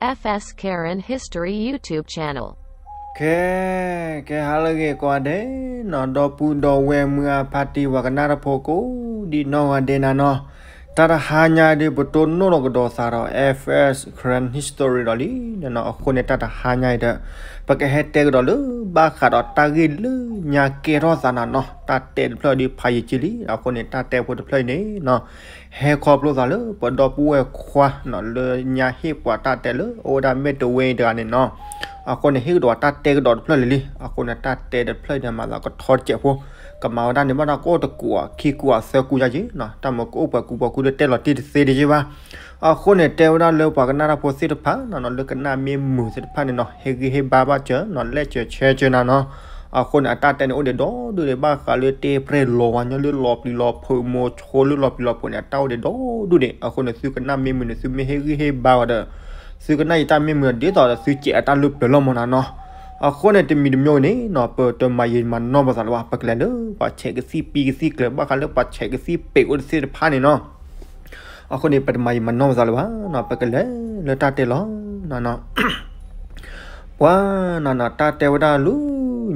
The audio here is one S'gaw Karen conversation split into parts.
F S Karen History YouTube channel. ကဲ ကဲဟါလၢအဂ့ၤကိးဂၤဒဲးနီၤ, ဒီပုၢ်ဒီဝဲၢ်မုၢ်အါဖါတံၢ်ပှၤကနၣ်တၢ်ဖိကိးဒံနီၢ်ဂၤဒဲးနၤနီၤ, တၢ်တဟါညါအံၤဒီး ပတိၢ်နီၣ်လီၤကဒီးသးဒီး F S Karen History ဒီးလံနီၤ, အဃိန့ၣ် တၢ်တဟါညါအံၤဒီး ပကဟဲတဲကဒီးလၢ ဘၣ်ဃးဒီးတၢ်ဂ့ၢ်လၢညါကဲထီၣ်သးနၤနီၤ, တၢ်တဲတဖျၢၣ်ဒီးဖးယံာ်က့လံ, အဃိန့ၣ် တၢ်တဲဖိတဖျၢၣ်အံၤန့ၣ်နီၤ ဟဲခီဖျိသးလၢပဒီပုၢ်ဝဲၢ်ခွါနီၤ, လၢညါဟ့ၣ်ပှၤတၢ်တဲလၢ အိၣ်ဝဲဒၣ်မ့ၢ်တဝဲအံၤတဂၤန့ၣ်နီၤ, အဃိန့ၣ် ဟ့ၣ်ကဒီးတၢ်တဲကဒီးတဖျၢၣ်လံလံ, အဃိန့ၣ် တၢ်တဲတဖျၢၣ်အံၤန့ၣ် မၤသးကထီတစဲးဖိ, ကမၤဝဲဒၣ်န့ၣ် ဘၣ်တၢ်ကအိၣ်တကူာ် ခံကူာ် သၢကူယါက့နီၤ, တၢ်မၤကအိၣ်ပှဲၤကူပှဲၤကူဒီးတဲလီၤတံၢ်တသ့ဒံးက့ဘၣ်. အဃိန့ၣ် တဲဝဲဒၣ်လၢပှၤကနၣ်တၢ်ဖိသ့ၣ်တဖၣ်နီၤ, လၢကနၣ်မ့ၢ်မုာ်သ့ၣ်တဖၣ်န့ၣ်နီၤ, ဟ့ၣ်ဂံၢ်ဟ့ၣ်ဘါဘၣ်စၢၤနီၤ, လဲၣ်စၢၤဆဲးစၢၤနၤနီၤ, အဃိန့ၣ် အတၢ်တဲန့ၣ်အိၣ်ဒံးဒီဒူၣ်ဒံး, ဘၣ်ဃးလၢတဲပြဲၢ်လီၤဝဲညီလၢလီၤပျံၤလီၤဖုး မိၤဆိလၢလီၤပျံၤလီၤဖုးန့ၣ် အတၢ်အိၣ်ဒံးဒီဒူၣ်ဒံး, အဃိန့ၣ် သုကနၣ်မ့ၢ်မုာ်န့ၣ် သုမ့ၢ်ဟ့ၣ်ဂံၢ်ဟ့ၣ်ဘါဝဲဒီး သုကနၣ်ယတၢ်မ့ၢ်မုာ်ဒီး ဒ်သိးဒီးသုစဲးအတၢ်လၢပျၢၤလီၤမၢ်နၤနီၤ, အဃိန့ၣ် တမံၤတမံၤန့ၣ်နီၤ ပတမၤယံာ်မၤနီၢ်ပသးလၢၤဘၣ်, ပကလဲၤလၢပှၤဆဲးကသံၣ်ပံကသံၣ်ကျၢၤ ဘၣ်ဃးလၢပှၤဆဲးကသံၣ်ပံအိၣ်တသ့ၣ်တဖၣ်န့ၣ်နီၤ, အဃိန့ၣ် ပတမၤယံာ်မၤနီၢ်ပသးလၢၤဘၣ်နီၤ, ပကလဲၤလၢတၢ်တဲလီၤနၤနီၤ ပှၤနၤနီၤ တၢ်တဲဝဲဒၣ်လၢ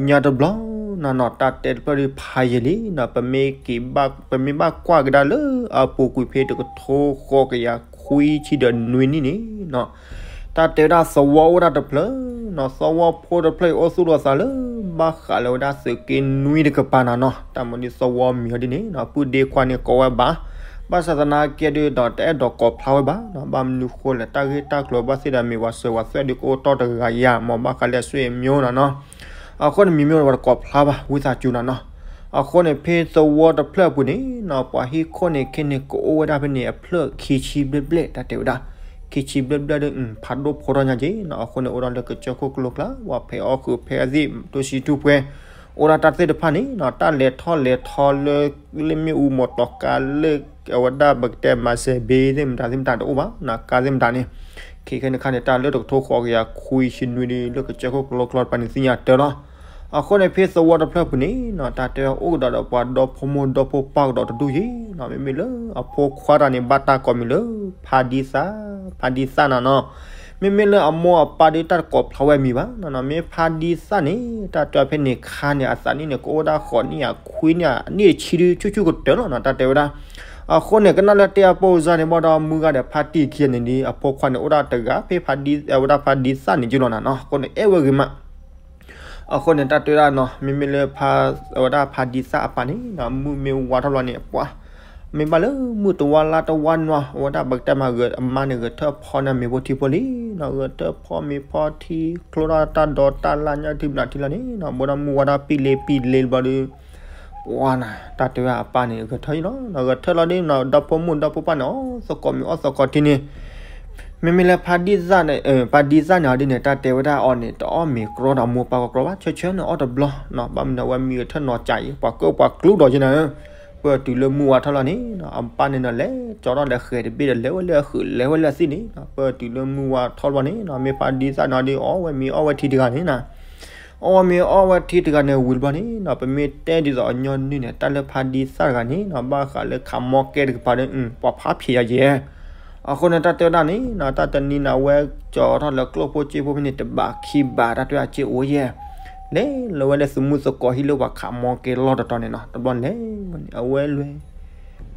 ညါတဘျီနၤနီၤ, တၢ်တဲတဖျၢၣ်ဒ်ဖးယံာ်လံနီၤ, ပမ့ၢ်က့ၤဘၣ် ပမ့ၢ်ဘၣ်ကွၢ်ကဒါလၢအပူၤကွံာ်ဖဲတကထိဃိးကယၤခွံဆံဒီးနွံနံၣ်န့ၣ်နီၤ, တၢ်တဲဝဲဒၣ်သဝီအိၣ်ဒၣ်တဖျၢၣ်နီၤ, သဝီဖိတဖျၢၣ်အံၤအိၣ်သူၣ်လီၤသးလၢ ဘၣ်ဃးလၢဝဲဒၣ်သုးက့နွံတကပၤနၤနီၤ, တၢ်မနုၤသဝီမံၤအီၤဒ်န့ၣ်နီၤ, ပုၢ်ဒ့ခွါန့ၣ်ကိးဝဲဘၣ်, ဘၣ်ဆၣ်သနာ်က့ဒီး တအဲၣ်ဒိးကိးဖျါဝဲဘၣ်နီၤ, ဘၣ်မနုၤဃိလဲၣ် တၢ်ဂ့ၢ်တၢ်ကျိၤဘၣ်သ့ၣ်ဒီးမ့ၢ်ပှၤစၢၤပှၤသွဲၣ်ဒီးကအိၣ်တီၢ်တဂၤယၤ မ်ဘၣ်ဃးလၢအဆွေမျိုးနၤနီၤ, အဃိန့ၣ် မံၤမ့ၢ်ဝဲတကိးဖျါဘၣ် ဝံသးစူၤနၤနီၤ, အဃိန့ၣ် ဖဲသဝီတဖျၢၣ်အပူၤန့ၣ်နီၤ ပှၤဟံၣ်ခိၣ်န့ၣ်ခဲန့ၣ် ကအိၣ်ဝဲဒၣ်ဖဲန့ၣ်အဖျၢၣ်ခံဆံဘျဲၣ်ဘျဲၣ် တၢ်တဲဝဲဒၣ်, ခံဆံဘျဲၣ်ဘျဲၣ်ဒီး ဖးဒိၣ်ဖိထီၣ်ညါက့နီၤ, အဃိန့ၣ် အိၣ်ဒီးလၢကစၢၢ်ခိၣ်ကလိကျါ ပှၤဖဲးအီၣ်ဃုာ်ဖဲးအသံၣ် တိၢ်ဆံတူၢ်ပှဲၤ, အိၣ်ဒၣ်တၢ်သ့ၣ်တဖၣ်န့ၣ်နီၤ တၢ်လဲၤထီၣ်လဲၤထီလၢ လၢမ့ၣ်အူမီၢ်တီၤကါလၢ အဝဲဒၣ်ပကတဲ မၤစဲးဘ့သ့ၣ်မတၤသ့ၣ်မတၤတအိၣ်ဘၣ်နီၤ, ကါသ့ၣ်မတၤန့ၣ်, ခဲခဲန့ၣ်ခါန့ၣ် တၢ်လၢတကထိဃိးကယၤခွံဆံနွံဒီး လၢကစၢၢ်ခိၣ်ကလိကျါတပၤန့ၣ်သ့ၣ်ညါတၢ်လီၤ, အဃိန့ၣ် ဖဲသဝီတဖျၢၣ်ပူၤန့ၣ်နီၤ တၢ်တဲအိၣ်ကဒီးဒီးပှၤဒီဖိမိၢ်ဒီဖိပၢ်ကဒီးတဒူၣ်ယဲနီၤ, မ့မ့ၢ်လၢအဖိခွါတဂၤန့ၣ် ဘၣ်တၢ်ကိးမံၤလၢ ဖါဒံသၣ်, ဖါဒံသၣ်နၤနီၤ, မ့မ့ၢ်လၢအမိၢ်အပၢ်ဒီးတၢ်တကိးဖျါဝဲမံၤဘၣ်နီၤ, မ့ၢ်ဖါဒံသၣ်န့ၣ် တၢ်တဲဖဲန့ၣ်ခါန့ၣ် အသးနံၣ်န့ၣ် ကအိၣ်ဝဲဒၣ်ဃိးနံၣ်ယၤခွံနံၣ်ယၤ အနံၣ်တဆံဒုဆူၣ်ဆူၣ်ကတၢၢ်လီၤနီၤ, တၢ်တဲဝဲဒၣ်, အဃိန့ၣ် ကနၣ်လၢတဲအပိၢ်စါန့ၣ် ဘၣ်ဒီးမုၢ်ဂၤဒီးဖါတံၢ်ခံဂၤန့ၣ်ဒီး အဖိခွါန့ၣ် အိၣ်ဒၣ်တဂၤ ဖဲဖါဒံ အဝဲဒၣ်ဖါဒံသၣ်န့ၣ်က့လီၤနၤနီၤ, အဃိန့ၣ် အဲၣ်ဝဲဂ့ၤမး အဃိန့ၣ် တၢ်တဲဝဲဒၣ်နီၤ မ့မ့ၢ်လၢ အဝဲဒၣ်ဖါဒံသၣ်အပၢ်န့ၣ်နီၤ မုၢ်မ့ၢ်ဝါထီၣ်ဘျီန့ၣ် ပှၤ မ့ၢ်ဘၣ်လၢမုၢ်တဝါလါတဝါနွါ အဝဲဒၣ်ပကတဲမး ဂဲၤအမါန့ၣ် ဂဲၤထၢၣ်ဖီန့ၢ်မ့ၤဖိထံဖိလံနီၤ, ဂဲၤထၢၣ်ဖီမ့ၤဖီထံ ချိၣ်ထီၣ်တၢ်ဒိးတၢ်လၢ်ညါထံမနုၤထံလီၤန့ၣ်နီၤ, ဘၣ်ဒီးမုၢ်ဝါထီၣ်ပံၣ်လ့ပံၣ်လ့ဘျီဒီး ပှၤနၤ တၢ်တဲဝဲအပၢ်န့ၣ် ဂဲၤထၢၣ်လီၤနီၤ, ဂဲၤထၢၣ်လီၤဒီးနီၤ ဒီဖိမိၢ်ဒီဖိပၢ်န့ၣ် အီၣ်သကိးမ့ၤအီၣ်သကိးထံန့ၣ် မ့မ့ၢ်လၢဖါဒံသၣ်န့ၣ် ဖါဒံသၣ်န့ၣ်အီၤဒ်န့ၣ် တၢ်တဲဝဲဒၣ်အီၤန့ၣ် တအီၣ်မ့ၤကြီဒီးမိၢ်ပၢ်ကကြီဘၣ် ဆၢဆၢန့ၣ် အီၣ်တဘျီနီၤ, ဘၣ်မနုၤဝဲမံဂဲၤထၢၣ်နီၤကးအံၤ ပှၤကၢၣ်ပှၤကျူဒီးက့နၤဧၢ, ပၢၢ်တုၤလၢမုၢ်ဝါထီၣ်လီၤန့ၣ် အပၢ်န့ၣ်နီၤ လဲၤကၠီထီၣ်လဲၤဃဲၤတဘ့ၣ်ဒီး လဲၤဝဲလၢအဃုာ်လဲၤဝဲလၢအသံၣ်န့ၣ်နီၤ, ပၢၢ်တုၤလၢမုၢ်ဝါထီၣ်ဘျီန့ၣ်နီၤ မ့ၢ်ဖါဒံသၣ်န့ၣ်အီၤဒ် အီၣ်ဝဲမ့ၤအီၣ်ဝဲထံတဂၤန့ၣ်နီၤ အီၣ်ဝဲမ့ၤအီၣ်ဝဲထံတဂၤန့ၣ် ဝံၤတဘျီန့ၣ်နီၤ ပမ့ၢ်တဲဒ်သိးအညီနုၢ်န့ၣ် တၢ်လၢဖါဒံသၣ်တဂၤန့ၣ်နီၤ ဘၣ်ဃးလၢခးမီကဲတကပၤဒီး ပှၤဖးဖျဲးယၤယဲၢ်, အဃိန့ၣ် တၢ်တဲဝဲဒၣ်န့ၣ်နီၤ တၢ်တနံၤန့ၣ် အဝဲကၠီထီၣ်လၢကျိၣ်ဖိစ့ဖိဖဲန့ၣ် တဘးခံဘး တၢ်တဲအစ့အိၣ်ယဲၢ်, လဲၤလၢဝဲလၢသုးမုၢ်သကိးဟံၣ်လၢပှၤခးမီကဲလီၢ်တတီၤန့ၣ်နီၤ တဘျီန့ၣ်လဲၤဝဲန့ၣ် အဝဲလွဲ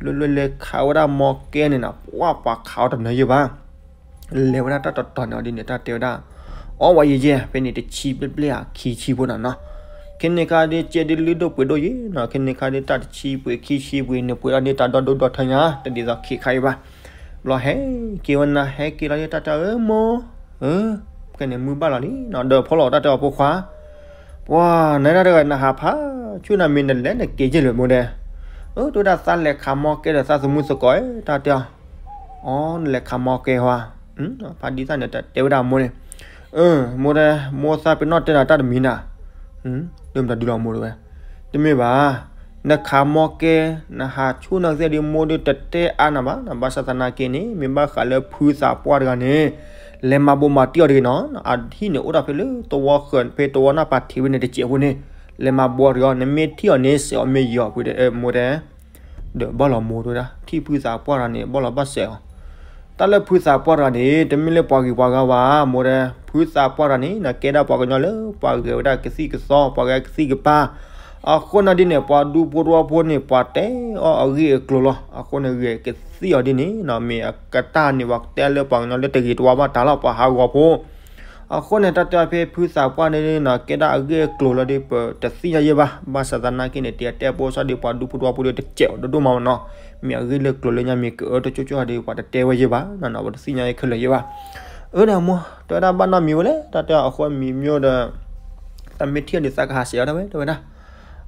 လွဲလွဲလဲၤခးဝဲဒၣ်မီကဲန့ၣ်နီၤ ပှၤပှၤခးအီၤတနၢၤယဲၢ်ဘၣ် လဲၤဝဲဒၣ်တၢ်တတီၤန့ၣ်အီၤဒ်န့ၣ် တၢ်တဲဝဲဒၣ် အီၣ်ဝဲယဲၢ်ယဲၢ် ဖဲန့ၣ်တဆံဘျဲၣ်ဘျဲၣ်ဧါ ခံဆံဖိနီၤနီၤ, ခဲန့ၣ်ခါဒ်ကဲဒ်လုၢ်ဒိၣ်ပှ့ၤဒိၣ်ယဲၢ်နီၤ ခဲန့ၣ်ခါဒ်တၢ်တဆံပှ့ၤခံဆံပှ့ၤန့ၣ် ပှ့ၤအီၤဒ်တၢ်ဒီဒိၣ်ဒီထၢညါ တဒ်သိးခံခါအံၤဘၣ်, ဘျီဟဲက့ၤဝဲနၤ ဟဲက့ၤလီၤဒ်တၢ်တဲအၢမိၢ်, ဖဲန့ၣ်မုၢ်ဘၣ်လီၤလံနီၤ ဒီးဖီလီၤတၢ်တဲအီၤဖိခွါ ပှၤနတၢ်တဂၤနဟးဖးဆူၣ်နၤမ့ၢ်နလဲၤနက့ၤယဲၢ်လၢမိၢ်ဒဲး, အၢ တဝဲဒၣ်သးလဲၤခးမီကဲဒီးသးသမူသကိး တၢ်တဲအီၤ, အီ နလဲၤခးမီကဲဟီဧါ, ဖါဒံသၣ်န့ၣ် တၢ်တဲဝဲဒၣ်မိၢ်န့ၣ်, အၢ မိၢ်ဒဲး မိၢ်သးပ့ၤနီၣ်တဲနၤတၢ်တမံၤနၤ, ဒိၣ်မတၤဒုလီၤမိၢ်တဝဲ, တမ့ၢ်ဘၣ်, နခးမီကဲ နဟးဆူၣ်နၤသ့ၣ်ဒ်မိၢ်ဒ်တတဲအါနၤဘၣ်, ဘၣ်ဆၣ်သနာ်က့န့ၣ် မ့ၢ်ဘၣ်ဃးလၢဖုသးပှၢ်တဂၤန့ၣ် လဲၤမၤဘိးမၤတံၢ်အီၤတဂ့ၤနီၤ, အဟံၣ်န့ၣ်အိၣ်ဒၣ်ဖဲလၢသဝီဃၢၤ ဖဲသဝီနၢ်ပၤထံးဝဲန့ၣ်တစဲးဖိန့ၣ်, လဲၤမၤဘိးအီၤတဂ့ၤ, နမ့ၢ်ထံၣ်အီၤန့ၣ် စဲးအီၤမ့ၢ်ယီၤဖုဒီး မိၢ်တဲ, ဒီးဘၣ်လီၤမိၢ်တဝဲဒၣ် ထံၣ်ဖုသးပှၢ်တဂၤန့ၣ် ဘၣ်လီၤဘၣ်စဲးအီၤ, တၢ်လၢဖုသးပှၢ်တဂၤန့ၣ် တမ့ၢ်လၢပှၤဂ့ၤပှၤဂၤဘၣ် မိၢ်တဲ, ဖုသးပှၢ်တဂၤန့ၣ် ကဲဒၣ်ပှၤကညီလၢပှၤဂဲၤဝဲဒၣ်ကသံၣ်ကသီ ပှၤဂဲၤကသံၣ်ကပၤ, အဃိန့ၣ်ဒ်န့ၣ် ပှၤဒူဖိတဝီဖိန့ၣ် ပှၤတဲအီၤအဂ့ၢ်အကျိၤလီၤ. အဃိန့ၣ် ဂဲၤကသံၣ်အီၤဒ်န့ၣ် မ့ၢ်အကတၢၢ်န့ၣ် ပှၤတဲလၢပှၤကညီလၢတဂ့ၤတဝါဘၣ်တၢ်လီၤ ပှၤဟးဂီၤဖိ အဃိန့ၣ် တၢ်တဲအီၤဖဲဖုသးပှၢ်န့ၣ်နီၤ ကဲဒၣ်အဂ့ၢ်အကျိၤလီၤဒီး ပတသ့ၣ်ညါယဲၢ်ဘၣ်. ဘၣ်ဆၣ်သနာ်က့န့ၣ် တတဲပိာ်စၢ်ဒီးပှၤဒူဖိတဝီဖိဒီးတစဲးအီၤဒိၣ်ဒိၣ်မးမးနီၤ. မ့ၢ်အဂ့ၢ်လၢကျိၤလၢညါ မ့ၢ်ကအၢတကၠိကၠိဒီး ပှၤတတဲဝဲယဲၢ်ဘၣ်နီၤ, ပတသ့ၣ်ညါခဲလၢာ်ယဲၢ်ဘၣ်. အၢ ဒီးမိၢ် တဲဝဲဒၣ်ဘၣ်နီတမံၤဝဲလဲၣ်, တၢ်တဲအီၤအဃိမံၤမ့ၢ်ဒီး တၢ်မ့ၢ်ထံၣ်အီၤဒ်သးကဟးဆှဲးအီၤဒၣ်ဝဲ တဲဝဲဒၣ်.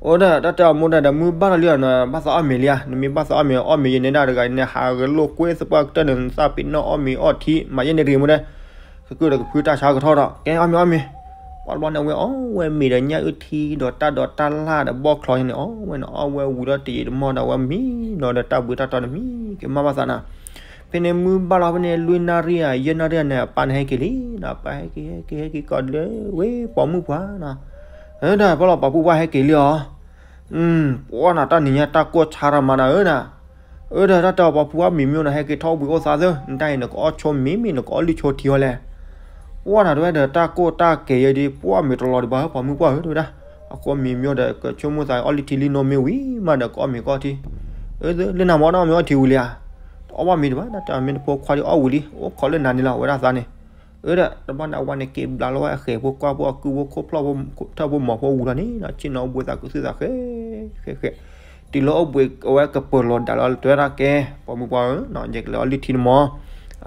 အိၣ်ဒီး တၢ်တဲအီၤမိၢ်ဒီး ဒီးမုၢ်ဘၣ်လီၤလံနီၤ ဘၣ်သးအီၣ်မ့ၤလံဧါ, နမ့ၢ်ဘၣ်သးအီၣ်မ့ၤ အီၣ်မ့ၤယဲန့ၣ်ဒၣ်တဂၤန့ၣ် ဟးဂဲၤလိာ်ကွဲသပှၢ်ကတၢၢ်န့ၣ် နသးပ့ၤနီၣ်အီၣ်မ့ၤအီၣ်ထံ မၤယဲန့ၣ်တဂ့ၤမိၢ်ဒီး ကကုၢ်ဒီးကဖုတၢ်ဆါကထီၣ်ဒီး ကဲအီၣ်မ့ၤအီၣ်မ့ၤ, ပှၤတဘျီန့ၣ် အဝဲအီၣ်ဝဲမ့ၤဒီးညၣ်အုၣ်ထံဒီးတၢ်ဒိးတၢ်လၣ်ဒီးဘီၣ်ချီန့ၣ် အီၣ်ဝဲန့ၣ် အီၣ်ဝဲဝံၤဒီးတယံာ်တမီၢ်ဒီး အဝဲမံနီၤဒီးတၢ်ဘှံးတၢ်တီၤန့ၣ် မံက့ၤမးဘၣ်သးနီၤ. ဖဲန့ၣ်မုၢ်ဘၣ်လီၤဖဲန့ၣ် လွံၢ်နၣ်ရံၣ်ဧါ ယဲၢ်နၣ်ရံၣ်ဧါန့ၣ် အပၢ်န့ၣ်ဟဲက့ၤလံနီၤ, အပၢ်ဟဲက့ၤ ဟဲက့ၤ ဟဲက့ၤကီးလၢဝဲပိာ်မုၣ်ပှၢ်နီၤ. ဒီးဖဲလီၤပိာ်မုၣ်ပှၢ်ဟဲက့ၤလံအီၤ ပှၢ်နၤတၢ်နံၤညါတၢ်ကိၢ်ဆါရၤမၤနၤဧၢနၤ. အၢ ဒီးတၢ်တဲအီၤပိာ်မုၣ်ပှၢ်မံၤမ့ၢ်နီၤ ဟဲက့ၤထီၣ်အိၣ်ဘှံးအိၣ်သါသၢ နတၢ်အံၤနကအီၣ်ဆိမ့ၤမ့ၢ် နကအီၣ်လုၢ်ဆိထံအီၤလဲၣ်. ပှၢ်နၤတဝဲဒီး တၢ်ကိၢ်တၢ်ကဲၤယဲဒ် ပှၢ်မ့ၢ်တလီၤဒံးဘၣ် ပိာ်မုၣ်ပှၢ်ဧၢ တဲဝဲဒၣ်. အဃိမံၤမ့ၢ်ဒီး ကဆိကမိၣ်သးအီၣ်လုၢ်ထံလုၢ်နိမ့ၢ်ဝံၤမးဒီး ကအီၣ်မ့ၤကအီၣ်ထံ အၢ လၢနၤမ့ၢ်နအီၣ်မ့ၤအီၣ်ထံဝံၤလံဧါ. တအီၣ်ဘၣ်မ့ၤတဘၣ် တၢ်တဲအီၤမ့ၢ်တဖိခွါဒ်အီၣ်ဝံၤလံ အိၣ်ခိးလၢနၤန့ၣ်လီၤ ဝဲဒၣ်သးန့ၣ်. အၢ ဒီးတဘျီန့ၣ် အဝၤန့ၣ်က့ၤဘျးလီၤဝဲအဃဲၤဖိကွၢ်ဖိအကုၢ်ဖိခိၣ်ဖျီၣ်ဖိထၢၣ်ဖိမီၤဖိဝံၤလီၤန့ၣ် ဆ့ၣ်နီၤအိၣ်ဘှံးသးကသုၣ်သးဃဲ ဃဲဃဲ တုၤလၢအိၣ်ဘှံးအဝဲကပၢၤလီၤဒၣ်လီၤ တဲဝဲဒၣ်ကဲ ပိာ်မုၣ်ပှၢ်ဧၢ ယကလဲၤအီၣ်လုၢ်ထံနမီၤ.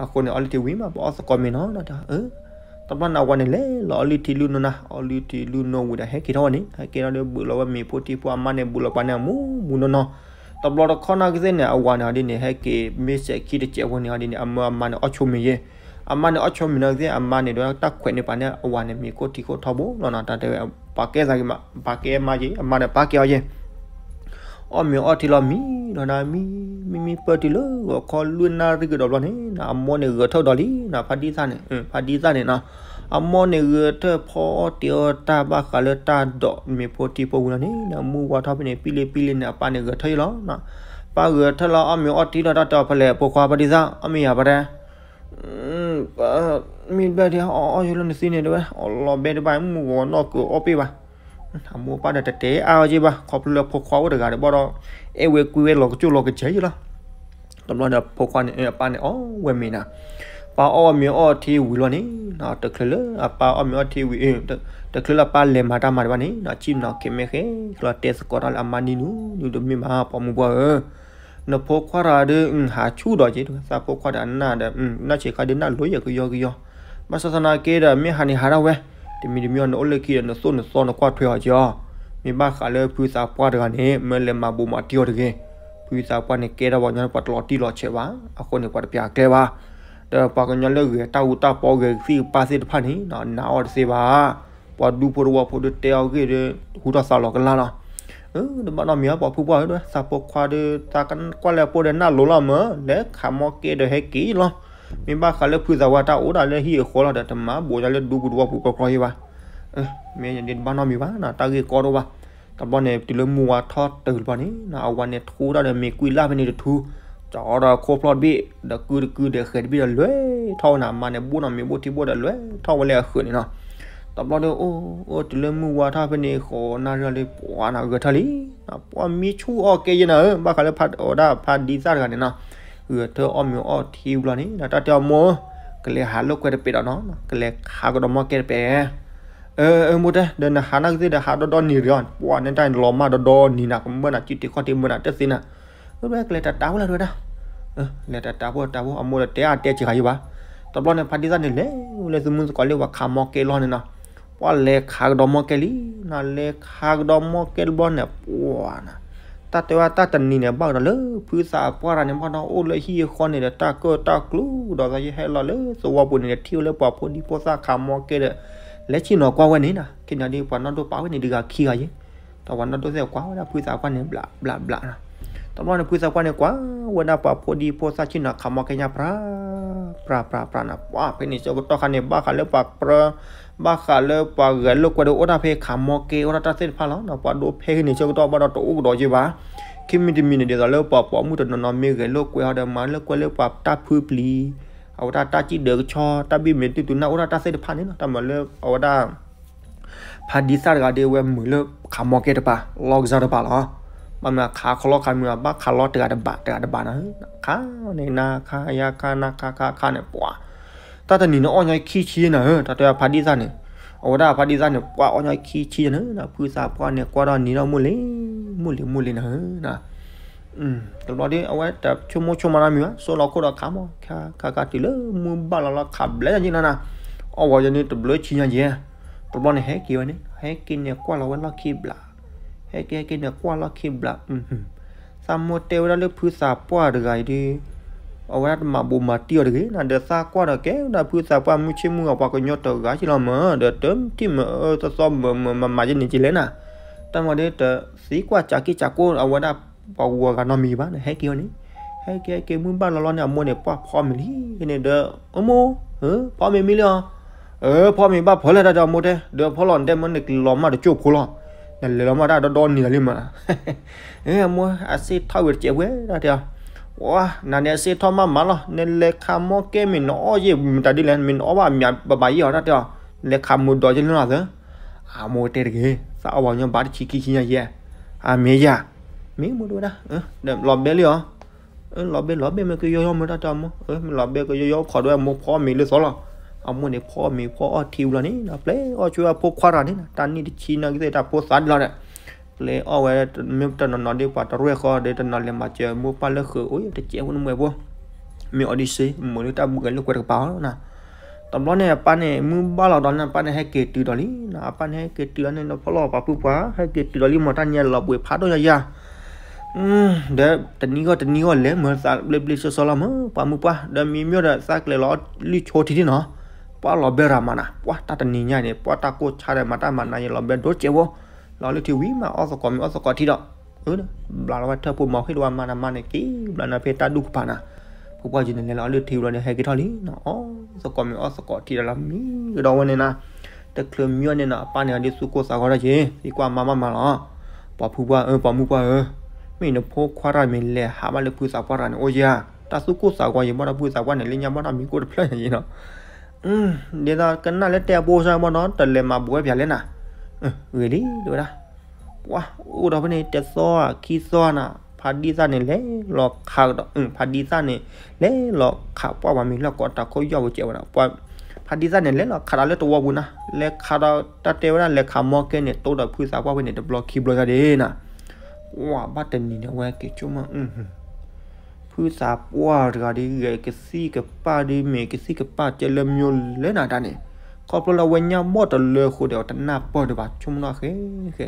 အဃိန့ၣ် အီၣ်လုၢ်ထံဝံၤမး ပအီၣ်သကိးမ့ၤနီၤ တၢ်အၢ တဘျီန့ၣ် အဝၤန့ၣ်လဲၤလီၤအီၣ်လုၢ်ထံလုၢ်နိနီၤ အီၣ်လုၢ်ထံလုၢ်နိဝံၤဒီး ဟဲက့ၤထီၣ်ဝဲန့ၣ် ဟဲက့ၤထီၣ်ဒီးဘုးလီၤဝဲမ့ၤဖိထံဖိ အမါန့ၣ်ဘုးလီၤပှၤန့ၣ်အမူမူနီၢ်နီၢ်. တဘျီတခီနာ်က့သ့ၣ်န့ၣ် အဝၤန့ၣ်ဒ်န့ၣ် ဟဲက့ၤမ့ၢ်စဲးခံတစဲးဖိန့ၣ် ဒ်န့ၣ် အမၢအမါန့ၣ်အီၣ်ဆိမ့ၤယဲ အမါန့ၣ်အီၣ်ဆိမ့ၤနာ်က့သ့ၣ် အမါန့ၣ်ဒီးတၢ်ခွဲးန့ၢ်ပှၤန့ၣ် အဝၤန့ၣ်မ့ၤခိၣ်ထံခိၣ်ထီဘိလီၤနီၤ တၢ်တဲဝဲ ပှၤကဲသးက့ၤမး ပှၤကဲမါယဲ အမါဒီးပာ်ကဲအီၤယဲ အီၣ်မ့ၤအီၣ်ထံလီၤမံလီၤနၤ မံ မံမံပၢၢ်တုၤလၢဂီၤခီလွံၢ်နၣ်ရံၣ်ကဒီးဘျီန့ၣ် အမိၢ်န့ၣ်ဂဲၤထၢၣ်ဒီးလံနီၤ ဖါဒံသၣ်န့ၣ် ဖါဒံသၣ်န့ၣ်နီၤ အမိၢ်န့ၣ်ဂဲၤထၢၣ်ဖီအီၣ်တ့အီၣ်တၢ်ဘၣ်ဃးလၢတၢ်ဒိးမ့ၤဖိထံဖိဝံၤလီၤန့ၣ် မုၢ်ဝါထီၣ်ဖဲန့ၣ် ပံလ့ပံလ့န့ၣ် အပၢ်န့ၣ်ဂဲၤထၢၣ်ယဲလီၤ ပၢ်ဂဲၤထၢၣ်လီၤ အီၣ်မ့ၤအီၣ်ထံလီၤ တၢ်တဲအီၤဖဲလဲၣ် ဖိခွါဖါဒံသၣ် အီၣ်မ့ၤယၤဖါတဲ မ့ၢ်ဘျဲၣ်ဒံး အီၣ်အီၣ်ယိလၢနသံန့ၣ်တဲဝဲ အီၣ်လီၤဘဲတဘၣ် မုၢ်ဂီၤနီၢ်ကအီၣ်ပ့ၢ်ဘၣ် အမိၢ်ပၢ်ဒီးတတဲအါအီၤက့ဘၣ် ခီဖျိလၢဖိခွါအိၣ်တဂၤဒီးဘၣ်ဒီး အဲၣ်ဝဲကွံဝဲလီၤကစူၣ်လီၤကစၢ်ယဲလီၤ တဘျီဒီးဖိခွါန့ၣ် အပၢ်န့ၣ်အီၣ်ဝဲမ့ၤနၤ ပၢ်အီၣ်ဝဲမ့ၤအီၣ်ထံဝံၤလီၤန့ၣ် တချုးလၢအပၢ်အီၣ်မ့ၤအီၣ်ထံဝံၤ တချုးလၢအပၢ်လဲၤမၤတၢ်မၤတဘၣ်န့ၣ် ဆ့ၣ်နီၤခဲမ့ၢ်ဃဲ ကလီၤတဲသကိးတၢ်လၢအမါနံၤနူၤ နံၤတမ့ၢ်ဘၣ် ပိာ်မုၣ်ပှၢ်ဧၢ နဖိခွါတဂၤဒီး ဟးဆူၣ်ဒီးက့ သးဖိခွါဒီးအနၢ်ဒီး နၢ်ဆံးခါဒီးနၢ်လိၤယဲၢ်ကယီကယီ ဘၣ်ဆၣ်သနာ်က့ဒီး မ့ၢ်ဟးန့ၣ်ဟးဒၣ်ဝဲ တမံၤတမံၤအီၤ နအိၣ်လၢခံဒီး နသိၣ်နသီနကွၢ်ထွဲအီၤက့ၤအီၤ မ့ၢ်ဘၣ်ဃးလၢဖုသးပှၢ်တဂၤန့ၣ် မ့ၢ်လဲၤမၤဘူးမၤတံၢ်အီၤတဂ့ၤ ဖုသးပှၢ်န့ၣ် ကဲထီၣ်ပှၤကညီလၢပှၤတလီၤတံၢ်လီၤဆဲးဘၣ် အဃိန့ၣ် ပှၤတပျၢ်ကျဲဘၣ် ဒီးပှၤကညီလၢဂဲၤတၢ်အူတၢ်ပီဂဲၤကသံၣ်ကပၤသ့ၣ်တဖၣ်န့ၣ် နာ်အီၤတသ့ဘၣ် ပှၤဒူဖိတဝီဖိဒီးတဲအီၤဂ့ၢ်ဒီး ဟူထီၣ်သးလီၤကလၢ်လီၤ တဘၣ်နီတမံၤ ပိာ်မုၣ်ပှၢ်ဧၢ သးဖိခွါဒီး သးကွၢ်လၢအပိၢ်ဒီးနၢ်လိၤလီၤမး လဲၤခးမီကဲဒီးဟဲက့ၤလီၤ မ့ၢ်ဘၣ်ဃးလၢဖုသးပှၢ်တၢ်အိၣ်ဒၣ်လၢဟံၣ်အဃီလီၤဒီး တမၤဘူးညါလၢဒူပူၤတဝီပူၤကျီကျီယဲဘၣ် မ့ၢ်တဘၣ်နီတမံၤဘၣ် တၢ်ဂ့ၢ်ကီဒိၣ်ဘၣ် တဘျီန့ၣ် တုၤလၢမုၢ်ဝါထီၣ်တုၤတဘျီန့ၣ် အဝၤန့ၣ်ထူတၢ်ဒီးမ့ၤကွံလၢ်ဖဲန့ၣ်တထူ ကၠီဒီးခိၣ်ဖျီၣ်တဘ့ၣ် ဒီးကုတကုဒီးဃဲၤတဘ့ၣ်ဒီးလဲၤထီၣ်ဝဲန့ၣ် အမါန့ၣ်ဘိၣ်နီၤမ့ၤဘိၣ်ထံဘိၣ်ဒီးလဲၤထီၣ်ဝဲလၢအဃၢၤန့ၣ်နီၤ တဘျီဒီး အိၣ်အိၣ်တုၤလၢမုၢ်ဝါထီၣ်ဖဲန့ၣ် ဃိးနၣ်ရံၣ်လီၤလံ ပှၤနၤဂဲၤထၢၣ်လံ ပှၤမံဆူၣ်အီၣ်ကဲယဲနၤဧၢ ဘၣ်ဃးလၢဖးအီၣ်ဒၣ်ဖးဒံသၣ်တဂၤန့ၣ်နီၤ ဂဲၤထၢၣ်အီၣ်မ့ၤအီၣ်ထံဝံၤလီၤန့ၣ် တၢ်တဲအီၤမိၢ် ကလဲၤဟးလိာ်ကွဲတပဲာ်ဒီးနီၤ ကလဲၤခးကဒီးမီၢ်ကဲတပဲာ် မိၢ်တဲ ဒီးနဟးနာ်က့သ့ၣ်ဒီးဟးဒီဒီနံၤတဂ့ၤ ပှၤန့ၣ်တၢ်လီၤမၢ်ဒီဒီနံၤနၤ ကမၢနၤစုတ့ၢ်ခီၣ်တ့ၢ်မၢနၤတသ့နၤ ဝဲကလဲၤတၢ်တၢ်ဖိလၢတဝဲဒၣ် လဲၤတၢ်တၢ်ဖိတၢ်ဖိ အမိၢ်ဒီးတဲအါတဲစှၤယဲဘၣ် တဘျီန့ၣ် ဖါဒံသၣ်န့ၣ်လဲၤဝဲလၢသုမုၢ်သကိးလၢပှၤခးမီၢ်ကဲလီၤန့ၣ်နီၤ ပှၤလဲၤခးကဒီးမီၢ်ကဲလံ နလဲၤခးကဒီးမီၢ်ကဲတဘျီန့ၣ် ပှၤနၤ တၢ်တဲဝဲတၢ်တနံၤန့ၣ် ဘၣ်ကဒီးလၢဖုသးပှၢ်တဂၤန့ၣ် ဘၣ်ဒီးအိၣ်လၢဟံၣ်အဃီန့ၣ်ဒီး တၢ်ကၢၣ်တၢ်ကျူဒီး သးယဟဲလီၤလၢသဝီပူၤန့ၣ် ထံၣ်ဝဲလၢပှၤဖိဒံဖိသၣ်ခးမီၢ်ကဲဒီး လဲၤဆ့ၣ်နီၤကွၢ်ဝဲန့ၣ်နီၤ ခဲန့ၣ်ဒီး ပှၤနီၢ်ဒိၣ်ပာ်ဝဲန့ၣ်တဂၤခံဂၤယဲ ဒီးပှၤနီၢ်ဒိၣ်သ့ၣ်ကွၢ်ဝဲဒၣ်ဖုသးပှၢ်န့ၣ် ဘျးဘျးဘျးနီၤ တဘျီန့ၣ် ဖုသးပှၢ်န့ၣ် ကွၢ်ဝဲဒၣ်ပှၤဖိဒံဖိသၣ်ဆ့ၣ်နီၤခးမီၢ်ကဲညါ ပြၢ ပြၢ ပြၢ ပြၢ နၤ ပှၤဖဲန့ၣ်ဆၢကတီၢ်ခါန့ၣ် ဘၣ်ဃးလၢပှၤပြၢ ဘၣ်ဃးလၢပှၤဂဲၤလိာ်ကွဲဒီးအိၣ်ဒၣ်ဖဲခးမီၢ်ကဲအိၣ်ဒၣ်တၢ်သ့ၣ်တဖၣ်လီၤ. ပှၤဒိၣ်ဖဲန့ၣ်ဆၢကတီၢ်ဘၣ်ဒီးတအိၣ်ကဒီးယဲၢ်ဘၣ်. ခံမံၤတမံၤန့ၣ် ဒ်သိးလၢပှၤပိာ်မုၣ်တနီၤနီၤမ့ၢ်ဂဲၤလိာ်ကွဲဟီဒီး မၤလိာ်ကွဲလၢပှၤတၢ်ဖုပျံၤ အဝဲဒၣ်တၢ်စံၣ်ဒၢးကဆီ တၢ်ဘံၣ်မ့ၢ်တုၤတုၤနၢ်အိၣ်ဒၣ်တၢ်သ့ၣ်တဖၣ်န့ၣ်လီၤ. တၢ်မၤလၢအဝဲဒၣ် ဖါဒံသၣ်တဂၤဒီး အဝဲမုာ်လၢခးမီကဲတပၤ လီကစၢ်တပၤလီၤ. ဘၣ်မနုၤခးခီလီခးမုာ် ဘၣ်ခးလီတဂၤတဘး တဂၤတဘးနၤဧၢ, ခးန့ၣ်နၤခးယၤခးနၤခးခးခးန့ၣ် ပှၤ တၢ်တနံၤန့ၣ်အီၣ်ညီခံဆံနၤဧၢ, တၢ်တဲဖါဒံသၣ်န့ၣ်, အဝဲဒၣ်ဖါဒံသၣ်န့ၣ် ပှၤအီၣ်ညီခံဆံနၤဧၢ, ဖုသးပှၢ်န့ၣ် ကွၢ်ဒီးနံၤဒီးမိၢ်လံ, မိၢ်လံမိၢ်လံနၤဧၢ. တဘျီဒီး အဝဲတဆိကမိၣ်ဆိကမးနီတမံၤဘၣ်, စိလီၤခိၣ်ဒီးခးမီ, ခးခးခးတုၤလၢမုၢ်ဘၣ်လီၤလီၤခးဘျဲၣ်ညါက့ၤနၤနၤ, အီၣ်ဝဲယၤန့ၣ်တဘျီဆံညါယဲၢ်, တဘျီန့ၣ်ဟဲက့ၤဝဲန့ၣ် ဟဲက့ၤန့ၣ်ကွၢ်လီၤဝဲလီၢ်ခံဘျး, ဟဲက့ၤဟဲက့ၤန့ၣ်ကွၢ်လီၢ်ခံဘျး, သးမိၢ်တဲဝဲဒၣ်လၢဖုသးပှၢ်တဂၤအံၤဒီး အဝဲဒၣ်တမၤဘူးမၤတံၢ်အီၤတဂ့ၤနၤ, ဒီးသးကွၢ်ဒီးကဲဝဲဒၣ်ဖုသးပှၢ်မုၢ်ဆ့ၣ်မုၢ်ဂီၤ ပှၤကညီတဂၤက့လီၤမး, ဒီးတထံၣ်မၤအၢသီသီမၤမၤမၤယဲန့ၣ်က့လဲၣ်နၤ, တၢ်မၤဒီးတသံကွၢ်ကးက့ၢ်ကးကိၢ်အဝဲဒၣ်ပှၤဂုၤအဂၤနီတမံၤဘၣ်န့ၣ် ဟဲက့ၤအီၤန့ၣ်, ဟဲက့ၤဟဲက့ၤမုၢ်ဘၣ်လီၤလီၤန့ၣ် အမိၢ်န့ၣ် ပှၢ်ဖီမ့ၤလံန့ၣ်ဒီး, အမိၢ်, ဖီမ့ၤမံလံအီၤ, ဖီမ့ၤဘၣ်ဖီလဲၣ်တၢ်တဲအမိၢ်တဲ, ဒီးဖီလီၤနတဲမ့ၢ်နကလီၤမၢ်တကၠိၢ်ဖိလီၤ, နလဲၤလီၤမၢ်တၢ်ဒီဒီနံၤလီၤလံမး အမိၢ်အစ့ၣ်ထီၣ်ဝဲတစဲးဝဲဒၣ်တဲအီၤ, နၤန့ၣ်အစ့ၣ်ထီၣ်မးမးလီၤ, နလဲၤခးမီကဲမ့ၢ်နအီၣ်ယဲၢ်မတၤဒ်လဲၣ်, မ့ၢ်နအီၣ်ဘၣ်မးဘၣ်ယဲၢ်အီၤတၢ်တဲအီၤ, လဲၤခးမုာ်ဒီးယဲၢ်လီၤသၢ, အမိၢ်တဲတဂ့ၤ, သးအီၣ်ဝဲညီဘၣ်တဆံခံဆံညါယဲၢ်, အမ့ၢ်ယၤ, မ့ၢ်မိၢ်တဲဝဲဒၣ်, လီၤဘဲလံအီၤ လီၤဘဲလီၤဘဲမ့ၢ်ကယီယီမ့ၢ်တၢ်တဲအီၤမိၢ်, မ့ၢ်လီၤဘဲကယီယီခီဒွဲအမိၢ်ဖီမ့ၤလၢသီလီၤ, အမိၢ်န့ၣ်ဖီမ့ၤဖီအီၣ်ထံဝံၤလီၤန့ၣ် ပျဲအီၣ်ဆိအဖိခွါတဂၤန့ၣ် တၢ်နံၣ်တဆံနာ်က့သ့ၣ်တၢ်ဖိသၣ်ဒ်လီၤဒီး, ပျဲအီၣ်ဝဲတနီၤနီၤဒ်ပှၤတရဲၣ်ဃီဒီးတနီၤလဲၤမၤစၢၤမိၢ်ပၢ်လၢဃုာ်အိၣ်ယဲၢ်တစဲးဖိနမှဲးဖိ, မ့ၢ်အီၤဒ်စ့ မ့ၢ်လၢတၢ်ဘူၣ်ဂဲၤလိာ်ကွဲတကပၤလီၤနၤ တဘျီန့ၣ် အပၢ်န့ၣ် မုၢ်ဘၣ်လီၤဒီးန့ၣ် အပၢ်န့ၣ် ဟဲက့ၤတုၤဒီးလံ, အပၢ်န့ၣ် ဟဲက့ၤတုၤဒီးန့ၣ် ဖီလီၤပှၤဖုပှၢ် ဟဲက့ၤတုၤဒီးလံမး တၢ်ညါလီၤဘှံးဖးဒိၣ်ညါယၤ, ဒီးတနံၤဂီၢ်တနံၤဂီၢ်လဲၤမၤသးဘျ့ဘျ့စီစီလီၤမး ပှၤမုၢ်ပှၢ် ဒီးမံမ့ၢ်ဒီးသးကျဲၤလီၤလုၢ်ဆိထံန့ၣ်နီၤ, ပှၤလီၤဘဲရၤမးနၤ ပှၤတၢ်တနံၤညါန့ၣ် ပှၤတၢ်ကိၢ်ဆါဒီးမၤတၢ်မၤနၤယလီၤဘဲဒိၣ်စဲးဖိ, လီၤလုၢ်ထံဝံၤမး အီၣ်သကိးမ့ၤအီၣ်သကိးထံဒီး ဘျးလီၤဝဲထၢၣ်ဖိမၤဃ့ၢ်တဝါမၤနၤမၤန့ၣ်က့ၤ ဘျးနၤဖဲတၢ်ဒူၣ်ကပၤနၤ, ဖိပှၢ်ယုၢ်န့ၣ်လဲၤလီၤအီၣ်လုၢ်ထံဝံၤလီၤဒီးဟဲက့ၤထီၣ်လံနီၤ, အီၣ်သကိးမ့ၤအီၣ်သကိးထံဒီးလီၤမံကဒီးဝဲန့ၣ်နၤ, တချုးမံအီၤန့ၣ်နီၤ အပၢ်န့ၣ်ဒ်သူၣ်ကိၢ်သးဂီၤဒၣ်က့ၤ သံကွၢ်မါမးမးလီၤ, ပှၤဖုပှၢ်ဧၢ ပှၤမုၢ်ပှၢ်ဧၢ, မ့ၢ်နဖိခွါတၢ်မ့ၢ်လဲၤဟးဘၣ်လၢဖုသးပှၢ်တဂၤန့ၣ် အိၣ်ယၤ, တၢ်သူၣ်ကိၢ်သးဂီၤယံၤဘၣ်ဒီးဖုသးပှၢ်န့ၣ် လၢညါဘၣ်တၢ်မံၤကိၢ်တဖျၢၣ်ညါယံၤနီၤ ဒ်သိးကနၣ်လၢတဲအဖိစၢ်ဘၣ်ဒီး တလဲၤမၤဘူးဝဲပၠးလဲၣ်နၤ, ဂ့ၤလံ တဲဝဲဒၣ်, ပှၤအိၣ်ဒီးဖဲန့ၣ် တသီခံသီနၤ ဖါဒံသၣ်န့ၣ် လဲၤလီၤခးကဒီး ဖါဒံသၣ်န့ၣ် လဲၤလီၤခးပှၢ်ပှၤမံၤလၢကီးတၢ်ခိၣ်ယီၢ်ပူၤစဲးဝဲဒၣ်, ဖါဒံသၣ်န့ၣ် လဲၤလီၤခးဒီးလၢတဝီပူၤနၤ လဲၤခးဒီးတၢ်တဲဝဲဒၣ် လဲၤခးမီကဲန့ၣ် တိဒီးဖုသးပှၢ်ဖဲန့ၣ် တဘျီခံဘျီယါဒ့နၤ, ပှၤဘၣ်တနံၤန့ၣ် အဝဲက့ၤဆိကမိၣ် ဖုသးပှၢ်တဂၤဒီး ဂဲၤကသံၣ်ကပၢ်ဒီး မ့ၢ်ကသံၣ်ကပၢ်ကဲလၢမိၢ်လဲၣ်နၤတၢ်န့ၣ်, ခီဖျိလၢအဝဲညၣ်ဘီၣ်တလၢအဃိဒီး အတနၢ်ပၢၢ်ဒံးဘၣ် ဆိကမိၣ်နီၣ်ဃဲဃဲ,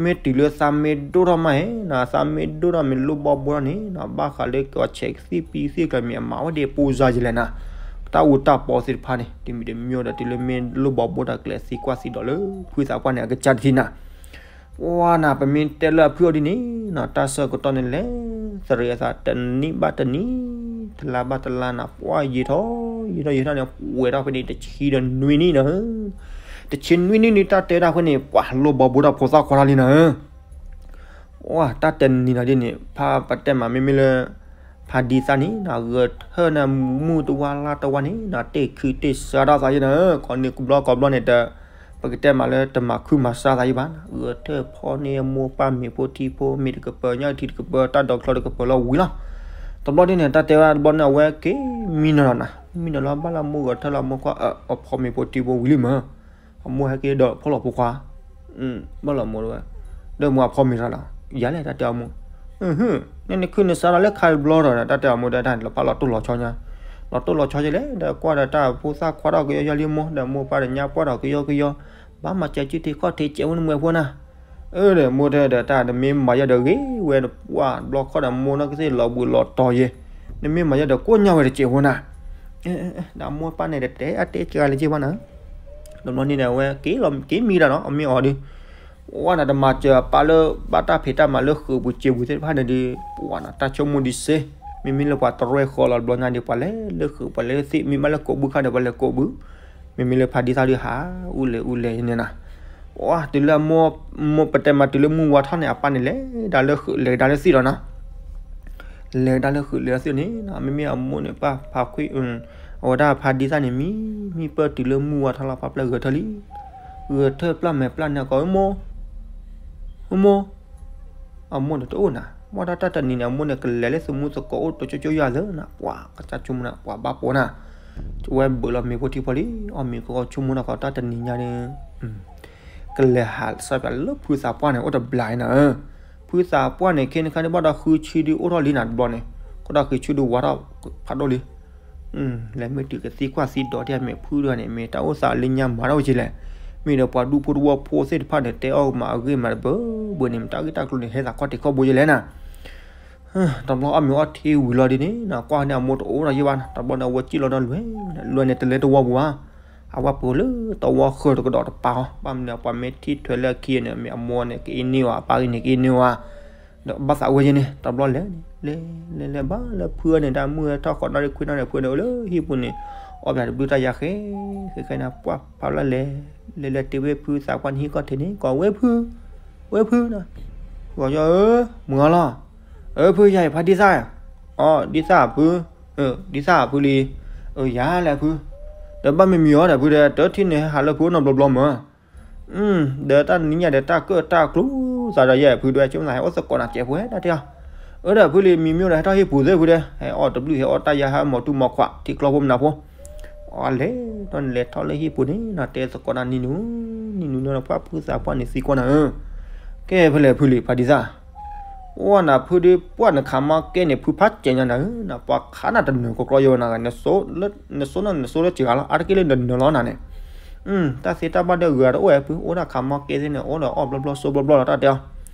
မ့ၢ်တုၤလၢသးမ့ၢ်ဒိၣ်ထီၣ်မးဟဲနၤ သးမ့ၢ်ဒိၣ်ထီၣ်မ့ၢ်လိၣ်ဘီဘိထီၣ်န့ၣ်နၤ ဘၣ်ဃးလၢကီးဆဲးကသံၣ်ပံသံၣ်ကျၢၤမ့ၢ်အမၤဝဲဒ်ပူၤစါယလဲၣ်နၤ, တၢ်အူတၢ်ပီသ့ၣ်တဖၣ်န့ၣ် တမံၤတမံၤဒီး တုၤလၢမ့ၢ်လိၣ်ဘီဘိတၢ်ကျဲးသံကွၢ်သံဒီးလၢ ဖုသးပှၢ်န့ၣ် အကစၢ်တထံၣ်နၤ ပှၤနၤ ပမ့ၢ်တဲလၢအဖုအီၤဒ်န့ၣ်နၤ တၢ်ဆၢကတီၢ်န့ၣ်လဲၤ သရံးအသးတနံၣ်ဘၣ်တနံၣ် တလါဘၣ်တလါနၤ ပှၤယံာ်ထီၣ်ယံာ်ထီၣ်ယံာ်ထီၣ်န့ၣ် ဝဲဒၣ်ဖဲန့ၣ် တဆံဒီးနွံနံၣ်နၤ, တဆံနွံနံၣ်န့ၣ် တၢ်တဲဒၣ်ဖဲန့ၣ် ပှၤလိၣ်ဘီဘိတၢ်ဖိသၣ်ခွါတၢ်လံနၤဧၢ, ပှၤတၢ်တဲနံၤနၤဒ်န့ၣ် ဖါပတဲမးမ့မ့ၢ်လၢ ဖါဒံသၣ်န့ၣ်နၤ ဂဲၤထၢၣ်နၤမုၢ်တဝါလါတဝါန့ၣ်နၤ တ့ၢ်ခုတ့ၢ်စါထီၣ်သးယဲနၤဧၢ, ခီန့ၣ်ကဘျီကဘျီန့ၣ်တ ပကတဲမးလၢတမၤခုမၤစါသးယံၤဘၣ်နၤ, ဂဲၤထၢၣ်ဖီန့ၢ်အမိၢ်ပၢ်မ့ၤဖိထံဖိ မ့ၤတကပၤ ညၣ်ထံတကပၤ တၢ်ဒိးချီတကပၤလီၤဝံၤလီၤ. တဘျီဒ်န့ၣ် တၢ်တဲဝဲဒၣ်တဘျီန့ၣ် အဝဲက့ၤမံနီၤလီၤနၤ, မံနီၤလီၤဘၣ်လၢအမိၢ်ဂဲၤထၢၣ်လၢအမိၢ်ကွၢ် အဖီမ့ၤဖိထံဖိဝံၤလံမး, အမိၢ်ဟဲက့ၤဒီးဖီလီၤဖိခွါ ဘၣ်လီၤမိၢ်ဝဲ, ဒီးမိၢ်အဖီမ့ၤရၤလီၤ, ယၤလဲၣ်တၢ်တဲအမိၢ်, နနခုနစါထီၣ်လၢခါတဘျီဒီး တၢ်တဲအမိၢ်ဒီးတၢ်န့ၣ် လီၤဖးလီၤတိၢ်လီၤဆီညါ, လီၤတိၢ်လီၤဆီယဲလဲၣ် ဒီးကွၢ်ဒီးတၢ်ဖိသၣ်ခွါထီၣ်ကယီယီလံမိၢ် ဒီးမိၢ်ပၢ်ဒီးညါပှၢ်ဒီးကယီကယီ, ဘၣ်မၤစၢၤစုထံခီၣ်ထံးစဲးဝဲနမှဲးဖိနၤ, အၢဒီးမိၢ်တဲဒီးတၢ်နမ့ၢ်မၤယဲဒီးဂ့ၤဝဲ ပှၢ်ဘျီခီဒီးမိၢ်နီၢ်ကသ့ၣ်လီၤဘှံးလီၤတီၤယဲ, နမ့ၢ်မၤယဲဒီးကိၣ်ညါဝဲတစဲးဖိနၤ ဒီးမိၢ်ပၢ်န့ၣ်တတဲအတဲစှၤလၢၤဘၣ်နၤ, တဘျီန့ၣ်ဒီးအဝဲက့ၤမံဒၣ်နီၤ အမ့ၢ်အီၤဒီး, ဝဲနၤတမၤစၢၤအပၢ်လၢဘၣ်တၢ်ဖံးတၢ်မၤလၢဃုာ်ပူၤစ့ပူၤသ့ၣ်တဖၣ်န့ၣ်ဒီး, ပှၤနၤတၢ်ဆိကမိၣ်ဒ်စ့, မ့မ့ၢ်လၢပှၤတရဲၣ်ဃီလီၤတဘျီညါဒီး ပှၤလဲၤလၢဃုာ် ပှၤလဲၤလၢသ့ၣ် မ့မ့ၢ်လၢကိးဘုခါဒီးပှၤလဲၤကိးဘု, မ့မ့ၢ်လၢဖါဒံသၣ်ဒုးဟးအူလဲၤအူလဲၤန့ၣ်နၤ, ပှၤတုၤလၢမိၢ်ပတဲမၤတုၤလၢမုၢ်ဝါထီၣ်န့ၣ် အပၢ်န့ၣ်လဲၤဒၣ်လၢဃုာ်လဲၤဒၣ်လၢသ့ၣ်လီၤနၤ လဲၤဒၣ်လၢဃုာ်လၢအသုးန့ၣ် မ့မ့ၢ်အမိၢ်န့ၣ် ပၢ်ဖါခွံ, အဝဲဒၣ်ဖါဒံသၣ်န့ၣ် မံမံပၢၢ်တုၤလၢမုၢ်ဝါထီၣ်လီၤ ဖါပျၢၢ်ဂဲၤထၢၣ်လံ, ဂဲၤထၢၣ်ပျၢ်မဲာ်ပျၢ်န့ၢ်အကိး မိၢ်, မိၢ်, အမိၢ်န့ၣ်တအိၣ်နၤ, ဘၣ်ဒီးတၢ်တနံၤန့ၣ် အမိၢ်န့ၣ် ကလဲၤလၢသမူသကိးအိၣ်တကၠိကၠိယၤသၢနၤ, ပှၤကစၢ်ဆိကမိၣ်နၤ ပှၤဘၣ်ပိာ်နၤ, ဝဲဘုးလီၤမ့ၤဖိထံဖီလံ, အီၣ်မ့ၤကီကီဆိကမိၣ်နၤ ကီတၢ်တနံၤညါန့ၣ် ကလဲၤဟးစၢ်ပၠးလၢဖုသးပှၢ်န့ၣ် အိၣ်တဘျီနၤဧၢ, ဖုသးပှၢ်န့ၣ် ခဲန့ၣ်ခါန့ၣ် ဘၣ်ဒီးဃုဆံဒုအိၣ်ထီၣ်လံနၤတဘျီန့ၣ်, ဃိဒီးဃုဆံဒုဝါထီၣ်ဖးဒိၣ်လံ လဲၤမ့ၢ်တုၤကသံကွၢ်သံဒိးဒ်အမ့ၢ်ဖုဒုန့ၣ် မ့ၢ်တၢ်အိၣ်သးလၢညါမၤတၢ်အိၣ်က့လဲၣ်, မ့ၢ်ဒီးပှၤဒူဖိတဝီဖိသ့ၣ်တဖၣ်န့ၣ် တဲအီၣ်မၤအဂ့ၢ်မၤတဘၢဘၢန့ၣ် မ့ၢ်တၢ်ဂ့ၢ်တၢ်ကျိၤန့ၣ် ဟဲသးခီၣ်ထံးခီၣ်ဘိက့လဲၣ်နၤ တဘျီအီၣ်မ့ၤအီထံဝံၤလီၤဒ်န့ၣ် ကွၢ်န့ၣ်အမိၢ်တအိၣ်ဒီးယဲဘၣ်နၤ, တဘျီန့ၣ် အဝဲစံၣ်လီၤဒီးလွဲၢ်, လွဲၢ်န့ၣ်တလဲတဝီပူၤဧါ, အဝဲပူၤလၢတဝီဃၢၤတကဒီးတပၤအီၤ, ဘၣ်မနုၤပှၤမ့ၢ်ထံၣ်ထွဲလၢအခံန့ၣ် မ့ၢ်အမိၢ်န့ၣ် ကအ့န့ၢ်ဝဲ အပၢ်ဂ့ၤန့ၣ် ကအ့န့ၢ်ဝဲ ဒီးဘၣ်သးဝဲယဲန့ၣ် တဘျီလဲၤန့ၣ် လဲၤလဲၤလဲၤဘၣ်လၢဖုန့ၣ် တၢ်မုၢ်ဟဲထီၣ်ဃီးနၣ်ရံၣ်ခွံနၣ်ရံၣ် ဖုန့ၣ်အိၣ်လၢဟံၣ်ပူၤန့ၣ် အီၣ်ပၠးတဘျုးတၢ်ယါဃဲ, ဃဲဃဲန့ၣ် ပှၢ်ဖးလၢလဲၤ, လဲၤလဲၤတုၤဝဲဖုသးပှၢ်န့ၣ်ဟံၣ်ခီၣ်ထံးန့ၣ် ကိးဝဲဖု, ဝဲဖုနၤ, ဂီၤယီၤဧၢ, မုၢ်ဂီၤလီၤ, အၢ ဖုယၤအံၤဖါဒံသၣ်, အီ ဒံသၣ်ဖု, ဒံသၣ်ဖုလံ, အၢ ယၤလဲၣ်ဖု, ဒီးဘၣ်မံမံၤအီၤဒီးဖုဒီး တထံၣ်န့ၣ်ဟဲဟးလၢဖုအိၣ်နီတဘျီဘျီမၢ် ဒီးတၢ်နံၤညါဒီးတၢ်ကၢၣ်တၢ်ကျူသးဒီးယဲၢ်ဖုဒွဲ ဆိကမိၣ်သးဟဲအိၣ်သကိးနၤစဲးဖိဝဲဒၣ်တဲအီၤ, အၢဒီးဖုလံမံမံၤဒီးဟဲထီၣ်ဟံၣ်ပူၤသ့ၣ်ဖုဒီး ဟဲအီၣ်တဘျုးဟဲအီၣ်တၢ်ယါဟဲမီၤတူၢ်မီၤခွး ထံကျီဖိမနၤဖိ, အီလဲၤထီၣ်န့ၣ်လဲၤထီၣ်လၢဟံၣ်ပူၤန့ၣ် တဲသကိးနၤနံၤနူၤ, နံၤနူၤန့ၣ်ပှၢ်ဖုသးပှၢ်န့ၣ်သံကွၢ်နၤဧၢ, ကဲဖဲလဲၣ်ဖုလံဖါဒံသၣ် အိၣ်နၤဖုဒုးပှၢ်နခးမီကဲန့ၣ် ဖုဖးကဲးညါနၤဧၢ, နပှၤခးနၤတနၢၤကီကျီယဝဲနၤ, နစိနၢ်နစိလၢစှၤလီၤ အါတက့ၢ်လၢနနၢၤလီၤနၤန့ၣ်, တၢ်သ့တၢ်ဘၣ်ဒီးဂုၤအတအိၣ်ဝဲဖု, အိၣ်ဒၣ်ခးမီကဲသ့ၣ်န့ၣ် အိၣ်ဒီးအီၣ်ဘျီဘျီစိဘျီဘျီလီၤတၢ်တဲအီၤ,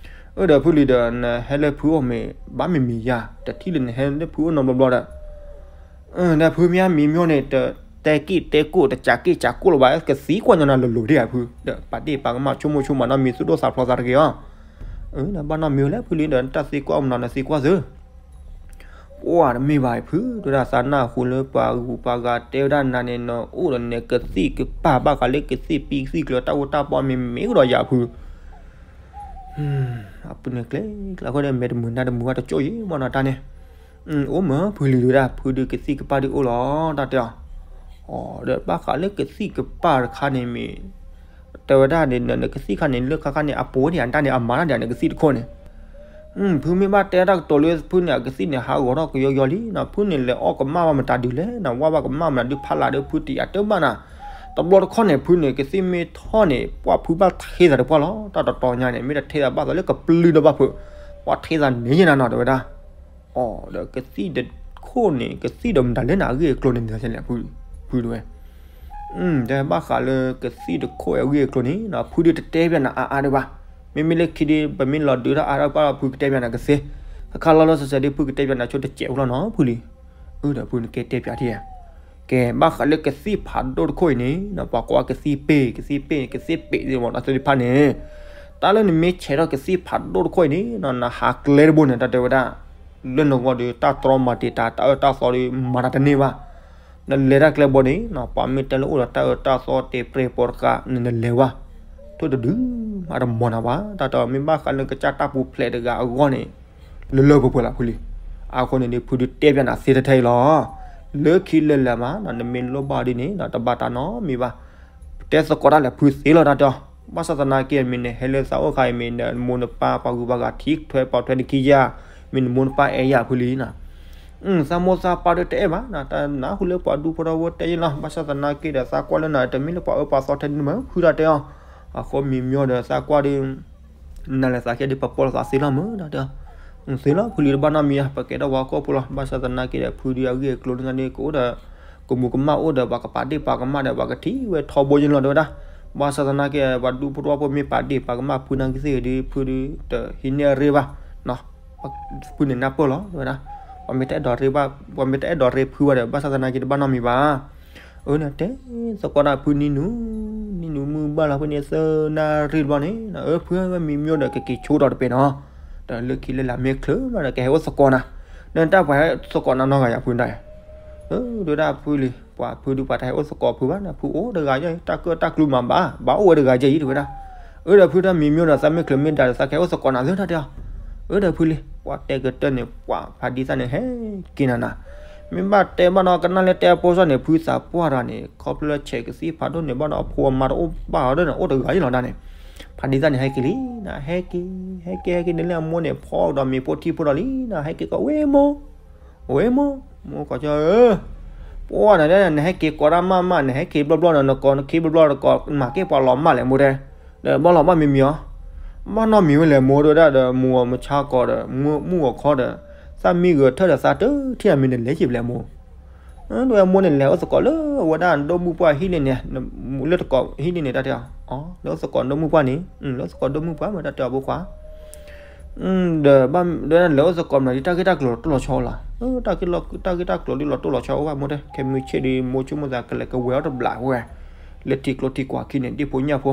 အၢဒီးဖုလံဒီး နဟဲလၢဖုအိၣ်မ့ၢ် ဘၣ်မံမံၤယၤ တထံၣ်လၢနဟဲလၢဖုအိၣ်နီဘျီဘျီဒီး ဒီးဖုမ့ၢ်မံမံၤန့ၣ် တတဲက့ၣ်တဲကိၣ် တစးက့ၣ်စးကိၣ်လၢၤဘၣ် ကသံကွၢ်ညီနၤလိၤလိၤဒံးဧါဖု, ဒီးပာ်ဒ့ၣ်ပာ်ကမၣ်ဆိကမိၣ်ဆိကမးနီတမံၤသူၣ်ဒိၣ်သးဖျိးသးတဂ့ၤအီၤ, ဒီးဘၣ်နီတမံၤလၢဖုလံဒီး နတၢ်သံကွၢ်မနုၤနသံကွၢ်သု, ပှၢ်တမ့ၢ်ဘၣ်အံၤဖု, တဲဝဲဒၣ်နၤန့ၣ်နအိၣ်ဒီးနကသံၣ်ကပၢ်ဘၣ်ဃးလၢကသံၣ်ပံသံၣ်ကျိၤတၢ်အိၣ်တၢ်ပီမ့ၢ်မ့ၢ်ကဒီးယၤဖု အပူၤန့ၣ်ကျဲကျါဃိဒီး မဲာ်တမုာ်နါတမုာ်ဘၣ်တကၠိၣ်အံၤမ့ၢ်နီၤတၢ်န့ၣ်, အိၣ်မ့ၢ်ဖုလံၤဒုဒၣ် ဖုဒုကသံၣ်ကပၢ်ဒုအိၣ်လီၤ တၢ်တဲအီၤ, အိၣ်ဒီးဘၣ်ဃးလၢကသံၣ်ကပၢ်တခါန့ၣ်မ့ၢ်, တဲဝဲဒၣ်န့ၣ် နကသံၣ်ခါန့ၣ် လၢခါခါန့ၣ် အပိာ်ဒံးဧါ တၢ်န့ၣ် အမၤတၢ်ဒံးဧါ နကသံၣ်တခိၣ်န့ၣ် ဖုမ့ၢ်ဘၣ်တဲတၢ်ကတိၤလၢဖုန့ၣ် အကသံၣ်န့ၣ် ဟးဂီၤထီၣ်ကယီကယီလံနီၤ, ဖုန့ၣ်လဲၤအီၣ်ကမၣ်ဘၣ်မတၤဒုလဲၣ်နီၤ, ဝါဘၣ်ကမၣ်မတၤဒုဖးလၢ်ဒီးဖုတယာ်တဘၣ်နီၤ, တဘျီတခီၣ်န့ၣ် ဖုန့ၣ် ကသံၣ်မ့ၢ်ထီၣ်န့ၣ် ပှၢ်ဖုဘၣ်ထ့သးတပှၢ်လီၤ, တၢ်တတီၤညါန့ၣ် မ့ၢ်တထ့သးဘၣ်သးလၢကပျုၢ်ဒီးဘၣ်ဖု, ပှၢ်ထ့သးန့ၣ်ယဲၢ်နၤနီၤ တဲဝဲဒၣ်, အိၣ်ဒီးကသံၣ်တခိၣ်န့ၣ် ကသံၣ်ဒီးမတၤလၢနၤအဂ့ၢ်အကျိၤန့ၣ် ဖုတဲဝဲ တဲဘၣ်ဃးလၢကသံၣ်တခိၣ်အဂ့ၢ်အကျိၤန့ၣ်နီၤ ဖုဒုတတဲပၠးနၤအါအါဒံးဘၣ်, မ့မ့ၢ်လၢခံဒု ပမ့ၢ်လီၤဒုးတၢ်အါတၢ်ပၢ်ဒီး ဖုကတဲပၠးနၤကသ့, ခါခါလီၤလီၤဆဲးဆဲးဒု ဖုကတဲပၠးနၤဆိတစဲးဖိလီၤနီၤ ဖုလံ, အၢဒီးဖုန့ၣ်ကဲတဲပၠးထံဧါ, ကဲဘၣ်ဃးလၢကသံၣ်ဖးဒိၣ်တခိၣ်အံၤန့ၣ်နီၤ ပှၤကိးဝဲကသံၣ်ပ့ၢ် ကသံၣ်ပ့ၢ် ကသံၣ်ပ့ၢ်သ့ၣ်မတၤသ့ၣ်တဖၣ်န့ၣ်, တၢ်လၢနမ့ၢ်ဆဲးထီၣ်ကသံၣ်ဖးဒိၣ်တခိၣ်အံၤန့ၣ်နီၤ နဟးကျဲတဘိန့ၣ် တၢ်တဲဝဲဒၣ်, လၢနဂီၢ်ဒီး တၢ်တြီမၤတံာ်တာ် တၢ်အၢတၢ်သီဒီး မၤတၢ်တန့ၢ်ဘၣ်, နလဲၤတၢ်ကျဲဘိန့ၣ်နီၤ ပှၤမ့ၢ်တဲလၢအိၣ်ဒီးတၢ်အၢတၢ်သီတဲပြဲၢ်ပိာ်တဃာ် နလဲၤဝဲ, ထိၣ်တဒုမၤတမီၤနၤဘၣ်, တၢ်တဲမ့ၢ်ဘၣ်ဃးလၢကစၢ်တၢ်ပူၤဖျဲးတဂၤအဂီၢ်န့ၣ်, လၢလၢပှဲၤပှဲၤလီၤဖုလံ, အဃိန့ၣ်ဒုး ဖုဒုတဲပၠးနၤသ့ထဲထဲအံၤလီၤ, လၢခံလၢလဲၤမးနီၤနမ့ၢ်လိၣ်ဘၣ်ဒ်န့ၣ်နီၤ တဘၣ်တၢ်နီတမံၤဘၣ် တဲသကိးတၢ်လၢဖုသ့လီၤတၢ်တဲအီၤ, ဘၣ်ဆၣ်သနာ်က့ မ့ၢ်နဟဲလၢသးအိၣ်ခါအံၤ မ့ၢ်နမိၢ်နပၢ်ပှၤဂုၤပှၤဂၤထံၣ်ထွဲပိာ်ထွဲနခံယၤ, မ့ၢ်နမိၢ်နပၢ်အဲၣ်ယၤဖုလံနီၤ, သးမိၢ်သးပၢ်ဒီးတအဲၣ်ဘၣ်နီၤ တၢ်နၢ်ဟူလၢပှၤဒူဖိထီဘိတဲယဲၢ်လီၤ, ဘၣ်ဆၣ်သနာ်က့ဒီး သးကွၢ်လၢနၤတမ့ၢ်လၢပှၤအၢပှၤသီထဲန့ၣ်မ့ၢ်ဖုတၢ်တဲအီၤ, အဃိမံၤမၠီဒီးသးကွၢ်ဒီး နလဲၤသးကဲဒုး ပပိာ်လိာ်သးသ့လီၤမ့ၢ်ဒီးတဲအီၤ, သ့လီၤဖုလံတဘၣ်နီတမံၤဧါ ပကဲထီၣ်ပှၤဟီၣ်ခိၣ်ဖိလီၤ, ဘၣ်ဆၣ်သနာ်က့ဒီး ဖုဒုအဂ့ၢ်အကျိၤလၢညါဒုး ကအိၣ်ဒီး ကမူၤကမၣ်အိၣ်ဒီး ပှၤကပာ်ဒ့ၣ်ပာ်ကမၣ်ဒီး ပှၤကထံၣ်ဝဲထီဘိယဲၢ်လီၤတဲဝဲဒၣ်, ဘၣ်ဆၣ်သနာ်က့ ပှၤဒူဖိထီဘိမ့ၢ်ပာ်ဒ့ၣ်ပာ်ကမၣ်ဖုနာ်က့သ့ၣ်ဂ့ၤဒုး ဖုဒုးတဟံးန့ၢ်အရ့ဘၣ်, ဖုန့ၣ်နၢ်ပၢၢ်လီၤတဲဝဲဒၣ်, ပှၤမ့ၢ်တအဲၣ်ဒိးရ့ဘၣ် ပှၤမ့ၢ်တအဲၣ်ဒိးရ့ဖုဘၣ်ဒီး ဘၣ်ဆၣ်သနာ်က့တဘၣ်နီတမံၤဘၣ် အၢ နတဲသကိးတၢ်ဖုနံၤနူၤ, နံၤနူၤမုၢ်ဘၣ်လီၤဖဲန့ၣ်သၢနၣ်ရံၣ်တဘျီန့ၣ်, အၢ ဖုမံၤမၠိဒီးကက့ၤဆိကတီၢ်တပဲာ်နီၤ, ဒီးလၢခံလၢလာ်မ့ၢ်ချုးမးဒီးကဟဲအိၣ်သကိးနၤ, ဒီးတၢ်ပှၤဟဲသကိးနၤနီတဂၤယၤဖုဒၣ်, အၢ ဒုဒၣ်ဖုလံၤပှၤဖုဒုပှၤတဟဲအိၣ်သကိးဖုဘၣ်န့ၣ် ဖုအိၣ်တဂၤယဲၢ် တၢ်ကၢၣ်တၢ်ကျူမၤဘၣ် ဘၣ်အိၣ်ဝဲတဂၤယဲၢ်အံၤတဲဝဲဒၣ်, အၢ ဒီးဖုတၢ်မံၤမၠိဒီးသးမ့ၢ်ချုးမ့ၢ်ဒါဒီးသးကဟဲအိၣ်သကိးနၤလၢတၢ်တဲအီၤ, အၢ ဒီးဖုလံၤ ပှၤတဲကတၢၢ်န့ၣ် ပှၤဖါဒံသၣ်န့ၣ်ဟဲက့ၤနၤနၤ, မ့ၢ်ဘၣ်တဲဘၣ်နီၤ ကနၣ်လၢတဲအဖိစၢ်န့ၣ် ဖုသးပှၢ်တဂၤန့ၣ် ခီဖျိလၢဆဲးကသံၣ်ဖးဒိၣ်န့ၣ်ဘၣ်ဒီး အဖိအမါတအိၣ်ဘၣ်အီၤဒီးန့ၣ် အိၣ်တဂၤအံၤလီၤဒၣ်န့ၣ်, ဖါဒံသၣ်န့ၣ် ဟဲက့ၤလံနၤ, ဟဲက့ၤ ဟဲက့ၤ ဟဲက့ၤန့ၣ်လၢအမိၢ်န့ၣ် ဖီကဒီးမ့ၤဖိထံဖိဒီးလံနၤ, ဟဲက့ၤကီး ဝဲမိၢ် ဝဲမိၢ်, မိၢ်ကီးကၠီဧၢ, ပှၢ်နၤဒၣ် နဟဲက့ၤကိးတၢ်မးမး နဟဲက့ၤဘျီဘျီဒီး နကိးနခံဘျီဘျီဒီး ကိးမၤက့ၢ်ပှၤလီၤမၢ်လဲၣ်မိၢ်တဲ, ဒီးဘၣ်လီၤဘၣ်မံမံၤအီၤ, ဘၣ်နီတမံၤဝဲလဲၣ်မိၢ်တဲဝဲဒၣ်ဒီး မိၢ်အီၤမုၢ်ဆါကီးဒီး မုၢ်ဂီၤခီဒီး သၣ်မံဂဲၤထၢၣ်ဒီးသးတထံၣ်အမံၤန့ၣ်လဲၤက့ၤဘျဲၣ်မိၢ် တဲဝဲမိၢ်န့ၣ် လဲၤအိၣ်သကိးလၢအဝဲဒၣ်ဒိၣ်မုၢ်ပှၢ်ဟံၣ်လံန့ၣ်, လၢသကိးဟံၣ်လံန့ၣ် တၢ်တဲအီၤ, လဲၤအိၣ်သကိးဒိၣ်မုၢ်ပှၢ်န့ၣ်, လဲၤအိၣ်သကိးဒိၣ်မုၢ်ပှၢ်မ့ၢ်တၢ်တဲအီၤဖိခွါ, ဒီးဘၣ်ဒၣ်လဲၤအိၣ်သကိးမနုၤဒ်တၢ်ဂ့ၢ်တၢ်ကျိၤလီၤတိၢ်လီၤဆီအိၣ်လီၤ, တၢ်ဂ့ၢ်တၢ်ကျိၤဒ်လီၤတိၢ်လီၤဆီအိၣ်ဘၣ်မိၢ်တဲ, ခဲမုၢ်ဆ့ၣ်ဒီး မိၢ်ဆိကမိၣ်သးကလဲၤကဝဲၤအီၣ်တဘျီဝဲ, လၢထံကျိထံကွာ်ခံန့ၣ် ဒ့ၣ်ဖိညၣ်ဖိ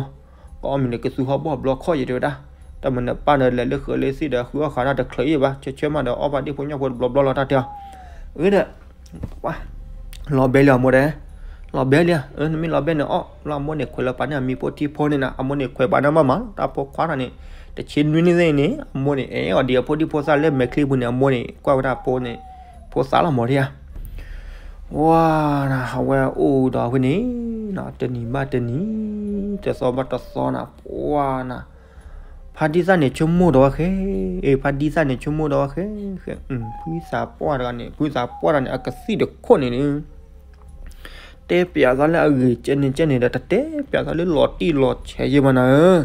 ကအီၣ်မ့ၤန့ၣ် ကသူဟီၣ်ဘီၣ်ဘျီခီၣ်ယံၤတဲဝဲဒၣ်, တၢ်မနုၤပၢ်ဒီးလဲၤလၢဃၢၤလၢသ့ၣ်ဒီး ဃုအီၣ်ဃာ်တၢ်တချုးယံၤဘၣ်, ဆၢဆၢမးဒီးအီၣ်ဘၣ်ဒ့ၣ်ဖိညၣ်ဖိတဘျီဘျီလီၤတၢ်တဲအီၤ, အဒီး လီၤဘဲလံအမိၢ်တဲ, လီၤဘဲလံ, နမ့ၢ်လီၤဘဲန့ၣ်အီၣ်လီၤ အမိၢ်န့ၣ် ခွဲးလၢပာ်န့ၢ်အမံၤဖိထံဖိန့ၣ်နၤ, အမိၢ်န့ၣ် ခွဲးပာ်န့ၢ်မးမးလီၤ, တၢ်ဖိခွါတဂၤန့ၣ် တဆံနွံနံၣ်သ့ၣ်န့ၣ် အမိၢ်န့ၣ် အဲၣ်အီၤဒ်အဖိဒံဖိသၣ်လၢမဲာ်ချံပူၤန့ၣ် အမိၢ်န့ၣ် ကွၢ်ဝဲဒၣ်အဖိန့ၣ်, ဖိသၣ်လီၤမိၢ်တဲဧါ ပှၢ်နၤ အဝဲအိၣ်ဒီးဖဲန့ၣ်, တနံၤဘၣ်တနံၤ, တသီဘၣ်တသီနၤ, ပှၢ်နၤ, ဖါဒံသၣ်န့ၣ်ဆိကမိၣ်ဒီးဝဲဃဲ, ဖါဒံသၣ်န့ၣ်ဆိကမိၣ်ဒီးဝဲဃဲ, ဖုသးပှၢ်တဂၤန့ၣ် ဖုသးပှၢ်တဂၤန့ၣ် အကသံၣ်တခိၣ်န့ၣ် တဲပၠးသးလၢအဂ့ၤကဲန့ၣ်ကဲန့ၣ်ဒီး တတဲပၠးသးလၢလီၤတံၢ်လီၤဆဲးယဲၢ်ဘၣ်နၤဧၢ,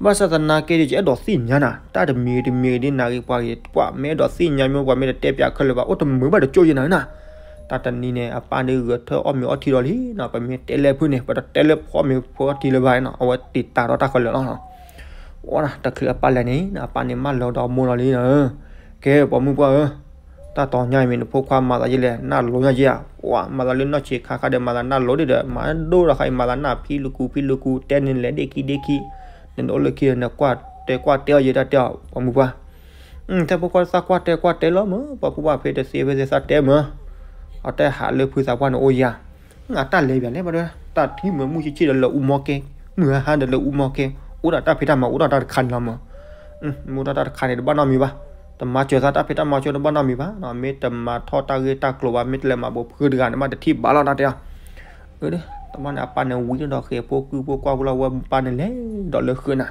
ဘၣ်ဆၣ်သနာ်က့ဒီး ယအဲၣ်ဒိးသ့ၣ်ညါနၤ, တၢ်တမံၤတမံၤဒ်နၤဂ့ၤပှၤဂ့ၤ ပှၤမ့ၢ်အဲၣ်ဒိးသ့ၣ်ညါမ့ၢ်ပှၤမ့ၢ်တတဲပၠးခဲလၢာ်ဘၣ် အိၣ်တမုာ်ဘၣ်တကၠိၢ်ယဲၢ်နၤဧၢနၤ, တၢ်တနံၤန့ၣ် အပၢ်ဒုးဂဲၤထၢၣ်အီၣ်မ့ၤအီထံဒီးလံနၤ, ပမ့ၢ်တဲလၢဖုန့ၣ် ပတတဲလၢဖီမ့ၤဖီထံလၢၤဘၣ်နၤ, အဝဲတံာ်တာ်ဒီးတၢ်ခဲလၢာ်လီၤ အိၣ်ဒၣ်တချုးအပၢ်လဲၤန့ၣ် အပၢ်န့ၣ်မၢလီၤဒီးအမိၢ်လီၤလံ, ကဲ ပိာ်မုၣ်ပှၢ်ဧၢ, တၢ်တီၤညါအံၤမ့ၢ်နဖိခွါမၤသးယဲလဲၣ် နၢ်လိၤညါယဲဧါ, ပှၤမၤသးလၢနီၢ်ဆံးခါခါဒီး မၤသးနၢ်လိၤဒ်ဒီး မၤဒိၣ်ဒီးခါအံၤ မၤသးနၢ်ဖံးလူၤကူၤဖံးလူၤကူၤ တဲန့ၣ်လဲၤဒ့ၣ်ခံဒ့ၣ်ခံ, နအိၣ်လၢခံဒီး နကွၢ်တဲကွၢ်တဲအီၤယဲတၢ်တဲအီၤ ပိာ်မုၣ်ပှၢ် ထဲဖိခွါသးကွၢ်တဲကွၢ်တဲလီၤမး ပှၤဖိပှၢ်ဖဲတသ့ဖဲသ့သးတဲမး, အတဲဟးလၢဖုသးပှၢ်န့ၣ်အိၣ်ယၤ, အတၢ်လဲၤပၠးလဲၣ်ဘၣ်ဒီး တၢ်ထံၣ်မးမုၢ်ဆ့ၣ်ဆ့ၣ်ဒီးလၢအူမီကဲ, မုၢ်ဟါဟါဒီးလၢအူမီကဲ, အိၣ်ဒၣ်တၢ်ဖံးတၢ်မၤအိၣ်ဒၣ်တၢ်တခါန့ၣ်လီၤမး, မ့ၢ်အိၣ်ဒၣ်တၢ်တခါန့ၣ် တဘၣ်နီတမံၤဘၣ်, တမၤစၢၤသးတၢ်ဖံးတၢ်မၤစၢၤတဘၣ်နီတမံၤဘၣ်, မ့ၢ်တမၤထီၣ်တၢ်ဂ့ၢ်တၢ်ကျိၤဘၣ် မ့ၢ်တလဲၤမၤဘူးဖုတဂၤန့ၣ် ဘၣ်တထံၣ်ဘၣ်လီၤတၢ်တဲအီၤ တဘျီန့ၣ် အပၢ်န့ၣ်ဝံၤဒီးဃဲၤဖိကုၢ်ဖိကွၢ်ဖိလီၤ ဝဲပၢ်န့ၣ်လဲၤဒီးလၢဃုာ်နၤ,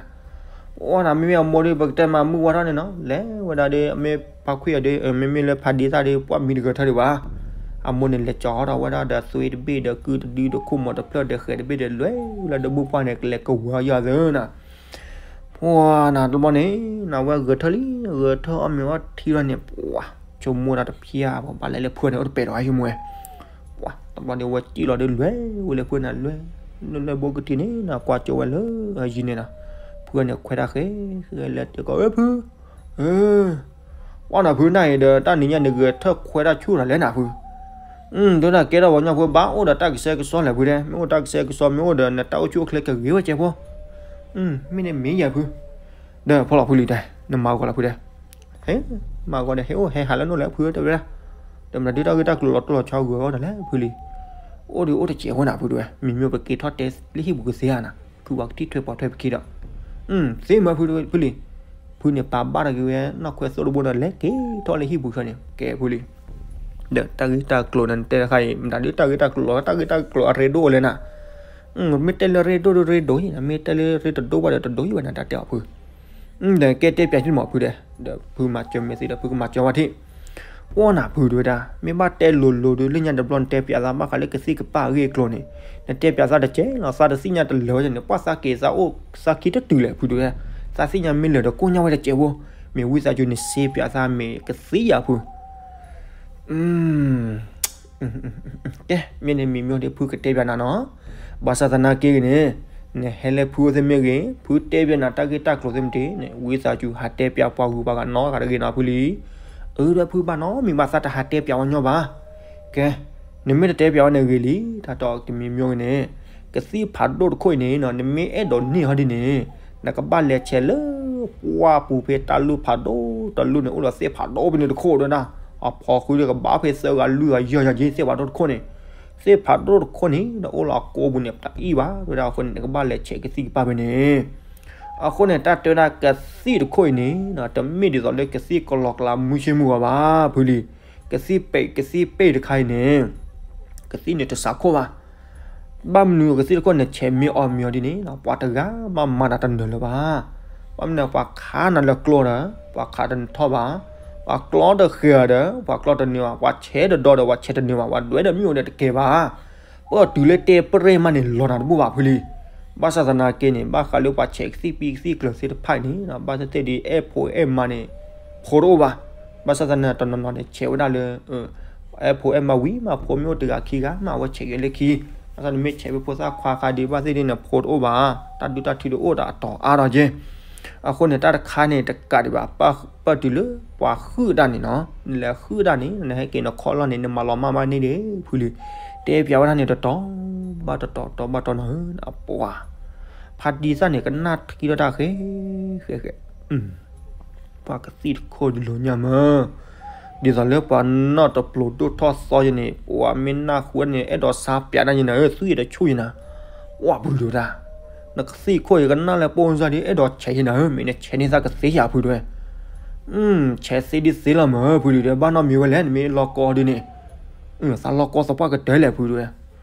အိၣ်နၤ မ့မ့ၢ်အမိၢ်ဒီး ပကတဲမၤမုၢ်ဝါထီၣ်န့ၣ်နီၤ လဲၤဝဲဒၣ်ဒီး မ့ၢ်ဖါခွံၣ်အီၤဒီး မ့မ့ၢ်လၢဖါဒံသၣ်ဒီး ပှၢ်မံတဂဲၤထၢၣ်ဒံးဘၣ်, အမိၢ်န့ၣ်လဲၤကၠီၤထီၣ်ဝဲဒၣ်ဒီးသွ့တဘ့ၣ်ဒီးကုၢ်တဒုဒီးခိၣ်မီၤတဖျၢၣ်ဒီးဃဲၤတဘ့ၣ်ဒီးလွဲၢ်လၢဒိၣ်မုၢ်ပှၢ်န့ၣ် ကလဲၤကဝီၤယၤသၢနၤ ပှၢ်နၤတဘျီန့ၣ် နဝဲဂဲၤထၢၣ်လံ ဂဲၤထၢၣ်အီၣ်မ့ၤအီထံလီၤန့ၣ် ပှၢ် ဆိကမိၣ်တၢ်တဖျၢၣ် ပှၤဘၣ်လဲၤလၢဖုန့ၣ် အိၣ်တပဲာ်ဒီးဟဲယမူဝဲ, ပှၢ် တဘျီန့ၣ် ဝဲစံၣ်လီၤဒီးလွဲၢ်ဝဲလၢဖုန့ၣ်လွဲၢ်, လၢလၢဘိကထံန့ၣ် နကွၢ်ကၠိဝဲလၢအယံၤန့ၣ်နီၤ, ဖုန့ၣ်ခွဲးတၢ်ဃဲ ဃဲလဲၤတဲကီး ဝဲဖု ပှၢ်နၤဖုနၤအံၤဒီး တၢ်နံၤညါန့ၣ် ဂဲၤထၢၣ်ခွဲးတၢ်ဆူၣ်တၢ်လဲၣ်နၤဖု ဒ်နၤကဲထီၣ်ပှၤကညီဖိဘၣ်အိၣ်ဒီးတၢ်ကဆှဲကဆှီလဲၣ်ဖုတဲ, မ့ၢ်အိၣ်တၢ်ကဆှဲကဆှီ မ့ၢ်အိၣ်ဒီးနတၢ်အိၣ်ဆူၣ်အိၣ်ချ့ကဂ့ၤဝဲကဲဖိ, မ့ၢ်န့ၣ်မ့ၢ်ယၤဖု, ဒီးဖီလီၤဖုလံတဲ, နမၤဂီၤလီၤဖုတဲ, ဟဲ, မၤဂီၤဒီး ဟဲအိၣ်ဟဲဟးလၢနအိၣ်လဲၣ်ဖုတဲဝဲဒၣ်, ဒီးမနုၤဒ်တၢ်ဂ့ၢ်တၢ်ကျိၤလီၤတိၢ်လီၤဆီဂ့ၤဂီၤဒီးလဲၣ်ဖုလံ, အိၣ်ဒီးအိၣ်တစဲးဖိနၤဖုတဲဝဲ, မ့မ့ၢ်ပက့ၤထီၣ်တဲလၢဟံၣ်ပူၤကသ့ဧါနၤ, ဖုပှၤကထံၣ်ထွဲပိာ်ထွဲပခံဒီး, သ့မၢဖုတဲဝဲဖုလံ, ဖုန့ၣ်ပာ်ဘၣ်တၢ်က့ၤဝဲ နီၢ်ခွဲသိၣ်တဘိဒီး လဲၤက့ၤထီၣ်လၢဟံၣ်ပူၤဆၢန့ၣ် ကဲဖုလံ ဒီးတၢ်ဂ့ၢ်တၢ်ကျိၤန့ၣ် နတဲတခါအံၤ မတၤဒ်တၢ်ဂ့ၢ်တၢ်ကျိၤလီၤ တၢ်ဂ့ၢ်တၢ်ကျိၤအရ့ဒိၣ်လဲၣ်နၤ, မ့ၢ်တဲလၢရ့ဒိၣ်ဒ်ရ့ဒိၣ်အံၤနၤ မ့ၢ်တဲလၢရ့တဒိၣ်ဘၣ်ဒီးတဒိၣ်အံၤဝဲနၤ တၢ်တဲအီၤဖု, ဒီးကဲတဲပၠးထံၣ်မးဖုဒီး, ဒီးဖုမၤစၢၤမ့ၢ်သ့ဒီး ဖုကမၤစၢၤဝဲထံၣ်, ပှၢ်နၤဖုတဲဝဲဒၣ် မ့ၢ်ဘၣ်တဲလိၤလိၤဒီး လၢညါတဘျီနတဲပၠးသးဘၣ်ဃးလၢကသံၣ်ကပၢ်အဂ့ၢ်အကျိၤန့ၣ်, နတဲပၠးသးတကဲလီၤ သးတသ့ၣ်ညါတလၢာ်ဝဲန့ၣ် ပှၢ်သးက့ၤသးအိၣ်သးခံတတုၤလဲၣ်ဖုတဲဝဲဒၣ်, သးသ့ၣ်ညါမ့ၢ်လၢာ်ဒီးကိၣ်ညါဝဲတကဲဖိ, မ့ၢ်ဝံသးစူၤန့ၣ်စ့ပၠးသးမ့ၢ်ကသံယၤဖု ကဲ မ့ၢ်န့ၣ်မံၤမ့ၢ်ဒ်ဖုကတဲပၠးနၤနီၤ, ဘၣ်ဆၣ်သနာ်က့ဂ့ၤန့ၣ်, နဟဲလၢဖုအိၣ်သ့ၣ်မ့ၢ်ဂ့ၤ, ဖုတဲပၠးနၤတၢ်ဂ့ၢ်တၢ်ကျိၤသ့ၣ်မ့ၢ်တ့ၢ်န့ၣ် ဝံသးစူၤဟးတဲပၠးပှၤဂုၤပှၤဂၤနီတဂၤတဂ့ၤနီၤဖုလံ, အၢဒီးဖုဘၣ်နီတမံၤဘၣ်သးတဟးတဲပၠးဝဲညီဘၣ်, ကဲ, နမ့ၢ်တတဲပၠးဝဲန့ၣ်ဂ့ၤလံ, တၢ်တီကမံၤမ့ၢ်ဂ့ၤန့ၣ်, ကသံၣ်ဖးဒိၣ်တခိၣ်အံၤန့ၣ်နီၤ နမ့ၢ်အဲၣ်ဒိးန့ၢ်ဟီဒ်န့ၣ်, နကဘၣ်လဲၤဆဲးလၢ ပှၢ်ပူၤဖဲတၢ်လူၢ်ဖးဒိၣ်တလူၢ်န့ၣ် အိၣ်လီၤသ့ၣ်ဖးဒိၣ်ဖဲန့ၣ်တခိၣ်ဒီးဒၣ်, အဖီဃုဒီးကဘၣ်ဖဲသၢဂၤလွံၢ်ဂၤယဲၢ်ဂၤယဲၢ်သ့ၣ်ဖးဒိၣ်တခိၣ်န့ၣ်, သ့ၣ်ဖးဒိၣ်တခိၣ်န့ၣ် ဒီးအိၣ်လီၤအကိာ်ပူၤန့ၣ် တအံၣ်ဘၣ် တဲဝဲဒၣ်အဃိန့ၣ် နကဘၣ်လဲၤဆဲးကသံၣ်ကပၢ်ဖဲန့ၣ်, အဃိန့ၣ် တၢ်တဲဝဲဒၣ်ကသံၣ်တခိၣ်အံၤန့ၣ် တမ့ၢ်ဒ်သိးလၢကသံၣ်ကလီကလါမုၢ်ဆ့ၣ်မုၢ်ဂီၤဘၣ် ဖုလံၤ. ကသံၣ်ပဲာ် ကသံၣ်ပဲာ်တခါအံၤန့ၣ် ကသံၣ်န့ၣ်တစးခိၣ်ဘၣ်. ဘၣ်မနုၤကသံၣ်တခိၣ်န့ၣ် ဆဲးမ့ၢ်အီၣ်မ့ၢ်အီဒ်န့ၣ် ပှၤတဂၤမၤမၤတၢ်တနၢၤလၢၤဘၣ်. ဘၣ်မနုၤ ပှၤခးနၤလၢကျီဒီး ပှၤခးတနၢၤထီၣ်ဘၣ်, ပှၤကျီတဃဲၤဒီး ပှၤကျီတနၢၤဘၣ်, ပှၤဆဲးတဒီဒီး ပှၤဆဲးတနၢၤဘၣ်, ပှၤဒွဲဒီးမ့ၣ်အူဒီးတကဲဘၣ်. ပတုၤလၢတဲပရဲၣ်မးန့ၣ် လီၤနၤတဘူၣ်ဘၣ်ဖုလံၤ. ဘၣ်ဆၣ်သနာ်က့န့ၣ် ဘၣ်ဃးလၢပှၤဆဲးကသံၣ်ပံကသံၣ်ကျၢၤသ့ၣ်တဖၣ်အံၤန့ၣ် ဘၣ်သ့ၣ်သ့ၣ်ဒီး အဲၣ်ဖိအဲၣ်မါန့ၣ် ဖိတအိၣ်ဘၣ်. ဘၣ်ဆၣ်သနာ်က့တနီၤနီၤန့ၣ် ဆဲးဝဲဒၣ်လၢ အဲၣ်ဖိအဲၣ်မါဝံၤမး ဖိမ့ၢ်အိၣ်တဂၤခံဂၤမး အဝဲဆဲးက့ၤလၢခံ. ဘၣ်ဆၣ်နမ့ၢ်ဆဲးဖဲဖိသၣ်ခွါခါဒီး ဘၣ်သ့ၣ်သ့ၣ်န့ၣ် ဖိတအိၣ်ဘၣ်, တၢ်ဒုတၢ်ထုတအိၣ်ဒီးအတီၤအါထီၣ်က့. အဃိန့ၣ် တၢ်တခါန့ၣ် တကးဒံးဘၣ် ပတုၤလၢပှၤဟုၣ်တၢ်န့ၣ်နီၤ, နလဲၤဟုၣ်တၢ်န့ၣ် နဟဲက့ၤနခီၣ်လီၢ်န့ၣ် နမၤလီၤမၢ်မးန့ၢ်ဒံးဖုလံၤ. တဲပၠးဝဲဒၣ်န့ၣ် တတီၤဘၣ်တတီၤ တီၤဘၣ်တီၤနီၤဧၢ အပှၤ ဖါတံၢ်သၣ်န့ၣ် ကနၣ်ထံထီၣ်တၢ်ဃဲ ဃဲ ဃဲ ပှၤကသံၣ်တခိၣ်ဒုးလိာ်ညၣ်မး, ဒ်သိးလၢပှၤနီၢ်တပျိၤဒိၣ်ထီၣ်သီယဲန့ၣ် ပှၤမ့ၢ်နၢ်ဟူန့ၣ် အဲၣ်ဒိးဆါပၠးတၢ်ယဲနၤဧၢ, သွံၣ်အံၤတဆူၣ်ယဲနၤ, ပှၤဖုဒုးဝဲဒၣ်, နကသံၣ်ခိၣ်အံၤကနၣ်လၢပိၢ်စၢ်ဒ် အဲၣ်ဒိးဆဲးယဲနၤဧၢ, မ့ၢ်နဆဲးန့ၢ်သးကသ့ဧါဖုဒုးဝဲ, ဆဲးသ့ဒ်သ့လီၤမး ဖုဒုးဝဲ ဘၣ်နီတမံၤဝဲလဲၣ် နမ့ၢ်လီၤကီဒုးန့ၣ်, သးလီၤကီသပှၢ်ကတၢၢ်လဲၣ်ဖုဒုးဝဲ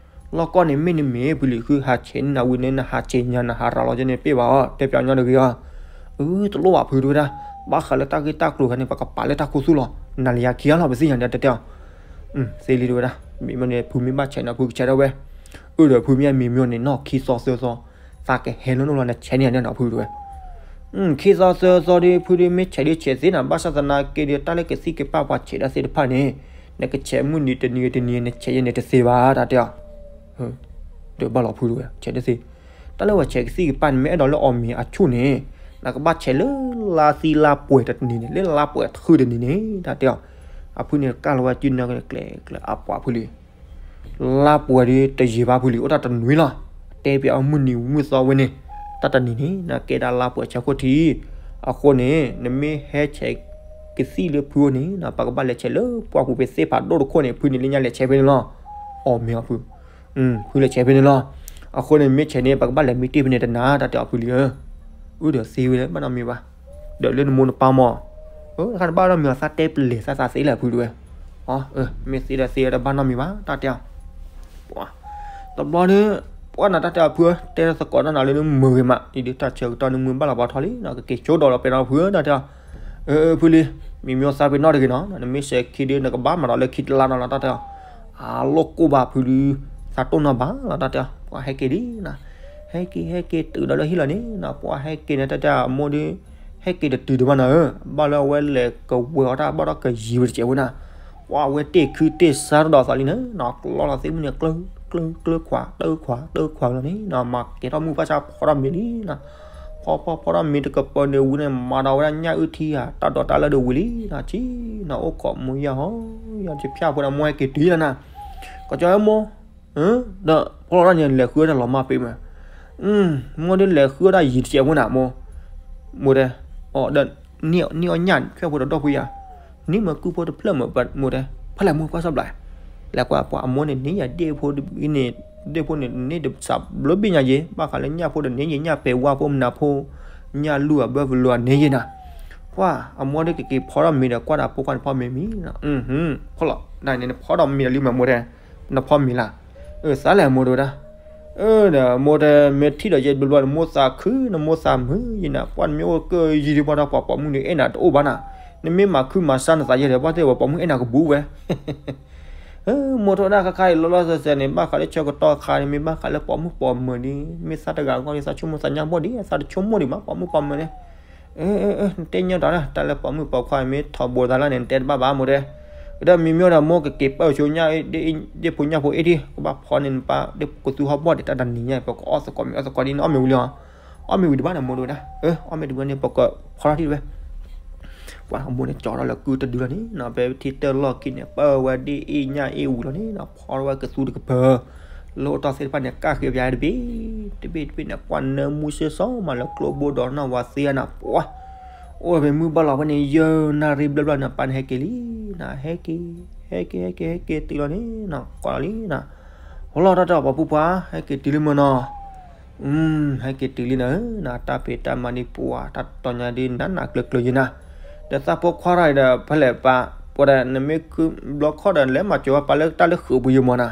လီၤကီန့ၣ်မ့ၢ်နမ့ၢ်ဖုလံၤ ဃုဟးဆဲးန့ၢ်နၤဝံၤန့ၣ် နဟးဆဲးညါ နဟးရၤလီၤကဲန့ၣ် ပ့ၢ်ဘၣ်အီၤ တဲပၠးညီတဂ့ၤအီၤ, အၢ တလိၣ်ဘၣ်ဖုဒုးဝဲဒၣ်, ဘၣ်ဃးလၢတၢ်ဂ့ၢ်တၢ်ကျိၤခါန့ၣ် ပကပာ်လၢတၢ်ခူသူၣ်လီၤ, နၤလၢယၤခံဂၤလီၤ ပသ့ၣ်ညါဒ်တဲတဲအီၤ, သ့လံဒုးဝဲဒၣ်, မ့ၢ်မ့ၢ်န့ၣ် ဖုမ့ၢ်ဘၣ်ဆဲးန့ၣ် ဖုကဆဲးထီၣ်ဝဲ, အၢ ဒီးဖုမ့ၢ်အမံၤမ့ၢ်န့ၣ် နီၢ်ခံသီသၢသီ, သးကဟဲလၢနအိၣ်လီၤ နဆဲးန့ၢ်ယၤန့ၣ်နီၤဖုဒုးဝဲ ခံသီသၢသီဒီး ဖုဒုးမ့ၢ်ဆဲးဒုးဆဲးသ့နၤ ဘၣ်ဆၣ်သနာ်က့ဒီး တၢ်လၢကသံၣ်ကပၢ်ပှၤဆဲးတၢ်သ့ၣ်တဖၣ်န့ၣ်, နကဆဲးမုၢ်နံၤတနံၤတနံၤ နဆဲးယဲန့ၣ်တသ့ဘၣ် တၢ်တဲအီၤ, ဒီးဘၣ်လီၤဖုဒုးဝဲ ဆဲးတသ့, တၢ်လၢပှၤဆဲးကသံၣ်ကပၢ်န့ၣ် မ့ၢ်အဲၣ်ဒိးလၢအီၣ်မ့ၤအဆူၣ်န့ၣ်, နကဘၣ်ဆဲးလၢလါသံလါပှဲၤတနံၤန့ၣ် လၢလါပှဲၤတဃုတနံၤန့ၣ် တၢ်တဲအီၤ, အဖုန့ၣ်ကၢ်လီၤဝဲစုနၢကျဲၤကျဲၤအပှၤဖုလံ လါပှဲၤဒီးတယံာ်ဘၣ်ဖုလံၤ အိၣ်တၢ်တနွံလီၤ, တဲပၠးအီၤမုၢ်နံၤမုၢ်သီဝဲန့ၣ်, တၢ်တနံၤန့ၣ် နကဲဒၣ်လါပှဲၤဆဲးခိၣ်ထံး, အဃိန့ၣ် နမ့ၢ်ဟဲဆဲးကသံၣ်လၢဖုအိၣ်န့ၣ် ပကဘၣ်လဲၤဆဲးလၢပှၢ်ပူၤဖဲသ့ၣ်ဖးဒိၣ်တခိၣ်န့ၣ် ဖုန့ၣ်လၢညါလဲၤဆဲးဖဲန့ၣ်လီၤ, အီၣ်မ့ၤအီၤဖု, ဖုလဲၤဆဲးဖဲန့ၣ်လီၤ, အဃိန့ၣ် မ့ၢ်ဆဲးန့ၣ် ပကဘၣ်လဲၤမံတ့ၢ်ဖဲန့ၣ်တနၤ တၢ်တဲအီၤဖုလံၤဧၢ, အၢ ဒီးသ့ဝဲလၢဘၣ်နီတမံၤဘၣ်, ဒီးလၢနမိၢ်နပၢ်မ့ၢ် တခါတဘၣ်နီတမံၤအီၤ သးတဲပလဲၤသးသးသ့လၢဖုဒုးဝဲ, အၢ မ့ၢ်သ့ဒီးသ့ဝဲတဘၣ်နီတမံၤဘၣ် တၢ်တဲအီၤ, တဘျီဒီး ပှၢ်နၤတၢ်တဲအီၤဖုဧၢ တဲသကိးတၢ်နၤလၢနမုာ်ဂ့ၤမး အံၤဒုးတၢ်ဆၢကတီၢ်နမုာ်ဘၣ်လီၤပှၤထီလံနီၤ ကက့ၤဆိဒီးလီၤပဲာ်နီၤဖုဧၢ တၢ်တဲအီၤ, အၢ ဖုလံၤ မ့ၢ်မ့ၢ်သးပ့ၤနီၣ်တဂ့ၤနီၤ နမ့ၢ်ဆဲးခံဒုး နကဘၣ်မၤဒီးလၢခံတလါနီၤလီၤ တၢ်တဲအီၤ, အလိၣ်ကိၢ်ဘၣ်ဖုဒုး သးတိၢ်နီၣ်ဘၣ်လီၤ တၢ်တဲအီၤ, ပှၤဟဲက့ၤဒ်နီၤ ဟဲက့ၤ ဟဲက့ၤတုၤဒီးလၢဟံၣ်လီၤန့ၣ်နီၤ ပှၤဟဲက့ၤန့ၣ် တၢ်တဲအီၤ အမိၢ်ဒီး ဟဲက့ၤတတုၤဒံးဘၣ်နီၤဧၢ, ဘၣ်လၢအဝဲလဲၤကဝဲၤအီၤတၢ်ဘၣ်ဒီးကယံၤဝဲတစဲးဝဲဒၣ်, ပှၤအဝဲတ့ၢ်ခုတ့ၢ်ဆါတဒီးသးလံန့ၣ်နီၤ ကျီလီၤသ့ၣ်မုၢ်န့ၣ် ကျၢ ကျၢ ကျၢခွး တၢခွး တၢခွးလီၤန့ၣ်နီၤ မၤကဲထီၣ်မုၢ်ဘၣ်ဆၣ်ဖီထီၣ်မ့ၤလံနီၤ, ဖီဖီဖီထီၣ်မ့ၤတကပၤန့ၣ်ဝံၤန့ၣ် မၤဒီးဝဲဒၣ်ညၣ်အုၣ်ထံဧါ တၢ်ဒိးတၢ်လၢဒီးဝံၤလံနီၤ ဆံနီၤ အိၣ်ခိးမိၢ်ယၢ်ဟီ ယၢ်တဖၠၣ်ဖိဒီးမိၢ်ဟဲက့ၤတုၤလီၤနီၤ, ကီၢ်ကၠီမိၢ် ဒီးဖီလီၤတၢ်န့ၣ် လဲၤဃုအီၣ်တၢ်လီၤမၢ်ပ့ၤမး, မိၢ်ဒီးလဲၤဃုအီၣ်တၢ်ယံၤတစဲးဖိနၤမိၢ်, မိၢ်တဲ, အီၤဒီး န့ၢ်အီၣ်ညၣ် ထွဲဖိဒီးဒီပုၢ်ယၤ, န့ၢ်မၤကုၢ်ဖိတဖျၢၣ်မး မိၢ်တဲ, ဖဲလဲၣ်မိၢ်ကွၢ်စၢ်ဘျး, လဲၤကွၢ်ပှၤအမိၢ်န့ၣ် န့ၢ်ယၤဒ့ၣ်ဖိန့ၣ်, ဒ့ၣ်ဖိန့ၣ် န့ၢ်တစးဘျီဘ့ၣ်ညါယဲ, ဘၣ်ဃးလၢညၣ်ဖိဒီးန့ၢ်ယဲ ညၣ်ပဲာ်ဝါဖိမနၤဖိ, ညၣ်လူၢ်အဘၢၣ်ဖလူးအန့ၢ်ယဲနၤ, ပှၤအမိၢ်ဒီးကက့ၤဖီထီၣ်မ့ၤဒီး ကွၢ်ဒီးဖိခွါန့ၣ်ဖီမ့ၤမံၤ, ဖီလီၤ, နဖီဒီးမ့ၤဒီးလံမးမိၢ်တဲ, နဖီမ့ၤလၢ်, အၢ သးလဲၣ်မိၢ်တဲဝဲဒၣ်, အၢ ဒီးမိၢ်တဲ မ့ၢ်ထံၣ်ဒီးယဲဘျီဘျီ နမိၢ်သးခု နမိၢ်သးမုာ်ယဲနၤ, ပှၤနမ့ၢ်အိၣ်ကၢယံၤဒံးဘၣ်ဒီး ပှၤပိာ်မုၣ်န့ၣ်အဲၣ်နၤတအိၣ်ဘၣ်နၤ, နမ့ၢ်မၤခုမၤစၢ်နသးယဲဒီး ဘၣ်သ့ၣ်ပှၤပိာ်မုၣ်အဲၣ်နၤကဘူးဝဲ မိၢ်ထီၣ်ဒၣ်ခါခါအံၤ လီၤလီၤဆဲးဆဲးန့ၣ် ဘၣ်ဃးလၢဆၢကတီၢ်ခါန့ၣ် မ့ၢ်ဘၣ်ဃးလၢပိာ်မုၣ်ပိာ်မၢၤန့ၣ် မ့ၢ်သးတဂၤအဂီၢ်ဒီး သးဆိကမိၣ်သးညၣ်ဘီၣ်ဒံး သးတဆိကမိၣ်ဒံးဘၣ် ပိာ်မုၣ်ပိာ်မၢၤန့ၣ်, နတဲညီတၢ်လၢ တၢ်လၢပိာ်မုၣ်ပိာ်ခွါမ့ၢ်ထီၣ်ဘိသးလၢန့ၣ် နတဲတဘၣ်ဘၣ်မိၢ်တဲ, ဒီးမ့မ့ၢ်ဒီးမိၢ်ကက့ၤပာ်ဆိညၣ် ဒ့ၣ်ဖိညၣ်ဖိအ့ၣ်ထံ ကဘၣ်ဖီန့ၣ် နပၢ်ဒ့ၣ်ကသူဟီၣ်ဘီၣ်ဒံး တၢ်တနံၤညါ ပကအီၣ်သကိးမ့ၤအီၣ်သကိးဒ်န့ၣ် အီၣ်မ့ၤဝံၤလံအီၤ, အီၣ်မ့ၤဝံၤဒံးဘၣ်န့ၣ်မိၢ်တဲဝဲဒၣ်, အီၣ်မ့ၤတဘျီန့ၣ် ပကဖီထီၣ်ထံၣ်ဝဲ ပှၤအမိၢ်န့ၣ် ကၠီထီၣ်လၢကုတဒုလီၤန့ၣ်နီၤ ဖဲထံတၢၢ်လီၢ်ခံန့ၣ် ပၢဝဲဒ့ၣ်အ့ၣ်ညၣ်အ့ၣ်ဝံၤလီၤန့ၣ်နီၤ ဖီထီၣ်ဝဲကသူတကပၤ လၢအိၣ်တ့ၢ်သ့ၣ်တဖၣ်န့ၣ် ကၣ်ဃ့ပၠးတဘ့ၣ် တဘ့ၣ်တဘ့ၣ်န့ၣ် ပှၤနၢမူစ့စီမးလၢကျိဘိဒီးနီၢ်ဝၤသ့ဧါနၤ ပှၤ အိၣ်ဖဲမုၢ်ဘၣ်လီၤဖဲန့ၣ် ယဲၢ်နၣ်ရံၣ်ဘျၢဘျၢန့ၣ် ပၢ်န့ၣ်ဟဲက့ၤလံနီၤ ဟဲက့ၤ ဟဲက့ၤ ဟဲက့ၤ ဟဲက့ၤတုၤလီၤန့ၣ်နီၤ ကွၢ်လီၤလံနီၤ ဟိလီၤတၢ်တၢ်ပှၤဖိပှၤ ဟဲက့ၤတုၤလံမ့ၢ်နီၤ ဟဲက့ၤတုၤလံနၤဧၢ, နတၢ်ဖံးတၢ်မၤဒ်ပှၤတၢ်တီညါဒ်နးနးကျၢၤကျၢၤယဲနၤ, ဒီးသးဖိခွါတဂၤအံၤဒီး ဖဲလဲၣ်ပၢ်, ပှၤဒီးနမ့ၢ်ခုဘျီခီၣ်ဒီး လဲၤမၤစၢၤဝဲပၢ်လၢတၢ်လၢဃုာ်ပူၤယဲမၢ်နၤ,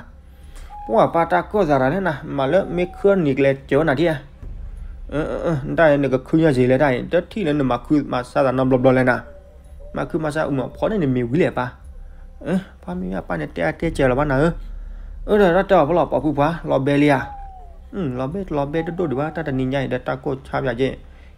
ပှၤပၢ်တၢ်ကီၢ်သးတၢ်န့ၣ်နၤ, မၤလၢမ့ၢ်ခုအနံၤကလဲၤစၢၤဝဲနၤဒ်ဧါ တၢ်အံၤနကခုညါယဲလဲၣ်တၢ်အံၤ တထံၣ်လၢနမၤခုမၤစၢ်သးနီတဘျီဘျီလဲၣ်နၤ, မၤခုမၤစၢ်အုၣ်မ့ၢ်ဖီန့ၣ်နမ့ၢ်ဝံၤလဲၣ်ပၢ်, ပၢ်မ့ၢ်ပၢ်န့ၣ်တဲအါတဲစဲးလီၤဘၣ်နၤဧၢ, အၢ ဒီးတၢ်တဲအီၤဖဲလီၤပိာ်ဖုပှၤ လီၤဘဲလံဧါ, လီၤဘဲတလီၤဘဲတဒိၣ်ဒံးဘၣ် တၢ်တနံၤညါအံၤဒီးတၢ်ကိၢ်ဆါပၠးက့,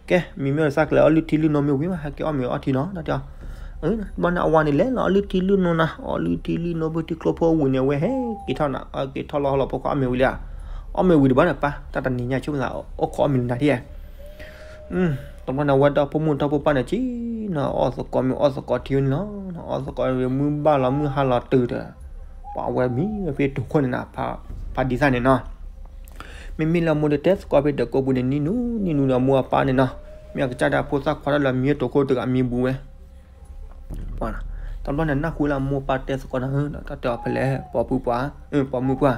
ကဲ မံမ့ၢ်သးကလဲၤအီၣ်လုၢ်ထံလုၢ်နိမ့ၢ်ဝံၤမး ဟဲက့ၤအီၣ်မ့ၤအီထံနီၤ တၢ်တဲအီၤ ဘျီန့ၣ်အဝၤန့ၣ်လဲၤလီၤအီလုၢ်ထံလုၢ်နိနၤ, အီလုၢ်ထံလုၢ်နိဖုထံကျိဖိဝံၤန့ၣ် အဝဲဟဲက့ၤထီၣ်နၤ အက့ၤထီၣ်လီၤဟီလီၤဖိခွါအီၣ်မ့ၤဝံၤလံဧါ, အီၣ်မ့ၤဝံၤဒံးဘၣ်ဒီးပၢ် တၢ်တနံၤညါဆိကမိၣ်သး အိၣ်ခိးအီၣ်မ့ၤလံနၤဒ်ဧါ, တဘျီန့ၣ် အဝဲဒီဖိမုၣ်ဒီဖိပၢ်န့ၣ်က့ၤနၤ အီၣ်သကိးမ့ၤအီၣ်သကိးထံဝဲန့ၣ်လီၤ, အီၣ်သကိးမုၢ်ဘၣ်လီၤမုၢ်ဟါလီၤတုၤဒီး, ပှၤဝဲမံဝဲဖဲတိၤခိၣ်န့ၣ်နၤ, ဖးဒ်သၣ်န့ၣ်နီၤ မ့မ့ၢ်လၢအမိၢ်ဒီးတဲသကိးဖဲဒီးကိးပူၤန့ၣ် နံၣ်နူနံၣ်နူဒီးအမိၢ်အပၢ်န့ၣ်နီၤ, မ့ၢ်အကစၢ်ဒၣ်ဖိသၣ်ခွါတၢ်လၢအမံတိၤခိၣ်တဂၤမံဘူးဝဲ, ပှၤ, တဘျီန့ၣ်နၢ်ဟူလၢအမိၢ်ပၢ်တဲသကိးနၤဧၢ, တၢ်တဲအီၤဖဲလဲၣ် ပိာ်ဖုပှၤ, ပိာ်မုၣ်ပှၤ,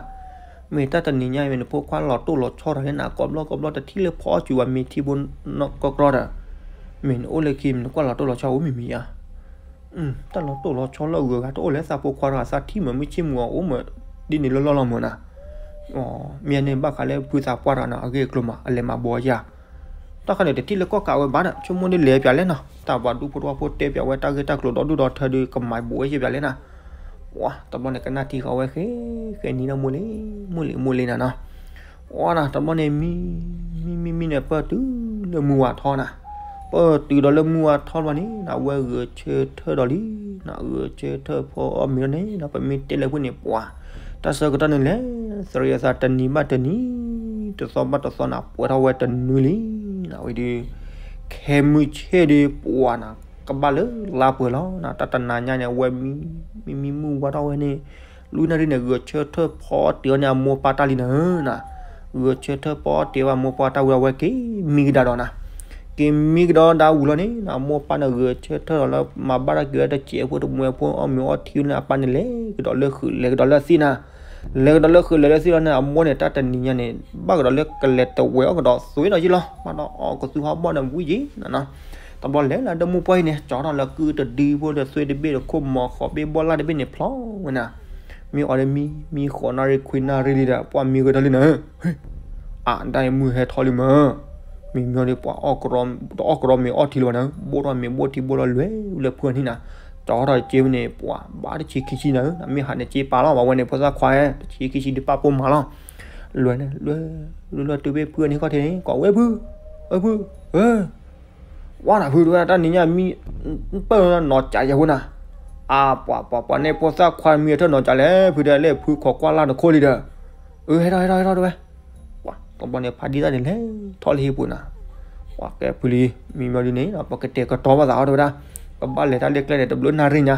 မ့ၢ်တၢ်တနံၤညါအံၤမ့ၢ်နဖိခွါလီၤတိၢ်လီၤဆီထီၣ်န့ၣ်နၤ ကိးဘျီကိးဘျီတထံၣ်လၢဖီအီၣ်စူၤဝဲမ့ၢ်ထံဘိနီၢ်ကီၢ်ကြီဒီး, မ့ၢ်နအိၣ်လၢခံမ့ၢ်နကွၢ်လီၤတိၢ်လီၤဆီအိၣ်မ့ၢ်မ့ၢ်ဧါ တၢ်လီၤတိၢ်လီၤဆီလၢအဂုၤအဂၤတအိၣ်လၢသးဖိခွါတဂၤသးထံၣ်မ့ၢ်မုၢ်ဆ့ၣ်မုၢ်ဂီၤအိၣ်မ့ၢ်ဒ်န့ၣ်လၢလီၢ်လီၤမ့ၢ်နၤ, မ့ၢ်န့ၣ်ဘၣ်ဃးလၢဖုသးပှၢ်တဂၤနီၤ အဂ့ၢ်အကျိၤမး အလဲၤမၤဘိးယၤ, တၢ်ခါန့ၣ်တထံၣ်လၢကီၢ်ကးဝဲဘၣ်ဒီး ဆိကမိၣ်ဒ်လဲၣ်ပၠးလဲၣ်နီၤ တၢ်ပှၤဒူဖိတဝၢဖိတဲပၠးဝဲတၢ်ဂ့ၢ်တၢ်ကျိၤဒီဒူၣ်ဒီထၢဒီး ကမၤဘိးဝဲယဲပၠးလဲၣ်နၤ, ပှၤ တဘျီန့ၣ်ကနၣ်ထံဃီဝဲဃဲ, ဃဲနံၤဒီးမိၢ်လံ, မိၢ်လံမိၢ်လံနၤနီၤ ပှၤနၤ တဘျီန့ၣ် မံ, မံမံမံန့ၣ် ပၢၢ်တုၤလၢမုၢ်ဝါထီနၤ, ပၢၢ်တုၤဒီးလၢမုၢ်ဝါထီဘျီန့ၣ် အဝဲဂဲၤဆၢထၢၣ်ဒီးလံ, ဂဲၤဆၢထၢၣ်ဖီအီၣ်မ့ၤလီၤန့ၣ် ပမ့ၢ်တဲလၢဖုန့ၣ် ပှၤ, တၢ်ဆၢကတီၢ်န့ၣ်လဲၤ သရံးအသးတနံၤဘၣ်တနံၤ, တသီဘၣ်တသီနၤ ပှဲၤထီၣ်ဝဲတနွံလံ, ဝဲဒုး, ခဲမုၢ်ဆ့ၣ်ဒုး ပှၤနၤ, ကဘၣ်လၢလါပှဲၤလီၤနၤ တၢ်တနၤညါန့ၣ် အဝဲမံ, မံမံမုၢ်ဝါထီၣ်ဝဲန့ၣ်, လွံၢ်နၣ်ရံၣ်န့ၣ် ဂဲၤဆၢထၢၣ်ဖီအီၣ်တ့ၢ်အီၤန့ၣ် အမိၢ်ပၢ်တၢ်လံနၤဧၢနၤ, ဂဲၤဆၢထၢၣ်ဖီအီၣ်တ့ၢ်ဝဲအမိၢ်ပၢ်တၢ်ဝံၤဒီး အဝဲက့ၤမံကဒါဒီးနၤ, က့ၤမံကဒါဒီးဝံၤလီၤန့ၣ် အမိၢ်ပၢ်န့ၣ်ဂဲၤဆၢထၢၣ်ဒီးလၢမၤဘၣ်တၢ်က့ၤဝဲတစဲးဖိတမှဲၤဖိအီၣ်မ့ၤအီထံန့ၣ် အပၢ်န့ၣ်လဲၤကဒီးလၢဃုာ် လဲၤကဒီးလၢသ့ၣ်နၤ, လဲၤကဒီးလၢဃုာ်လဲၤလၢသ့ၣ်လီၤန့ၣ် အမိၢ်န့ၣ် တၢ်တနံၤညါန့ၣ် ဘၣ်ကဒီးလၢကလဲၤတဝဲအီၣ်ကဒီးသွံဒီးယ့ၢ်လီၤ ဘၣ်ဒီးအီၣ်ကသူဟီၣ်ဘီၣ်ဒီးဝံၣ်ယ့ၢ်နၤနီၤ, တဘျီလဲၤလၢဒၢမုၢ်ပှၢ်အံၤန့ၣ် ကၠီထီၣ်လၢကုတဒုဖိဒီးသွံတဘ့ၣ်ဒီးခိၣ်မီၤဃိးဘ့ၣ်ဘီၣ်လၢ်တဘ့ၣ်န့ၣ်ဖျီဝဲနၤ, မ့ၢ်အီၤဒီးမံ, မံဃိးနၣ်ရံၣ်ခွံနၣ်ရံၣ်လံဒီး ပှၤမံဂ့ၤထီၣ်လံနၤဧၢ, အါ ဒ်အံၤမုၢ်ဟဲထီၣ်လံမၢ်, မံမံဒီးပှၤ တအီၣ်ကရီမ့ၤအီထံလၢၤဘၣ်နၤ, ဘိၣ်ထီၣ်မ့ၤဘိၣ်ထံဘိၣ်လီၤလွဲၤလၢဖုအနံၤနၤ, ကၠီထီၣ်တက့ၢ်ဝဲန့ၣ် ပှၤဘၣ်တဆံခံဆံနၤဧၢ, မ့ၢ်ဟးန့ၣ်က့ပာ်လီၤဘၣ်ဝဲန့ၣ် ဖိသၣ်ခွါဧၢ, တဆံခံဆံဒုးပာ်ပိၢ်မၤလီၤ, လွဲၤန့ၣ်, လွဲၤ, လွဲၤလၢတုၤဖဲဖုအနံၤခီၣ်ထံးန့ၣ် ကွၢ်ဝဲဖု, ဝဲဖု, ဝဲ ဝါနၤဖုတဝဲတၢ်နံၤညါမံ, ပၢၢ်နီၢ်ကးယဲၢ်ဖိနၤ, အါ ပှၤ ပှၤ ပှၤန့ၣ်ဖိသၣ်ခွါမံအထၢၣ် နီၢ်ကးလဲၣ် ဖုဒီးလဲၣ် ဖုခိးကွၢ်လၢ်နခိၣ်လံဒီး, အၢ ဟဲထီၣ် ဟဲထီၣ် ဟဲထီၣ်တဝဲ, ပှၤ တဘျီန့ၣ် ဖးဒံသၣ်န့ၣ်လဲၤထီၣ်လၢဟံၣ်ပူၤနၤ, ပှၤကဲဖုလံ, မံမံဒ်န့ၣ် ပကတဲာ်ကတီၤဘၣ်သးအီၤတဝဲဒၣ်, ကဘၣ်လဲၤတၢ်လၢကျဲန့ၣ် တဘျုးနၣ်ရံၣ်ညါ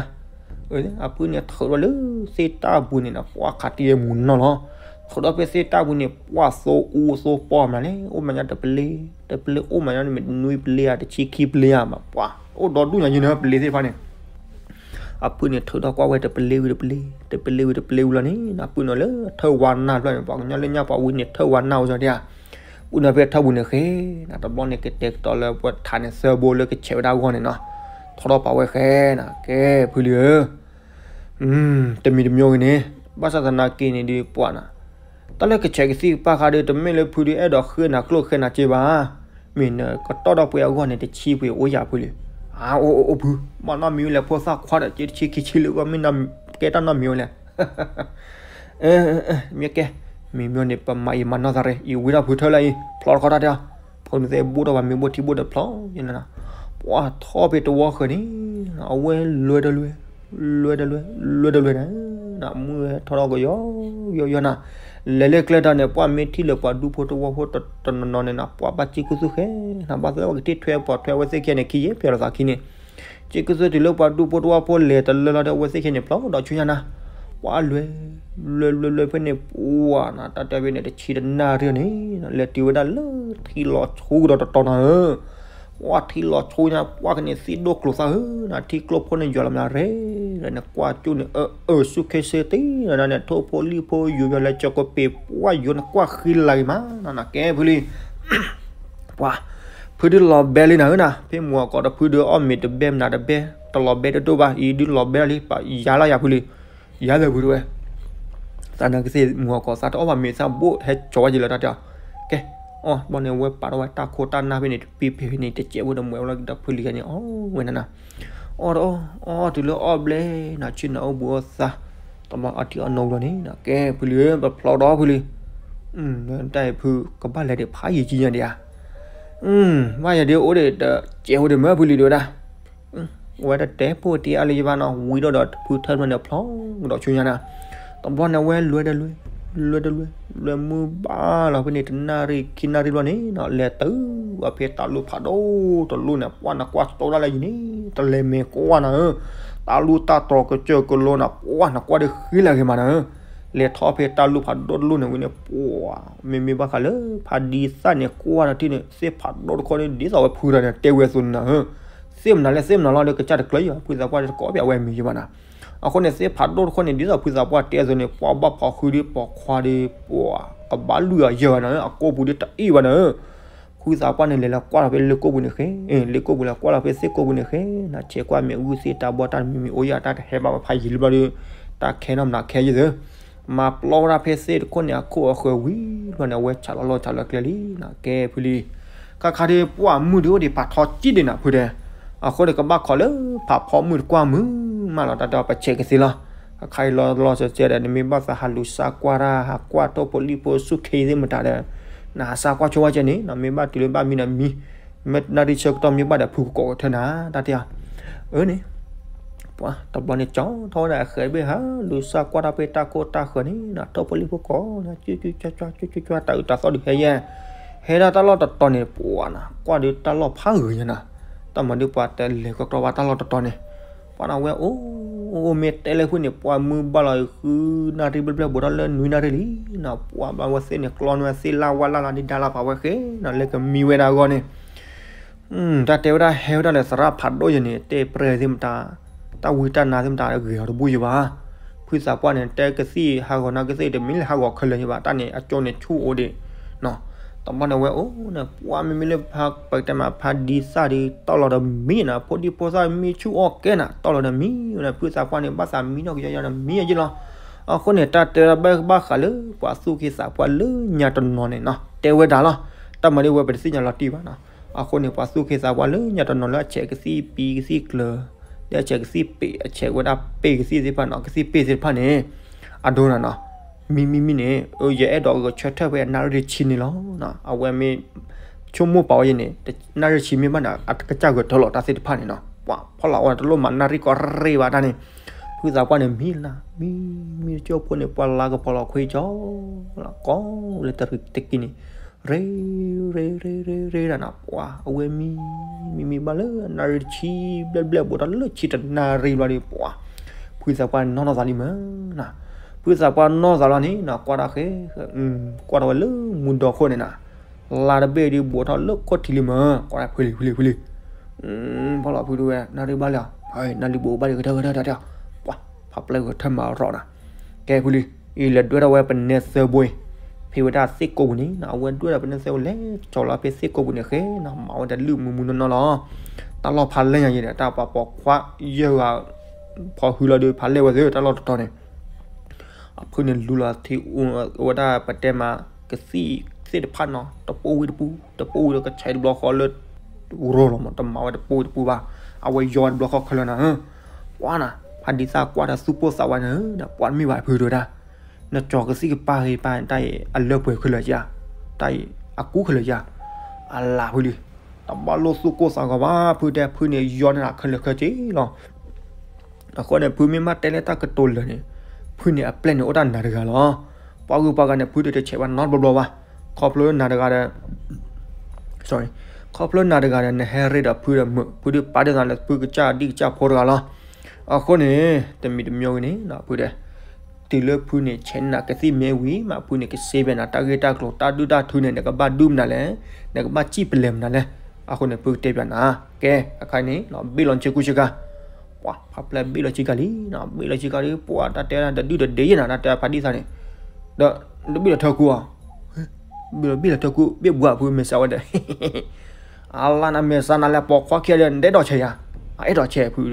အဖုန့ၣ်ထုးထီၣ်လၢသ့ၣ်တၢ်ပူၤန့ၣ်နၤ ပှၤခးတံၢ်မူၤနီၢ်လီၤ, ထုးထီၣ်ဖဲသ့ၣ်တၢ်ပူၤန့ၣ် ပှၤသိအူသိပီမနုၤလဲၣ် အိၣ်မးညါတပလ့, တပလ့အိၣ်မးညါန့ၣ်မ့ၢ်တနွံပလ့ဧါ တဆံခံပလ့ဧါမး ပှၤ အိၣ်ဒီဒူၣ်ညါယဲၢ်နၤ ပလ့သ့ၣ်တဖၣ်န့ၣ် အဖုန့ၣ်ထုးထီၣ်ကွၢ်ဝဲတပလ့ဝံၤတပလ့, တပလ့ဝံၤတပလ့ဝံၤလီၤန့ၣ် အဖုန့ၣ်လၢထၢၣ်ဝါနၢ်ဖျၢၣ်န့ၣ် ပှၤကညီလၢညါပှၤဝံၤန့ၣ် ထၢၣ်ဝါနၢ်ဝဲစီၤဒၣ်ဧါ, ဖုန့ၣ်ဖဲထၢၣ်ပူၤန့ၣ်ဃ့နၤ တဘျီန့ၣ် ကတဲာ်ကတီၤလၢပှၤထးန့ၣ် သၢဘိလၢကဆဲးဝဲဒၣ်အဂီၢ်န့ၣ်နီၤ, ထီထီၣ်ပာ်ဝဲဃဲနၤ ကဲဖုလံဧၢ တမံၤတမံၤဂ့ၤန့ၣ် ဘၣ်ဆၣ်သနာ်က့န့ၣ်ဒုးပှၤနၤ, တၢ်လၢကဆဲးကသံၣ်ကပၢ်ဃါဒီး တမ့ၢ်လၢဖုဒုးအဲၣ်ဒိးဃ့နၤကျိၣ်ဃ့နၤစ့ဘၣ်, မ့ၢ်နကတီၢ်ဒီးပှဲၤအဂီၢ်န့ၣ် တဆံပှဲၤအိၣ်ယၤဖုလံ, အအိၣ်အိၣ်အိၣ်ဖု, ဘၣ်နီတမံၤဝဲလဲၣ် ဖိသၣ်ခွါဒီး က့တဆံခံဆံလၢအဂီၢ် မ့ၢ်ကဲတၢ်နီတမံၤဝဲလဲၣ် မ့ၢ်ကဲ, မ့ၢ်မ့ၢ်န့ၣ် ပမၤအံၤမၤနီၢ်သးရ့ အံၤဝံထီၣ်ဖုထၢၣ်လၢအံၤ ဖျီတခီတၢ်တဲအီၤ, ဖိန့ၣ်သ့ၣ်ဘိၣ်ထီၣ်ပှၤမ့ၤဘိၣ်ထံဘိၣ်ဒီးဖျီယဲၢ်နၤ, ပှၤထီၣ်ဖဲတဝီဃၢၤန့ၣ်, အဝဲလွဲၢ်တလွဲၢ်, လွဲၢ်တလွဲၢ်, လွဲၢ်တလွဲၢ်နၤ, မုၢ်ဟဲထီၣ်ထီၣ်ကယီယီယီနၤ, လဲၤလၢကျဲတၢ်န့ၣ် ပှၤမ့ၢ်ထံၣ်လၢပှၤဒူဖိတဝီဖိတနီၤနီၤန့ၣ်နၤ ပှၤဘၣ်စ့ၢ်ကီးသူၣ်ဃဲ, နဘၣ်သ့ၣ်ဝဲကတ့ၢ်ထွဲပှၤထွဲအဝဲသ့ၣ်ခဲန့ၣ် ခံယဲၢ်ဖဲလီၤသးခံန့ၣ် စ့ၢ်ကီးသူၣ်တုၤလၢပှၤဒူဖိတဝီဖိလဲၤတလၢလီၤဒီး အဝဲသ့ၣ်ခဲန့ၣ် ဖျီဒီးဆူညါနၤ, ပှၤလွဲၢ်, လွဲၢ်လွဲၢ်လွဲၢ်ဖဲန့ၣ် ပှၤနၤ တၢ်တဲဖဲန့ၣ် တဆံတနၣ်ရံၣ်န့ၣ် လဲၤတုၤဝဲဒၣ်လၢထံလီၤဆူကဒီးတတီၤနၤဧၢ, ပှၢ်ထံလီၤဆိညါ ပှၢ်ကန့ၣ်သံၣ်ဒိၣ်ကျိၤသၣ်ဧၢ, နထံကျိဖိန့ၣ်ယွၤလီၤမးရ့, နကွၢ်ကၠိန့ၣ် အၢ အၢ ဆူၣ်ခ့စ့တ့ၢ် နန့ၣ် ထိၣ်ဖိလံၣ်ဖိ ယူၤယွၤလဲၤကၠီၤကပ့ၤ ပှၢ်ယိၤနကွၢ်ဃံလၤဂ့ၤမး နကဲဖုလံ ပှၤ ဖုဒုးလီၤဘဲလံနၤဧၢနၤ, ဖဲမုၢ်အီၣ်ကီးတဖုဒုးအီၣ်မ့ၤတဘဲမနုၤတဘဲ, တလီၤဘဲတဒိၣ်ဘၣ်, အံၤဒုးလီၤဘဲလံ, ပယၤလီၤယၤဖုလံ, ယၤလၢဖုတဝဲ, သးနကသ့ၣ်မုၢ်အီၣ်ကီးသးတအီၣ်ဘၣ်မ့ၤသးဘိၣ်ဟဲကၠီၤဝဲယံၤလၢတၢ်တဲအီၤ, ကဲ, အီၣ်ဘီန့ၣ်ဝဲပာ်ထီၣ်ဝဲတၢ်ခိၣ်တၢ်နၢ်ဖဲန့ၣ် တပံၤဖဲန့ၣ် တစဲးဝဲဒီးမွဲဝဲလီၤကဒီးဖုလံၤဂၤန့ၣ် အီၣ်ဝဲနၤနၤ, အီၣ်တအီၣ်, အီၣ်တုၤလၢအီၣ်ဘျဲနၤ ဆ့ၣ်နီၤအိၣ်ဘူးအီၣ်သး, တဘျီအီၣ်ထံအီၣ်နိဘျီန့ၣ် ကဲဖုလံဧၢ ပဖျီဒီးဖုလံ တၢ်အံၤဖုကဘၣ်လဲၤဒံးဖးယံာ်ကံညါဒံးဧါ, ဘၣ်ယၤဒ်အိၣ်ဒံးတကဲးဝဲဒံးမ့ၢ်ဖုလံၤဒံးဝဲဒၣ်, ဝဲတတဲဖိတ့အါလံယဘၣ်နီၤ ဝံၤဒီးဒီးဖုထၢဖျၢၣ်န့ၣ်ဖျီကဒီးဆူညါနၤ, တဘျီန့ၣ်ဝဲလွဲတလွဲ, လွဲတလွဲ, လွဲမုၢ်ဘၣ်လီၤဖဲန့ၣ် တနၣ်ရံၣ်ခံနၣ်ရံၣ်ဘျီန့ၣ်နီၤ လဲၤတုၤအဖဲတၢ်လူၢ်ဖးဒိၣ်တလိၣ်န့ၣ် ပှၢ်နကွၢ်တိဒၣ်လၢယံၤန့ၣ် တလဲၤမဲာ်ကွၢ်နၤဧၢ, တၢ်လူၢ်တၢ်တြီၤကစၢၢ်ကလိနၤ ပှၢ်နကွၢ်ဒီးဃံလၤဂ့ၤမးနၤဧၢ လဲၤထီၣ်ဖဲတၢ်လူၢ်ဖးဒိၣ်တလိၣ်န့ၣ်ဝံၤန့ၣ် ပှၢ် မ့မ့ၢ်ဘၣ်ဃးလၢဖးဒံသၣ်န့ၣ် ကွၢ်ဒီးထံၣ်န့ၣ် သ့ၣ်ဖးဒိၣ်တခီန့ၣ် ဒ်သိးဝဲဖုတၢ်န့ၣ် တဲဝဲအသိးန့ၣ်နၤဧၢ, သ့ၣ်မနုၤလဲၣ် သ့ၣ်မနုၤလီၤဒီး ကစၢ်တကျၢၤယီၤ ဖုသးပှၢ်တကိးပၠးဝဲမံၤယဘၣ်နၤ, အဃိန့ၣ် သ့ၣ်ဖးဒိၣ်တခီန့ၣ် ဒ်သိးဖုသးပှၢ်တဲအသိးန့ၣ် ပှၤဘၣ်ဖီၣ်ဃုဒီးပိာ်ခွါဒီး ပှၢ်ကဘၣ်လွံၢ်အယဲၢ်ဂၤနၤဧၢ အကိာ်ပူၤဒီးတအ့ၣ်ဘၣ်နၤဧၢ ဖုသးပှၢ်န့ၣ် လဲၤလၢကွၢ်လီၤဖဲလ့ကိာ်ပူၤန့ၣ်ဃဲ, လ့ကိာ်ပူၤလဲၤကွၢ်လီၤဖဲသ့ၣ်ကိာ်ပူၤန့ၣ်ဃဲ, နဆဲးကွၢ်မ့ၣ်အူသ့ၣ်တၢ်ဘီတၢ်မံၤမံၤအိၣ်ယၤတၢ်တဟဲဘၣ်ဝဲဖးယံာ်လံဘျီဒီး, တၢ်ခဲနီၢ်မနုၤခဲယဲၢ်သၢ, မၤပျီဝဲဒၣ်ဖဲသ့ၣ်တခိၣ်န့ၣ် အခိၣ်အဃၢၤဝံၤဘျီန့ၣ် အဝဲဆးလီၤလီၢ်ဆးလီၤကျဲလံနၤ ကဲဖုလံ, ခါခါဒီးပှၢ်မုၢ်ဒုးအိၣ်ဒံးဖးထီကံၣ်ဒံးနၤဖုတဲ, အဃိန့ၣ် ကဘၣ်ခိးလၢဖးဖီမုၢ်တကွၢ်မုၢ်မးလီၤ တၢ်တဲပဆဲးကသ့လီၤ, ခါခါအံၤလီၤလီၤဆဲးဆဲးဒီး နမ့ၢ်ဘၣ်သးဟးလူၤစၢ်ကွၢ်တၢ် ဟးကွၢ်ထိၣ်ဖိလံၣ်ဖိဆူၣ်ခ့သ့ၣ်မတၤဒီး နဟးစၢ်ကွၢ်ဆိဝဲကဲန့ၣ်နီၤ မ့ၢ်ဘၣ်တုၤလၢဘၣ်မံဒီးမံ, မ့ၢ်နၣ်ရံၣ်ဆၢကတီၢ်မ့ၢ်ဘၣ်ဒီး ဖုကကိးကထၢနၤ တၢ်တဲအီၤ, အၢန့ၣ်, ပှၤတဘျီန့ၣ် ကၠီထီၣ်ဝဲဒၣ်အဃဲၤဘ့ၣ်ဟးလူၤစၢ်ကွၢ်တၢ်ဖဲတၢ်ခိၣ်တၢ်ဃၢၤန့ၣ်နီၤ ထိၣ်ဖိလံၣ်ဖိကိးနၤ ကၠူၣ်ကၠူၣ်ကၠွၣ်ကၠွၣ် ကၠူၣ်ကၠူၣ်ကၠွၣ် တၢ်အုးတၢ်သီၣ်ဒုးဟဲယဲၢ်, ဟဲဒၣ်တၢ်လီၢ်တတီၤန့ၣ် ပှၤနၤ ကွၢ်ဒုးတၢ်လီၢ်ဖးဂ့ၤညါနၤ, တၢ်မၤဒုးပှၤတလဲၤကီကီဘၣ်တၢ်လီၢ်တတီၤန့ၣ်, ပှၤနၤဝဲအိၣ် အိၣ်မ့ၢ်တဲလၢဖုန့ၣ် ပှၢ်မုၢ်ဘၣ်လီၤဃုနၣ်ရံၣ်ဘျဲၣ်ဘျဲၣ် ဘူးထီၣ်လၢနွံနၣ်ရံၣ်လံနီၤ ပှၢ်ဘၣ်ဝဲသ့ၣ်န့ၣ် ကျီန့ၢ်ဝဲသ့ၣ်လၢ်ဝါလၢ်လီၤ ဒ်ဒါလၢ်ဖးဝဲဃဲနီၤ လဲၤကမံဝဲဒၣ်အဂီၢ်န့ၣ် တၢ်တဲဝဲဒၣ်ဟဲဝဲဒၣ်လၢသရၣ်ဖးဒိၣ်ယဲန့ၣ် တဲပြဲၢ်သ့ၣ်မတၤ, တၢ်ဝံတၢ်နါသ့ၣ်မတၤဂ့ၤအီၤတဘူၣ်ယဘၣ်, ဖုသးပှၢ်န့ၣ် တဲကသံၣ်ဟးဂီၤနၤကသ့ၣ် တမ့ၢ်လၢဟးဂီၤခဲလၢာ်ယဘၣ် တၢ်န့ၣ်အကၠိန့ၣ်ဆူၣ်အိၣ်ဒံး တဘျီန့ၣ်ဝဲအိၣ်န့ၣ် ပှၢ်မ့မ့ၢ်လၢပကတဲမး ဖးဒံသၣ်ဒီး တီၢ်လီၤဒီးမံနၤ ဖိဒံဖိသၣ်မံဆူၣ်အီၣ်ကဲနၤ တီၢ်လီၤဒီးမံဝဲန့ၣ် ဖုသးပှၢ်န့ၣ် ဘၣ်သးမံနီၢ်ကယီယီန့ၣ် မံအယ့ၢ်လီၤ. အဃိန့ၣ် တၢ်တဲဝဲဒၣ်ဘၣ်ဃးလၢ ပှၤသူၣ်က့သးပှၢ်လၢညါတနီၤန့ၣ်နီၤ တဲဝဲဒၣ်လီၤ. တၢ်မၤဒ်ဝဲပတသ့ၣ်ညါလီၤတံၢ်ဘၣ်နီၤ. အဃိန့ၣ် ပှၤသူၣ်က့သးပှၢ်လၢညါတနီၤလၢအဆဲးကသံၣ်ပံကသံၣ်ကျၢၤ လၢအဆဲးကသံၣ်ပ့ၣ် အဆဲးဝဲဒၣ်ပ့ၣ်ကသံၣ်သ့ၣ်တဖၣ်နီၤ ကသံၣ်ပ့ၣ်သ့ၣ်တဖၣ်န့ၣ် အဒိနၤနီၤ မံမံမံန့ၣ် ယအဲၣ်ဒိးဂဲၤဆၢထၢၣ်ဖဲအနၣ်ရံၣ်တဆံန့ၣ်လီၤ. အဝဲမ့ၢ်ဆိကမိၣ်ပာ်ဝဲယဲန့ၣ် နၣ်ရံၣ်တဆံမ့ၢ်ဘၣ်န့ၣ် အကစၢ်ဂဲၤထၢလီၤတၢ်သ့ၣ်တဖၣ်န့ၣ်နီၤ ပှၤဖီလာ်အီၣ်တလိၣ်မၤနၣ်ရံၣ်ကီးရ့ၣ်ဘၣ်တၢ်န့ၣ် ဖုသးပှၢ်န့ၣ်မံလၢ မံ မံတကၠိဖိန့ၣ် ပှၤလၤကပီၤလီၤခွံကၠီလီၤ ကိးလၢတရံးတကံန့ၣ် ရ့ ရ့ ရ့ ရ့ ရ့ဒၣ်နီၤ ပှၤ အဝဲမံ မံမံဘၣ်လၢနၣ်ရံၣ်တဆံဘျဲၣ်ဘျဲၣ် ဘူးထီၣ်လၢဆံတနၣ်ရံၣ်ဘျီဒီး ပှၤ ဖုသးပှၢ်နီၢ်နီၢ်သးလံမးနီၤ ဖုသးပှၢ်နီၢ်သးလီၤန့ၣ်နီၤ ကွၢ်တၢ်ဃဲ ကွၢ်တၢ်ဝဲလၢမူဒီခိၣ်န့ၣ်နီၤ လါတဘ့ၣ်ဒ်ဘူးထီၣ်လၢခိၣ်ထံးလံမး ကွၢ်တၢ်ဖုလံ ဖုလံ ဖုလံ ဖီလာ်ဖုတဝဲ နၣ်ရံၣ်ဘၣ်လံဧါ နၣ်ရံၣ်ဘူးဘၣ်လံ ကထၢ ကထၢ ကထၢ ပှၤ ဖးပျဲၢ်ကထၢမၤရီၣ်နီၤ ကဲဖုလံ အံၤလဲၤဒွဲၣ်ထီၣ်ဝဲပနဲသၢဘိအံၤ ဖဲဝဲဒၣ်သ့ၣ်ကိာ်ပူၤန့ၣ်နီၤ အဝဲဒွဲၣ်ဒီးပနဲသၢဘိလဲၤကၠီလီၤဖဲသ့ၣ်ကိာ်ပူၤန့ၣ်ဃဲနီၤ မၤဝဲတၢ်လုၢ်မုာ်မုာ်နီၢ်နီၢ်လီၤ တၢ်လီၢ်ဖးလဲၢ်ညါယဲဒီး တၢ်ပှၤပိာ်ခွါယဲၢ်ဂၤ ဖီၣ်ဟုလီၤဒီးဖးလဲၢ်ဝဲသ့ၣ် တၢ်လီၢ်တတီၤန့ၣ် အဖုန့ၣ်လူလီၤထံ အဝဲဒၣ်ပတဲမး ကသံၣ်သ့ၣ်တဖၣ်နီၤ တပူၤဝံၤတပူၤ တပူၤဝံၤဒီးကဆဲးတဘျီဃီလၢ ရိၤလီၤမး တမၤဝဲတပူၤဝံၤတပူၤဘၣ် အဝဲယီၤဝဲတဘျီဃီခဲလၢာ်နီၤ ပှၤနီၤ ဖးဒံသၣ်ကွၢ်ဒီးသူၣ်ပိၢ်သးဝးန့ၣ် ပှၤတမ့ၢ်ဘၣ်ဖုတဝဲဒၣ် နကၠီၤကသံၣ်ကပၤဂ့ၤပၤ တၢ်အံၤအလၢပှဲၤခဲလၢာ်ဧါ တၢ်အံၤအကူခဲလၢာ်ဧါ အလၢ်ဖုလံ တဘၣ်လိၣ်သူၣ်ကိၢ်သးဂီၤဘၣ် ဖုတဲဖုန့ၣ်ယီၤန့ၢ်နၤခဲလၢာ်ခဲဆ့လီၤ အဃိန့ၣ် ဖုမ့ၢ်မ့ၢ်တဲလၢတၢ်ကတိၤလၢာ်န့ၣ် ဖုန့ၣ်အပျဲၢ်န့ၣ်အိၣ်တၢ်နၤတဂၤလီၤ ပှၤဂုၤပှၤဂၤန့ၣ် ဖုတတဆဲးဘၣ်နီတဘျီဘျီဘၣ် ခီဖျိနၤတဂၤဒီး sorry ခီဖျိနၤတဂၤဒီး နဟဲရ့ဒီးဖုဒီးမုာ် ဖုဒုးပာ်ဒ်သိးလၢဖုကစၢ်ဒံၣ်ကစၢ်ဖိတဂၤလီၤ အဃိန့ၣ် တမံၤတမံၤဂ့ၤန့ၣ် ဖုတဲ တုၤလၢဖုန့ၣ် ဆဲးန့ၢ်နၤကသံၣ်မ့ၢ်ဝံၤမး ဖုန့ၣ်ကစ့ဘဲနၤ တၢ်ဂ့ၢ်တၢ်ကျိၤ တၢ်ဒုၣ်တၢ်ထုန့ၣ် နကဘၣ်ဒုၣ်မနုၤလဲၣ် နကဘၣ်စံၣ်ပလဲၢ်မနုၤလဲၣ် အဃိန့ၣ် ဖုကတဲပျးနၤ, ကဲ အခါအံၤန့ၣ် ဘ့ၣ်လီၤဆ့ကူဆ့ကၤ, ပှၤဖးပျဲၢ်ဘ့ၣ်လီၤဆ့ကၤလံ, ဘ့ၣ်လီၤဆ့ကၤလံ ပှၤတၢ်တဲတဒုၣ်တဒ့ယဲနၤ တၢ်တဲဖးဒံသးန့ၣ်, ဒီးတဘ့ၣ်လီၤထၢကူဧါ, ဘ့ၣ်လီၤ ဘ့ၣ်လီၤထၢကူ ဘ့ၣ်ဘှးဖုမဲာ်ဆှးဝဲဒီး အလါနမဲာ်ဆှးနၤလၢပိာ်ခွါခံဂၤဒီး နတအဲၣ်ဒိးဆဲးယၤ, အအဲၣ်ဒိးဆဲးဖုဒီး,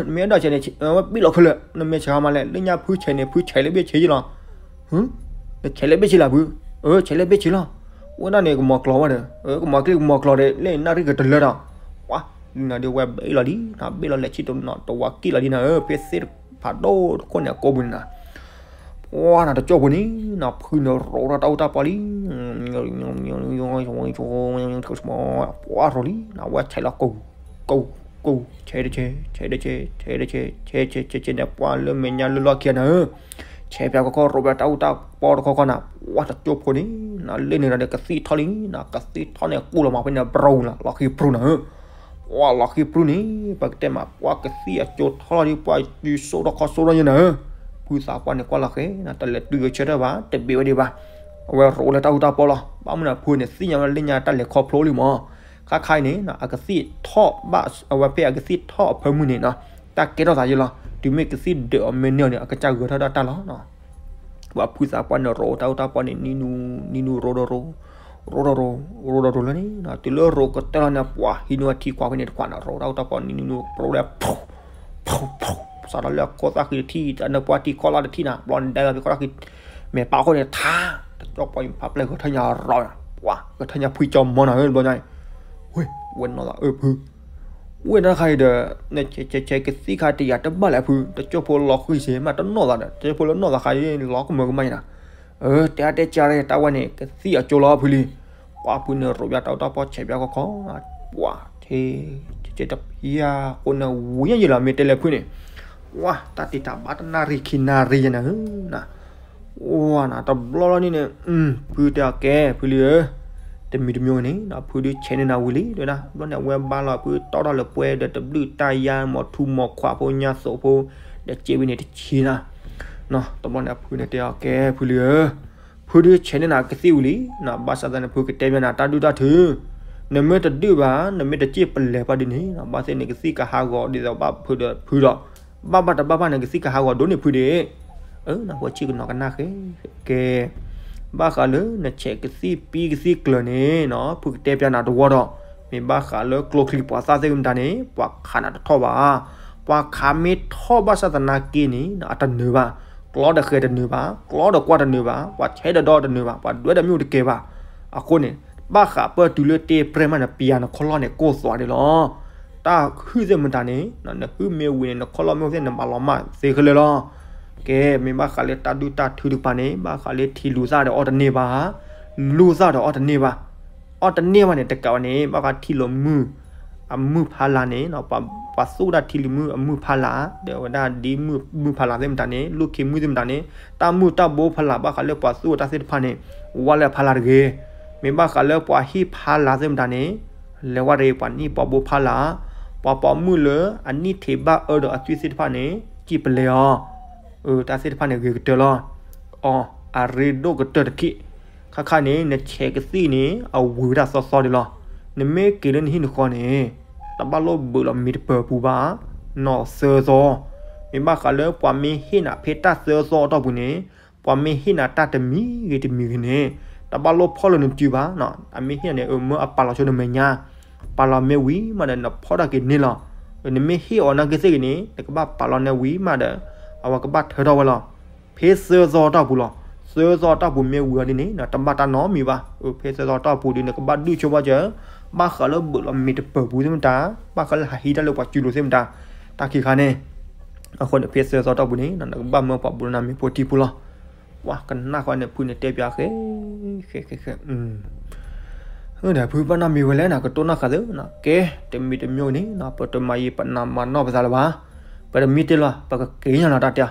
နမ့ၢ်အဲၣ်ဒိးဆဲးန့ၣ် ဝဲဘ့ၣ်လီၤခဲလၢာ် နမဲာ်ဆှးမးလဲၣ် လၢညါဖုဆဲးန့ၣ် ဖုဆဲးလၢဘ့ၣ်ဆ့ယလီၤ, နဆဲးလၢဘ့ၣ်ဆ့လီၤဖု, ဆဲးလၢဘ့ၣ်ဆ့လီၤ, ဝဲဒၣ်န့ၣ်ကမီၤကျိၤဝဲဒီး, ကမီၤကျ့ကမီၤကျိၤဒီး လၢနၣ်ရံၣ်ကတလၢဒီး, ပှၤ နၤဒီးဝဲဘ့ၣ်လီၤလံ, ဘ့ၣ်လီၤလဲၤဆံတနီၤတဝးက့ၣ်လီၤလံနၤဧၢ, ဖဲသ့ၣ်ဖးဒိၣ်တခိၣ်န့ၣ် အကိးပူၤန့ၣ်နၤ ပှၤနၤတကၠိၢ်ဖိန့ၣ် နၤဖုန့ၣ်ရိးထီၣ်တၢ်အူတၢ်ပီလံ, ပှၤရိးလံ, နဝဲဆဲးလီၤကိး ကိး ဆဲးတဆဲး ဆဲးတဆဲး ဆဲးတဆဲး ဆဲးဆဲးဆဲးဆဲးဆဲးန့ၣ် ပှၤလၢမဲာ်ညါလၢလီၢ်ခံနၤဧၢ, ဆဲးပၠးကခီရိးပၠးတၢ်အူတၢ်ပီတခီခီနၤ, ပှၤတကၠိၢ်ဖိန့ၣ် နၤလၢန့ၣ်ဒီးကသံၣ်ထီၣ်လံ, နၤကသံၣ်ထီၣ်န့ၣ် ကူၣ်လီၤမးဖဲန့ၣ် ဘြူၤလီၤ လီၤဃံပြူၤနၤဧၢ ပှၤလီၤဃံပြူၤန့ၣ် ပကတဲမး ပှၤကသံၣ်အကၠိထီၣ်လီၤဒ် ပှၤယုၢ်စိၣ်ထီၣ်ခီစိၣ်ထီၣ်ယဲနၤဧၢ, ဖုသးပှၢ်န့ၣ်ကွၢ်လီၤဃဲ နၤတလဲၤတုၤဂဲၤဆၢထၢၣ်ဘၣ် တဘ့ၣ်ဝဲဒံးဘၣ်, အဝဲရိးလၢတၢ်အူတၢ်ပီလီၤ, ဘၣ်မနုၤအဃိန့ၣ် သ့ၣ်ညါဝဲလၢညါတၢ်လဲၤခီဖျိလံမး, ခါခါအံၤန့ၣ် အကသံၣ်ထီၣ်ဘၣ် အဝဲဖဲအကသံၣ်ထီၣ်အဖၢမုၢ်န့ၣ်နီၤ တၢ်ကဲထီၣ်သးယဲလီၤ, တုၤမ့ၢ်ကသံၣ်ဒၢးအီၤမ့ၢ်န့ၢ်အီၤန့ၣ် အကစၢ်ဂဲၤထီၣ်ဒၣ်တၢ်လီၤ ပှၤဖုသးပှၢ်န့ၣ်ရိးတၢ်အူတၢ်ပီန့ၣ် နံၤနူ နံၤနူရိးဒီးရိး, ရိးဒီးရိး, ရိးဒီးရိးလၢန့ၣ် တုၤလၢရိးကတၢၢ်လီၤန့ၣ် ပှၤဟံးန့ၢ်ဝဲထံခွးဖဲန့ၣ်တခွးန့ၣ် ရိးတၢ်အူတၢ်ပီန့ၣ် နံၤနူရိးဒီး ဖူ ဖူ ဖူ စးထီၣ်လၢအခိၣ်သၣ်ဃံတထံၣ် တၢ်နၢပှၢ်ထံခီၣ်လၢ်တထံၣ်နၤ ဘျီဒဲလီၤဖဲခီၣ်သၣ်ဃံ မဲာ်ပာ်အဃိန့ၣ် ထါ တကၠီပီဖးပျဲၢ်ဂဲၤထၢၣ်ညါရိး, ပှၤဂဲၤထၢၣ်ညါဖှံကၠီမီနၤဧၢ တဘျီညါအံၤ, ဝဲ ဝဲနီၢ်သးအၢဖု ဝဲဒၣ်ခါအံၤဒီး နဆဲးဆဲးကသံၣ်ခါတယာ်တဘၣ်လဲၣ်ဖု တကၠိၢ်ဖိလီၤဃံဆံးမးတနီၢ်သးဒီး တကၠိၢ်ဖိလၢနီၢ်သးခါအံၤလီၤကမၢကမၣ်အံၤနၤ, အၢ တဲအါတဲကၢ်တၢ်ဝဲန့ၣ် ကသံၣ်အကၠိလီၤဖုလံ, ပှၤဖုန့ၣ်ရိးပၠးတၢ်အူတၢ်ပီဆဲးပၠးခီခီ, ပှၤ ထဲ ထဲတဖျၢၣ်ဃိန့ၣ်ဝံၤညါယံာ်လီၤ မ့ၢ်တဲလဲၤဖုန့ၣ်, ပှၤ တၢ်တံာ်တာ်ဘၣ်တနၣ်ရံၣ်ခံနၣ်ရံၣ်ယဲနၤဧၢ, ဝဲနၤတဘျီလီၤန့ၣ်န့ၣ် ဖုတဲအီၤကဲ ဖုလံဧၢ, တမံၤတမံၤန့ၣ် ဖုဒုးဆဲးန့ၢ်နၤဝံၤလံ တဲဝဲဒၣ် ဘျီန့ၣ် အဝဲဘါလီၤဖုတီၣ်ထီၣ်လၢပှဲၤဒီးတဘျုးတၢ်ယါ မီၤထူမီၤခွးဖိညါသိးဖိ ဒီးစ့ဝံၤန့ၣ်တဆံနၤ, တဘျီန့ၣ် အဖုန့ၣ်တဲအီၤကဲ ဖုလံဧၢ, ဖုဒုးဆဲးန့ၢ်နၤကသံၣ်ဝံၤလံ, ဘၣ်ဆၣ်သနာ် ဖုကတဲဘၣ်နၤတၢ်ဒုၣ်တၢ်ထု, နမ့ၢ်တဒုၣ်ဘၣ် နမ့ၢ်တစ့ၣ်ပလဲၤပှၤဒ်န့ၣ် ဘၣ်သ့ၣ်န့ၣ် ကသံၣ်ကဟးဂီၤဒ်သိးဘၣ်ဖုဒီးဖုဒီး ဘၣ်ဘၣ်တဘၣ်ဘၣ်န့ၣ် ကသံၣ်ကဟးဂီၤဒိၣ်န့ၢ်ဖုဒၣ်, အၢ နဖိဆံးကနီၤကနၣ်ဃဲ, ကဲ ဘၣ်ဃးလၢနဆဲးကသံၣ်ပံကသံၣ်ကျၢၤန့ၣ်နီၤ ဖုကတဲပျးနၤတဝီဒီး, မ့ၢ်ဘၣ်ဃးလၢကျိချံပှၤသၣ်သ့ၣ်မတၤန့ၣ် ပှၤခးနၤတထီၣ်ဘၣ်, ပှၤခးမ့ၢ်ထီၣ်ဘၣ်ဆၣ်သနာ်က့န့ၣ် အတနၢၤဘၣ်, ကျီဒီးဃဲၤတနၢၤဘၣ်, ကျီဒီးကွၢ်တနၢၤဘၣ်, ပှၤဆဲးဒီးဒီတနၢၤဘၣ်, ပှၤဒွဲဒီးမ့ၣ်တကဲဘၣ်, အဃိန့ၣ် ဘၣ်ဃးပၢၢ်တုၤလၢတ့ပြဲၢ်မးန့ၣ် ပျးနခီၣ်လီၢ်န့ၣ် ကိၢ်သွးဒၣ်လီၤ. တၢ်ဟုၣ်သ့ၣ်မတၤန့ၣ် နဟုၣ်မ့ၢ်ဝံၤန့ၣ် နခီၣ်လီၢ်မ့ၢ်အိၣ်သ့ၣ် နဘၣ်လီၤမၢ်သ့ခဲလၢာ်လီၤ. ကဲ မ့ၢ်ဘၣ်ဃးလၢတၢ်ဒုၣ်တၢ်ထုတကပၤန့ၣ် ဘၣ်ဃးလၢထံလူၤသၣ်ဒီးအီၣ်တန့ၢ်ဘၣ်, လူၤသၣ်ဒီးအီၣ်တန့ၢ်ဘၣ်, အီၣ်တန့ၢ်ဘၣ်န့ၣ် တကးဝဲန့ၣ် ဘၣ်ဃးထံလူၤမုၢ် အမုၢ်ဖးလာ်န့ၣ် ပှၤသူၣ်ဝဲဒၣ်ထံလူၤမုၢ်အမုၢ်ဖးလာ် ဒီးဝဲဒၣ်ဒ်မုၢ်မုၢ်ဖးလာ်သ့ၣ်မတၤန့ၣ် လူၢ်ခ့မုၢ်သ့ၣ်မတၤန့ၣ် တၢ်မုၢ်တၢ်ဘိဖးလာ် ဘၣ်ဃးလၢပှၤသူၣ်ဝဲတၢ်သ့ၣ်တဖၣ်န့ၣ် ဝါလၢအဖးလာ်တဂ့ၤ. မ့ၢ်ဘၣ်ဃးလၢပှၤဟံၣ်ဖးလာ်သ့ၣ်မတၤန့ၣ် လဲၤဝဲတဂ့ၤ ပှၤနံၣ်ပှၤဘိဖးလာ်, ပှၤပိာ်မုၣ်လၢအနံၣ်ထံးဘၣ်အၢဒီးအသွံၣ်သ့ၣ်တဖၣ်န့ၣ် စံၣ်ပလဲၤအီၤ, အၢ တၢ်သ့ၣ်တဖၣ်န့ၣ်ဂ့ၤကတၢၢ်လီၤ. အီ အရ့ဒိၣ်ကတၢၢ်တထံၣ်, ခါခါန့ၣ် နဆဲးကသံၣ်န့ၣ် အဝံၤဝဲဒၣ်သီသီဒၣ်လီၤ. နမ့ၢ်က့ၤလၢနဟံၣ်နဃီန့ၣ် တဘၣ်လိၣ်ဘုးလီၤမ့ၢ်တပၢၤပူၤဘၣ်, နီၢ်သၢသီ, မ့ၢ်ဘၣ်ဃးလၢပှၤမ့ၢ်ဟ့ၣ်နၤဖဲတၢ်သၢသီအတီၢ်ပူၤန့ၣ် ပှၤမ့ၢ်ဟ့ၣ်နၤတၢ်တမံၤဂ့ၤတမံၤဂ့ၤန့ၣ် တဘၣ်လိၣ်ဖီၣ်လၢနစုဘၣ်, အမ့ၢ်ဟ့ၣ်နၤန့ၣ် အမၢအပာ်လီၤဆိနမဲာ်ညါ, ပာ်လီၤမ့ၢ်ဝံၤမးဒီး နဖီၣ်တၢ်က့ၤန့ၢ်လီၤ. နမ့ၢ်ဟ့ၣ်အီၤနာ်က့သ့ၣ်ဂ့ၤန့ၣ် နကဘၣ်ပာ်လီၤန့ၢ်ဝံၤမးဒီး အဝဲကဘၣ်ထၢထီၣ်ဝဲလီၤ. ဖဲသၢသီအတီၢ်ပူၤလီၤ. သၢသီအတီၢ်ပူၤမ့ၢ်ဝံၤအီၤဒ်န့ၣ် တဘၣ်တၢ်နီတမံၤဘၣ်. ဖဲသၢသီအတီၢ်ပူၤဒီး နကဘၣ်ဒုးဆိပာ်စၢၤ, ဘၣ်ဃးလၢဘုးလီၤမ့ၢ်တပၢၤပူၤသ့ၣ်မတၤ, ဘၣ်ဃးလၢဟးဟံးတၢ်လၢပှၤစုလိၤသ့ၣ်မတၤ, တၢ်ခံခါန့ၣ် အဃိန့ၣ် ဖဲသၢသီအတီၢ်ပူၤန့ၣ် နကဘၣ်မၢပှၤဘိးနၤမ့ၤဖိထံဖိလီၤ. ပှၤကနၣ်ဃီန့ၣ် ဖုန့ၣ်တဲပျးဃဲ ဃဲ ဃဲ ဃဲ ဒီးဖုဘၣ်နီတမံၤဝဲလဲၣ်န့ၣ် ကတိၢ်နီၣ်ဃာ်သ့, ကဲ တမံၤတမံၤန့ၣ် ပတမၤယံာ်ပနးမၤနီၢ်ပသးလၢၤဘၣ်. ပတမံတ့ၢ်လီၤ ပကက့ၤညါလီၤတၢ်တဲ,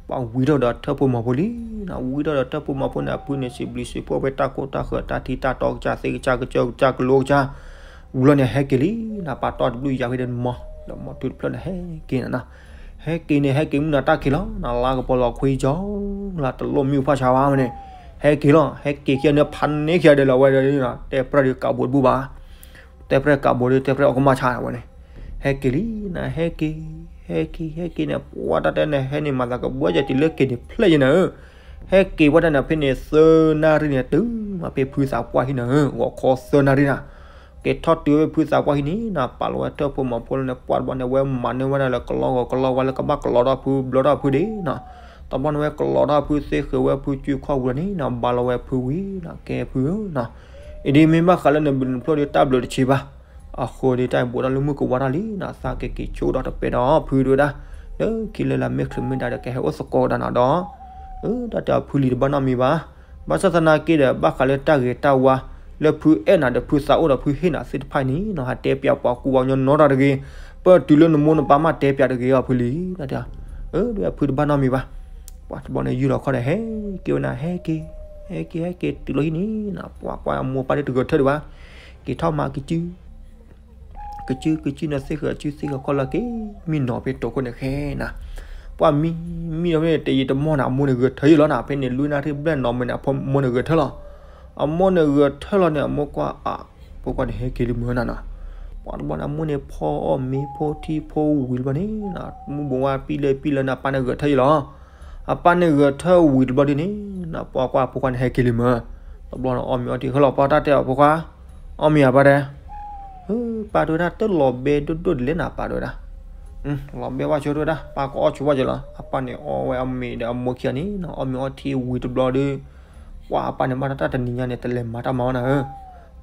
ပှၤဝံၤထီၣ်ဒီးထၢၣ်ဖိမီၤဖိလံ, ဝံၤထီၣ်ဒီးထၢၣ်ဖိမီၤဖိန့ၣ် အဖုန့ၣ် စံးဘျုးစံးဖှိၣ်ဖဲတၢ်ကိၢ်တၢ်ဃၢၤ တၢ်ထံတၢ်တီကစၢ် သ့ၣ်ကစၢ် ကစၢၢ်ကစၢ် ကလိကစၢ်, ဝံၤလီၤန့ၣ် ဟဲက့ၤလံ, နပာ်တီၢ်တဘျုးယၤဖဲဒီးမီၤ, ဒီးမီၤထူတဖျၢၣ်န့ၣ် ဟဲက့ၤနၤ ဟဲက့ၤန့ၣ် ဟဲက့ၤမုၢ်နၤတၢ်ခံးလီၤ, နလါကပီၤလီၤခွံကၠီ, လါတလိၣ်မံဖးဆါဝဲန့ၣ်, ဟဲက့ၤလီၤ, ဟဲက့ၤခံဂၤန့ၣ် ဖးန့ၢ်ခံဂၤဒီးလီၤဝဲဒီး, တဲပြၢ်ဒီးကးဘိးတဘူၣ်ဘၣ်. တဲပြဲၢ်ကးဘိဒီး တဲပြဲၢ်အီၣ်ကမၣ်ဆါဝဲန့ၣ်, ဟဲက့ၤလံနၤ ဟဲက့ၤ, ဟဲက့ၤ ဟဲက့ၤန့ၣ် ပှၤတၢ်တဲန့ၣ် ဟဲန့ၣ်မၤသးကဘှီယၤတုၤလၢက့ၤန့ၣ်ဖျဲၣ်ယဲနၤဧၢ, ဟဲက့ၤဝဲဒၣ်န့ၣ် ဖဲန့ၣ်သၢနၣ်ရံၣ်န့ၣ် တုၤမးဖဲဖုသးပှၢ်ဟံၣ်နၤဧၢ, ဂီၤခီသၢနၣ်ရံၣ်နၤ, က့ၤထီၣ်တုၤဝဲဖုသးပှၢ်ဟံၣ်န့ၣ်နၤ ပာ်လီၤဝဲထၢၣ်ဖိမၤဖိလၢန့ၣ် ပှၤတဘျီန့ၣ် ဝဲမၤန့ၢ်ဝဲဒၣ်လၢကလီဂီၤကလီဝါလၢကဘၣ်ကလီထီၣ်ဖုဘျီထီၣ်ဖုဒ့နီၤ, တဘျီန့ၣ်ဝဲကလီထီၣ်ဖုသ့ဃုာ်ဝဲဖုစုခီၣ်ဝံၤလီၤန့ၣ်နီၤ ဘါလီၤဝဲဖုဝံၤနီၤ ကဲဖုဧၢနီၤ, အံၤဒ်မ့ၢ်ဘၣ်ဃးလၢနဘျုးနဖျိၣ်ဒီး တၢ်ဘျုးတဆံးဘၣ်, အဃိဒ်တၢ်ဘိးထီၣ်လၢမုၢ်ကဝါထီၣ်လံနီၤ သးကက့ၤဆိဒီးတပဲဒီးဖုဒဝဲဒၣ်, လၢခံလၢလၢမ့ၢ်ချုးမ့ၢ်ဒါဒီး ကဟဲအိၣ်သကိးဒၣ်နၤဒီး, တၢ်တဲအီၤဖုလံၤတဘၣ်နီတမံၤဘၣ်, ဘၣ်ဆၣ်သနာ်က့ဒီး ဘၣ်ဃးလၢတၢ်ဂ့ၤတၢ်ဝါ လၢဖုအဲၣ်နၤဒီးဖုသးအိၣ်ဒီးဖုဟ့ၣ်နၤသ့ၣ်တဖၣ်န့ၣ်နီၤ ဟးတဲပၠးပှၤကူပှၤကညီနီတဂၤတဂ့ၤ, ပၢၢ်တုၤလၢနမိၢ်နပၢ်မးတဲပၠးတဂ့ၤအီၤဖုလံၤ, တၢ်တဲအီၤ, ဒ်ဖုတဘၣ်နီတမံၤဘၣ်, ပှၤတဘျီန့ၣ်ယုၢ်လီၤခီဒီး ဟဲက့ၤဝဲနၤ ဟဲက့ၤ, ဟဲက့ၤ ဟဲက့ၤတုၤလီၤဟံၣ်န့ၣ်နီၤ ပှၤကွၢ်အမိၢ်ပၢ်ဒ်တဂဲၤထၢၣ်ဒံးဘၣ်, က့ၤထီၣ်မၤကစု ကစုကစုန့ၣ်သ့ၣ်ဃၢၤစုသ့ၣ်ဃၢၤခီၣ်လီၤက့ၤ, မံနီၤဖဲတိာ်ခိၣ်န့ၣ်ဃဲနၤ, ပှၤမံ, မံဒီးဖဲန့ၣ် တယံာ်တမီၢ်န့ၣ် အမိၢ်န့ၣ်ဂဲၤထၢၣ်ယံာ်လီၤနၤ ဖဲန့ၣ်လွံၢ်နၣ်ရံၣ်ဘျဲၣ်နီၤမ့ၢ်န့ၣ် အမိၢ်န့ၣ်ဂဲၤထၢၣ်လီၤ, အမိၢ်န့ၣ်ဂဲၤထၢၣ်လီၤန့ၣ် အမိၢ်ကွၢ်အ, ဖိခွါန့ၣ်ဟဲက့ၤလံမုၢ်နၤနီၤ, ပှၤတဘျီန့ၣ် အမိၢ်န့ၣ်ဖီအီၣ်မ့ၤဖိထံဖိဝံၤတဘျီန့ၣ်, မုၢ်ဘိဝါပံလၢပံလၢန့ၣ် အပၢ်န့ၣ်ဂဲၤထၢၣ်ယံာ်လီၤ, အပၢ်န့ၣ်ဂဲၤထၢၣ်ဝံၤတဘျီဒ်န့ၣ်, ပှၤကွၢ်ဖိခွါန့ၣ်ဟဲက့ၤလံမုၢ်, တဘျီန့ၣ်အီၣ်မ့ၤအီထံ ဟဲလီၤပှၤတၢ်တဲအီၤဖိခွါ, အီၣ်မ့ၤဧါပၢ်တဲ ပၢ်တဲဝဲဒၣ် တလီၤဘဲဒိၣ်ဒိၣ်ဒ်လဲၣ်နၤ ပၢ်တဲဝဲဒၣ်, လီၤဘဲဝဲဆိတဲဝဲဒၣ် ပၢ်ကအီၣ်ဆိဘၣ်က့ၤလီၤ, အပၢ်န့ၣ်အီဝဲအမ့ၤဒီးအမိၢ်ခံဂၤန့ၣ်နီၤ အီၣ်မ့ၤအီထံဝံၤတဘျီဒီး, ပှၤအပၢ်န့ၣ်ဘၣ်တၢ်တနံၤညါန့ၣ် တလဲၤမၤတၢ်မၤဘၣ်နၤဧၢ,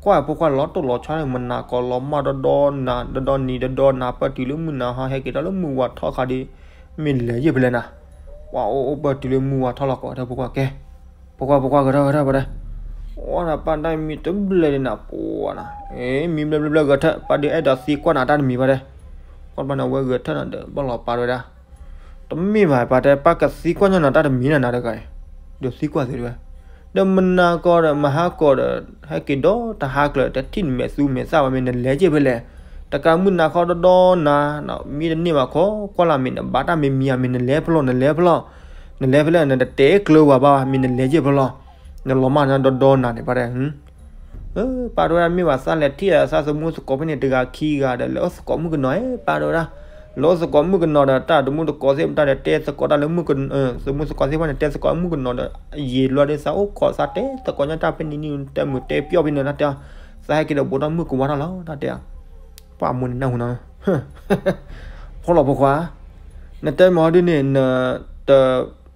ကွၢ်ဖိခွါလီၤတိၢ်လီၤဆီန့ၣ် မုၢ်နၤကီၢ်လီၤမၢ်ဒီဒီနၤ ဒီဒီနံၤဒီဒီနၤ ပၢၢ်တုၤလၢမုၢ်နၤဟီ ဟဲက့ၤထီၣ်လၢမုၢ်ဝါထီၣ်ခါဒီး, မ့ၢ်လဲၤယ့ၢ်ဖဲလဲၣ်နၤ, ပှၤအိၣ်အိၣ်ပၢၢ်တုၤလၢမုၢ်ဝါထီၣ်လီၤကီး တဲဖိခွါကဲ ဖိခွါ ဖိခွါ ဂဲၤထၢၣ် ဂဲၤထၢၣ် ပှၤတဲ, အိၣ်နၤပၢ်တၢ်မံတဘျဲၣ်ဒ်နၤ ပှၤနၤ, မံဘျဲၣ်ဘျဲၣ်ဘျဲၣ်ဂဲၤထၢၣ် ပၢ်ဒုးအဲၣ်ဒိးသံကွၢ်နၤတၢ်တမံၤဘၣ်တဲ, ကွၢ်တဘျီန့ၣ် အဝဲဂဲၤထၢၣ်နၤဒီး ဘၣ်လီၤပၢ်တဲဝဲဒၣ်, တမ့ၢ်ဘၣ်ပၢ်တဲ ပၢ်ကသံကွၢ်ညီနၤတၢ်တမံၤနၤနၤတဂၤအံၤ, ဒီးသံကွၢ်သ့တဲဝဲ, ဒီးမုၢ်နၤကီၢ်ဒီး မဟါကီၢ်ဒီး ဟဲက့ၤဒီတဟါကျၢၤ တထံၣ်နမဲာ်သူမဲာ်သၣ်ဘၣ် မ့ၢ်နလဲၤယ့ၢ်ဖဲလဲၣ်, တကးမုၢ်နၤခီဒီဒီနၤ, မံတန့ၢ်ဘၣ်ခီ ကွၢ်လၢ်မ့ၢ်နဘၣ်တၢ်မံၤမံၤဧါ မ့ၢ်နလဲၤဖဲလဲၣ် နလဲၤဖဲလဲၣ်, နလဲၤဖဲလဲၣ် နတတဲကျၢၤဝဲဘၣ် မ့ၢ်နလဲၤယ့ၢ်ဖဲလဲၣ်, နလီၤမၢ်နၤဒီဒီနၤန့ၣ် ပၢ်တဲ ပၢ်တဲဝဲဒၣ် မ့ၢ်ဘၣ်သးလဲၤထံၣ်အီၤ သးသမူသကိးဖဲန့ၣ် တဂၤခံဂၤဒီး လဲၤအိၣ်သကိးမုၣ်ကနီၤဧၢ ပၢ်တဲဝဲဒၣ်, လဲၤအိၣ်သကိးမုၣ်ကနီၤဒီး တၢ်သမူသကိးသ့ၣ်တဖၣ်ဒီး တဲသကိးတၢ်လၢမုၣ်က, သမူသကိးသ့ၣ်တဖၣ်န့ၣ် တဲသကိးမုၣ်ကနီၤဒီး ယံာ်ဘျီဒီး သးအိၣ်ခိးသးတဲသကိးညီတၢ်ဖဲန့ၣ်န့ၣ် တဲမုာ်တဲပျီၢ်ဖဲန့ၣ် တၢ်တဲအီၤ, သးဟဲက့ၤဒီးဘူးထီၣ်မုၣ်ကဝါထီၣ်လီၤ တၢ်တဲအီၤ, ပှၤအမိၢ်န့ၣ်နၢ်ဟူနီၤ ဖိလီၤဖိခွါ, နတဲမ့ၢ်ဟီဒ်န့ၣ် နတ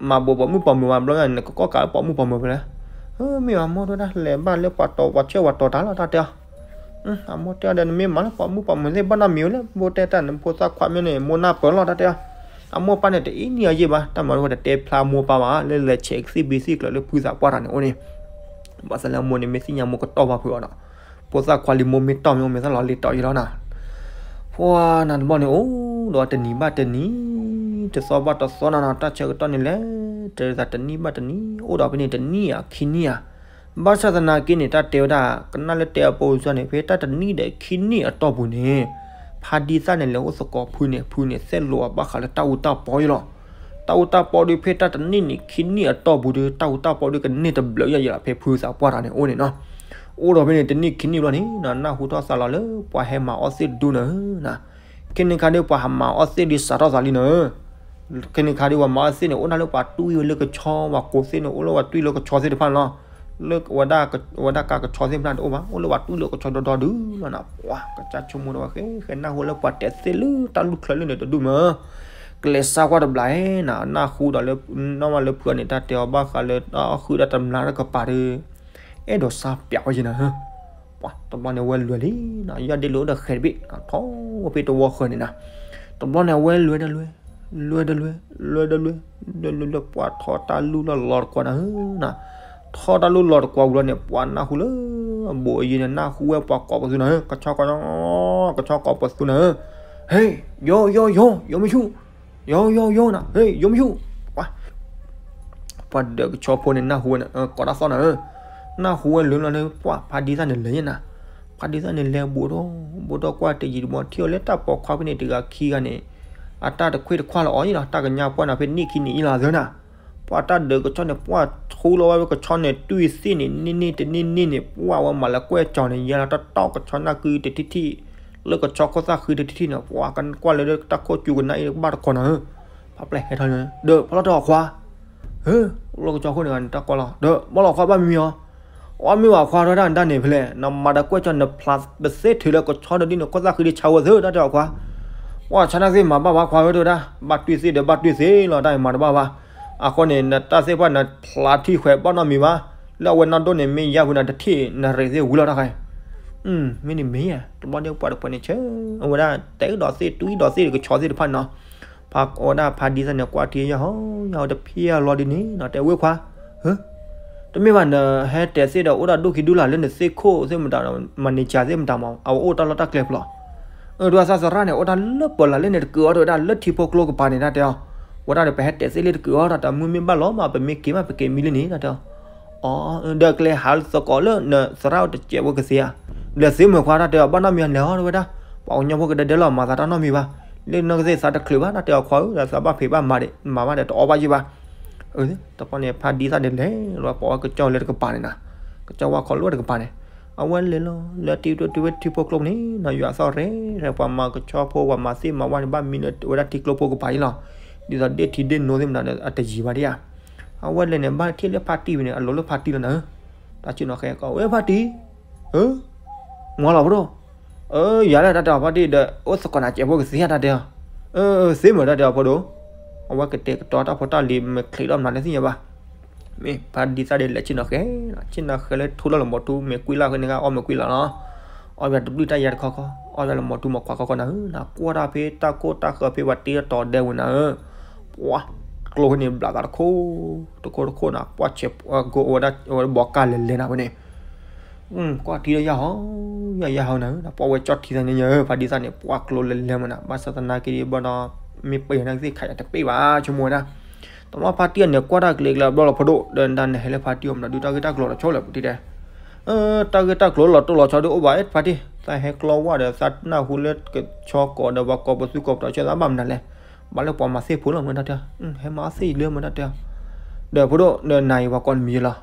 မၤဘူးပိာ်မုၣ်ပိာ်မၢၤဘၣ် ဘျီညါ နကကီၣ်ကးလၢပိာ်မုၣ်ပိာ်မၢၤဖဲလဲၣ်, မ့ၢ်အမိၢ်တဲဝဲဒၣ် လဲၤဘၣ်လၢပှၤတီၤပှၤဆၢပှၤတီၤတၢ်လီၤ တၢ်တဲအီၤ, အမိၢ်တဲအီၤဒီး နမ့ၢ်မၤလၢပိာ်မုၣ်ပိာ်မၢၤသ့ၣ် ဘၣ်နီတမံၤဝဲလဲၣ် ဘိတဲတၢ်နဖိသၣ်ခွါမ့ၢ်န့ၣ် မိၢ်နၢ်ပၢၢ်လီၤ တၢ်တဲအီၤ, အမိၢ်ပၢ်န့ၣ် တအ့ၣ်နံၣ်အယ့ၢ်ဘၣ် တၢ်မၤဝဲတတဲဖျါမိၢ်ပၢ်ဘၣ် လၢလဲၤဆဲးကသံၣ်ဘ့သံၣ်ကျၢၤလၢဖုသးပှၢ်တၢ်န့ၣ်အိၣ်န့ၣ်, ဘၣ်ဆၣ်လၢအမိၢ်န့ၣ် မ့ၢ်သ့ၣ်ညါမိၢ်ကတီၢ်ဘၣ်ဖုးအီၤဒီး ဖိသၣ်ခွါလံ မိၢ်မ့ၢ်တီၢ်မ့ၢ်အိၣ်မ့ၢ်သၣ်လီၤလံတီၤယံၤလီၤနၤ, ပှၤနၤတဘျီန့ၣ် အိၣ်ဒီးတနံၤဘၣ်တနံၤ, တသီဘၣ်တသီနၤနၤ တၢ်ဆၢကတီၢ်န့ၣ်လဲၤ တသးတနံၣ်ဘၣ်တနံၣ် အိၣ်ဒီးဖဲန့ၣ်တနံၣ်ဧါခံနံၣ်ဧါ, ဘၣ်ဆၣ်သနာ်က့န့ၣ် တၢ်တဲဝဲဒၣ် ကနၣ်လၢတဲအပိစၢ်န့ၣ် ဖဲတၢ်တနံၣ်ဒီးခံနံၣ်အတီၢ်ပူၤန့ၣ် ဖါဒံသၣ်န့ၣ် လဲၤအိၣ်သကိးဖုန့ၣ် ဖုန့ၣ် သဲလိာ်အဘၣ်ဃးလၢတၢ်အူတၢ်ပီအံၤလီၤ. တၢ်အူတၢ်ပီဒီး ဖဲတၢ်တနံၣ်န့ၣ်ခံနံၣ်အတီၢ်ပူၤဒီး တၢ်အူတၢ်ပီဒီးကန့ၢ်တဘျုးယၤယၤလီၤ ဖဲဖုသးပှၢ်တၢ်န့ၣ်အိၣ်န့ၣ်နီၤ. အိၣ်ဒီးဖဲန့ၣ် တနံၣ်ခံနံၣ်ဘျီန့ၣ် နၢ်ဟူထီၣ်သးလီၤလၢ ပှၤဟဲမၤအီၣ်သ့ၣ်တဒူၣ်နၤဧၢ, ခဲန့ၣ်ခါဒီး ပှၤဟးမၤအီၣ်သ့ၣ်ဒီးစးထီၣ်သးလံနၤ, ခဲန့ၣ်ခါဒီး ပှၤမၤအီၣ်သ့ၣ်န့ၣ် အိၣ်ဒၣ်လၢပှၤတွံၢ်ဝဲလၢကဆီ ပှၤကိးသ့ၣ်န့ၣ် အိၣ်လၢပှၤတွံၢ်လၢကဆီသ့ၣ်တဖၣ်န့ၣ်လီၤ. လၢဝဲဒၣ်ကဆီသ့ၣ်တဖၣ်န့ၣ်တအိၣ်ဘၣ် အိၣ်လၢပှၤတွံၢ်လၢကဆီဒီဒီဒုလီၤနၤ. ပှၤကစၢ်ဆိကမိၣ်ဒီးဝဲ ဃဲဃဲနၢ်ဟူလၢပှၤတဲသ့ၣ်လၢတၢ်လူၢ်ချၢလၢန့ၣ်တဒူၣ်မး ကလဲၤစါကွၢ်တဘျီဧါနၤ, နၢ်ဟူဒီးလၢ နီၢ်မးလၢဖုအန့ၣ် တၢ်တဲအီၤဘၣ်ဃးလၢ အီၣ်ဃုာ်ဒီးတမျါတကပၤဒီး အဲၣ်ဒိးစါပျးဝဲယဲနၤဧၢ. ပှၤတဘျီန့ၣ် အဝဲလဲၤလံနၤ, ယီၢ်ဒ့လိာ်အိၣ်ဒီးဃဲၤတဘ့ၣ် ထီၣ်ဝဲဖဲတဝီဃၢၤန့ၣ်နၤ. တဘျီန့ၣ် အဝဲလဲၤတလဲၤ လဲၤတလဲၤ လဲၤတလဲၤ လဲၤလဲၤလဲၤ ပှၤထီၣ်တၢ်လူၢ်လီၤလီၤတကွၢ်နၤဧၢနၤ. ထီၣ်တၢ်လူၢ်လီၤတကွၢ်ဝံၤလီၤန့ၣ် ပှၤနၢ်ဟူလၢ အဘူးအယံၤန့ၣ် နၢ်ဟူဝဲပှၤကိးပသူနၤဧၢ, ကဆီကိး ကဆီကိးပသူနၤဧၢ, ဟ့ၣ် ယိၤ ယိၤ ယိၤ ယိၤမ့ၢ်ဆူၣ် ယိၤ ယိၤ ယိၤနၤ ဟ့ၣ် ယိၤမ့ၢ်ဆူၣ်. ပှၤ ပှၤဒၢးကဆီဖိန့ၣ် နၢ်ဟူဝဲန့ၣ် ကိးတၢ်သီၣ်နၤဧၢ, နၢ်ဟူဝဲလၢလီၤန့ၣ် ပှၤဖါဒံသၣ်န့ၣ်လဲၤယဲနၤ. ဖါဒံသၣ်န့ၣ်လဲၤဘူးထီၣ် ဘူးထီၣ်ကွၢ်တယံာ်တမီၤ ထံၣ်အီၤလၢတၢ်ပိာ်ခွါဖဲန့ၣ်တဂၤခံဂၤန့ၣ် အတၢ်တခွ့ၣ်တခွါလီၤအီၤယဲလီၤ, တၢ်ကညးပှၢ်နၤဖဲနံၣ်ခံနံၣ်ယဲလီၤသၢနၤ. ပှၤတၢ်ဒုးကဆီန့ၣ် ပှၤထူလီၤဝဲကဆီန့ၣ် တွံၢ်သ့ၣ်န့ၣ် န့ၢ်န့ၢ်တန့ၢ်န့ၢ်န့ၣ် ပှၤဝဲမၤလၢကွဲၢ်ကၠီၤန့ၣ် ယဲလီၤတတီၢ်ကဆီနၢ်ကုတထံၣ်ထံၣ် လၢကဆီခိၣ်သၣ်ဃံတထံၣ်ထံၣ်န့ၣ် ပှၤကကွၢ်လၢတၢ်ခိၣ်ကၠူကနၣ်အံၤကဘၣ်တကိးနၤဧၢ, ဖးပျဲၢ်ဟဲထီၣ်န့ၣ် ဒီးဖီလီၤတၢ်အီၣ်ခွါ ဟၢ, လီၢ်ကဆီခိၣ်န့ၣ်တၢ်ကွၢ်လီၤ ဒီးဘီလီၤခွါဘၣ်မံမံၤအီၤ, အီၣ်မ့ၢ်ဝဲခွါဒီးတၢ်နတၢ်န့ၣ်ဖဲလဲၣ် နမၤဒီးကွဲၢ်ကၠီၤ နဖျါပသ့ထုးလၢကဆီဒီးဒ်န့ၣ် ခိၣ်သၣ်ဃံဒ်ဆါဝဲသ့တၢ်တဲအီၤခွါ, ပှၤဆါတၢ်သ့ၣ်မၤဘၣ်ဘၣ်ခွါဧၢတဲဝဲဒၣ်, ဘၣ်တွံၢ်သ့ၣ်ဒီးဘၣ်တွံၢ်သ့ၣ်လီၤ တၢ်အံၤမၤတဘၣ်ဘၣ်, အဃိန့ၣ် နတၢ်သ့ၣ်တဖၣ်နဖျါထံၣ်ခွဲးဘၣ်နီတမံၤဘၣ်, လၢအဝဲနီၢ်ဒိၣ်န့ၣ် မ့ၢ်ယါပူၤနၤတထံၣ် နရံးသ့ၣ်ဝံၤလီၤတၢ်ဃဲ မ့ၢ်န့ၣ်မ့ၢ်ဧါ, တဘျီဒ်ပှၤတဖုန့ၣ်ဆၢ, အဝဲဒၣ်တဲကဒီးသ့ၣ်တွံၢ်ဒီးသ့ၣ်ကဆီသ့ၣ်တဖၣ်န့ၣ်နီၤ, ဖးအဝဲဒၣ်ဖးဒံသၣ်န့ၣ် ကွၢ်ထံယဲၢ်ဟီ, ယဲၢ်ဟီတဖျၢၣ်လီၤဒ်န့ၣ်နီၤ တဲဝဲခွါ, ဟၢ, တမ့ၢ်ဘၣ်နဟဲတဲသ့ၣ်ဒီး အိၣ်တၢ်ဒိၣ်ခံဒူၣ်လၢ်လၢနသ့ၣ်ခိၣ်သ့ၣ်မတၤ မၤန့ၢ်ကၢ်သ့ၣ်မတၤမး အဝဲအိၣ်တၢ်လီၢ်တၢ်ကျဲဖျိ, အၢ ဒ်သရၣ်န့ၣ် အိၣ်တၢ်လၢပၢၤလၢ်လၢန့ၣ်တကုးအီၤတဲဝဲဒၣ် လၢထံဖိကျိကပၤန့ၣ်တၢ်တဲအီၤ, ဝဲဒၣ်ဒီးပဟဲတဲသ့ၣ်လၢတကုးအီၤတၢ်တဲ မုၢ်မ့ၢ်ဘၣ်လီၤမး ပမ့ၢ်က့ၤမး ပက့ၤမံလၢန့ၣ်တၢ်တဲအီၤ အၢ ဒီးကလဲၤဟးသကိးလၢနသရၣ်အိၣ်တစဲးဖိကသ့ဧါ, လဲၤသ့မုာ်ခွါတၢ်တဲအီၤ ဘၣ်နီတမံၤလဲၤအီၤတဲဝဲဒၣ်, ပှၤကညီဖိကဒဲဒဲလီၤမၤသးတၢ်နီတမံၤဘၣ်, လၢနီၢ်ကသ့ၣ်သးတချုးဘၣ်တၢ်တဲအီၤခွါဧၢ ဒီးသးဘၣ်ဖံးဘၣ်မၤဒံး မၤဘၣ်ဒီးတအီၣ်ဘၣ်ယံာ်ဘၣ်, တပီန့ၣ် ဖါဒံသၣ်ဒ်လဲၣ် လီၤပိာ်ဝဲကစၢၢ်လၢတကပၤန့ၣ်နီၤ, ကစၢၢ်ဝါခီလၢတကပၤန့ၣ်, အဝဲလဲၤလီၤ လၢတံၤဝဲထံဖိကျိန့ၣ်နီၤ ယွၤသီၣ်ရဲၣ်ရဲၣ် ပှၤမၤကဆီဖိ ပှၤမၤသ့ၣ်မၤဝါန့ၣ် ဘၣ်မံလၢဝဲဒၣ်ထံကျိဖိကပၤအံၤလီၤ, ဒ်သိးဒ့ၣ်ထံဒ့ၣ်နိသ့ၣ်မတၤဒီး အတယံၤဘၣ်ဒံးဧါ, အဝဲလဲၤန့ၣ် ဘၣ်ထံၣ်လၢဖါတံၢ်ဝံၤန့ၣ် အလိၤလၢဖါတံၢ်လီၤနၤဧၢ, တၢ်ဆ့ၣ်နီၤဃဲကီး ဝဲဖါတံၢ် ဧၢ, မၤလီၤဖိဒိၣ်, အၢ ယၤလၢတၢ်တဲအီၤဖါတံၢ်ဒီး အိၣ်သကိးနၤစဲးဖိကသ့ဧါတၢ်တဲအီၤ, အၢ သ့မုာ်တၢ်တဲအီၤဖိဒိၣ်, အဝဲကတဲာ်ကတီၤတၢ်ဖိတၢ်လံၤ မ့ၢ်ချံးထီၣ်မနုၤလဲၣ်သ့ၣ်ညါဘၣ်, မ့ၢ်ဖါဒံသၣ်ဒ်လဲၣ်ဆ့ၣ်နီၤဃဲ, ဆ့ၣ်နီၤဃဲလၢထူလီၤလီၤမီၤထူ မ့ၢ်ကွံလၢ်ဃဲန့ၣ်ဂ့ၤ အီၣ်မ့ၢ်ကွံလၢ်လီၤ, အီၣ်ယၤတဘျုးတၢ်ယၤတခီခီ, အီၣ်ယၤလီၤမီၤထူမီၤခွါခီခီနၤဧၢ, နကွၢ်တၢ်ဖဲတၢ်ခိၣ်တၢ်ဃၢၤဖဲပှၤတ့ထီၣ်တီၤဒဲဝံၤနၤဧၢ, ပှၤကျိဖဲန့ၣ် ဘျးသးတခိၣ်, တခိၣ်တခိၣ်နၤ, ပှၤဆဲးကိးဝဲဒၣ် အဝဲဘီကၢ်လဲၤလဲၤနၤဝဲန့ၣ်, ကွၢ်ထံဒီးယၤဟီ, ယၤယၤဟီနၤဧၢ, ပှၤဝဲကၠီထံသးန့ၣ်ညါဧၢ, ဖါဒံသၣ်န့ၣ် ပှၤကျိလဲၤလဲၤမနၤ, ဘၣ်ဆၣ်သနာ်က့ဒီးဘၣ်ဒီး မ့ၢ်ပှဲၤယၤန့ၣ်သ့ၣ်ခးယၤတပ့ၢ်ဘၣ် ဆိကမိၣ်ဝဲဒၣ်, တဘျီဖါတံၢ်အန့ၣ် ကွၢ်တၢ်ကလဲၤကလဲၤဘျီလီၤဖိဒိၣ်, ဒီးနတၢ်န့ၣ်ဟဲလၢဖါတံၢ်အီၤမနုၤဒုး တၢ်ဂ့ၢ်တၢ်ကျိၤလီၤဆိလၢပူၤတံၢ်တဲ တၢ်ဂ့ၢ်တၢ်ကျိၤလီၤတိၢ်လီၤဆီဒုးအိၣ်ဘၣ် ဖါတံၢ်, သးဟဲကျီဝၣ်ဒီးသးနၢ်ဟူလၢကဆီကိးဒီးပှၤကိးပသူကိးပတြၢၤသးဘၣ်မနုၤလဲၣ်, ဘၣ်လၢပှၤမၤသ့ၣ်ဖိလီၤမတၢ်တဲ, ဟဲမၤသ့ၣ်ယံၤလၢမတၢ်တဲ, ဒီးဖိဒိၣ် ဒီးနၤအံၤပှၤကိးနမံၤယလီၤ,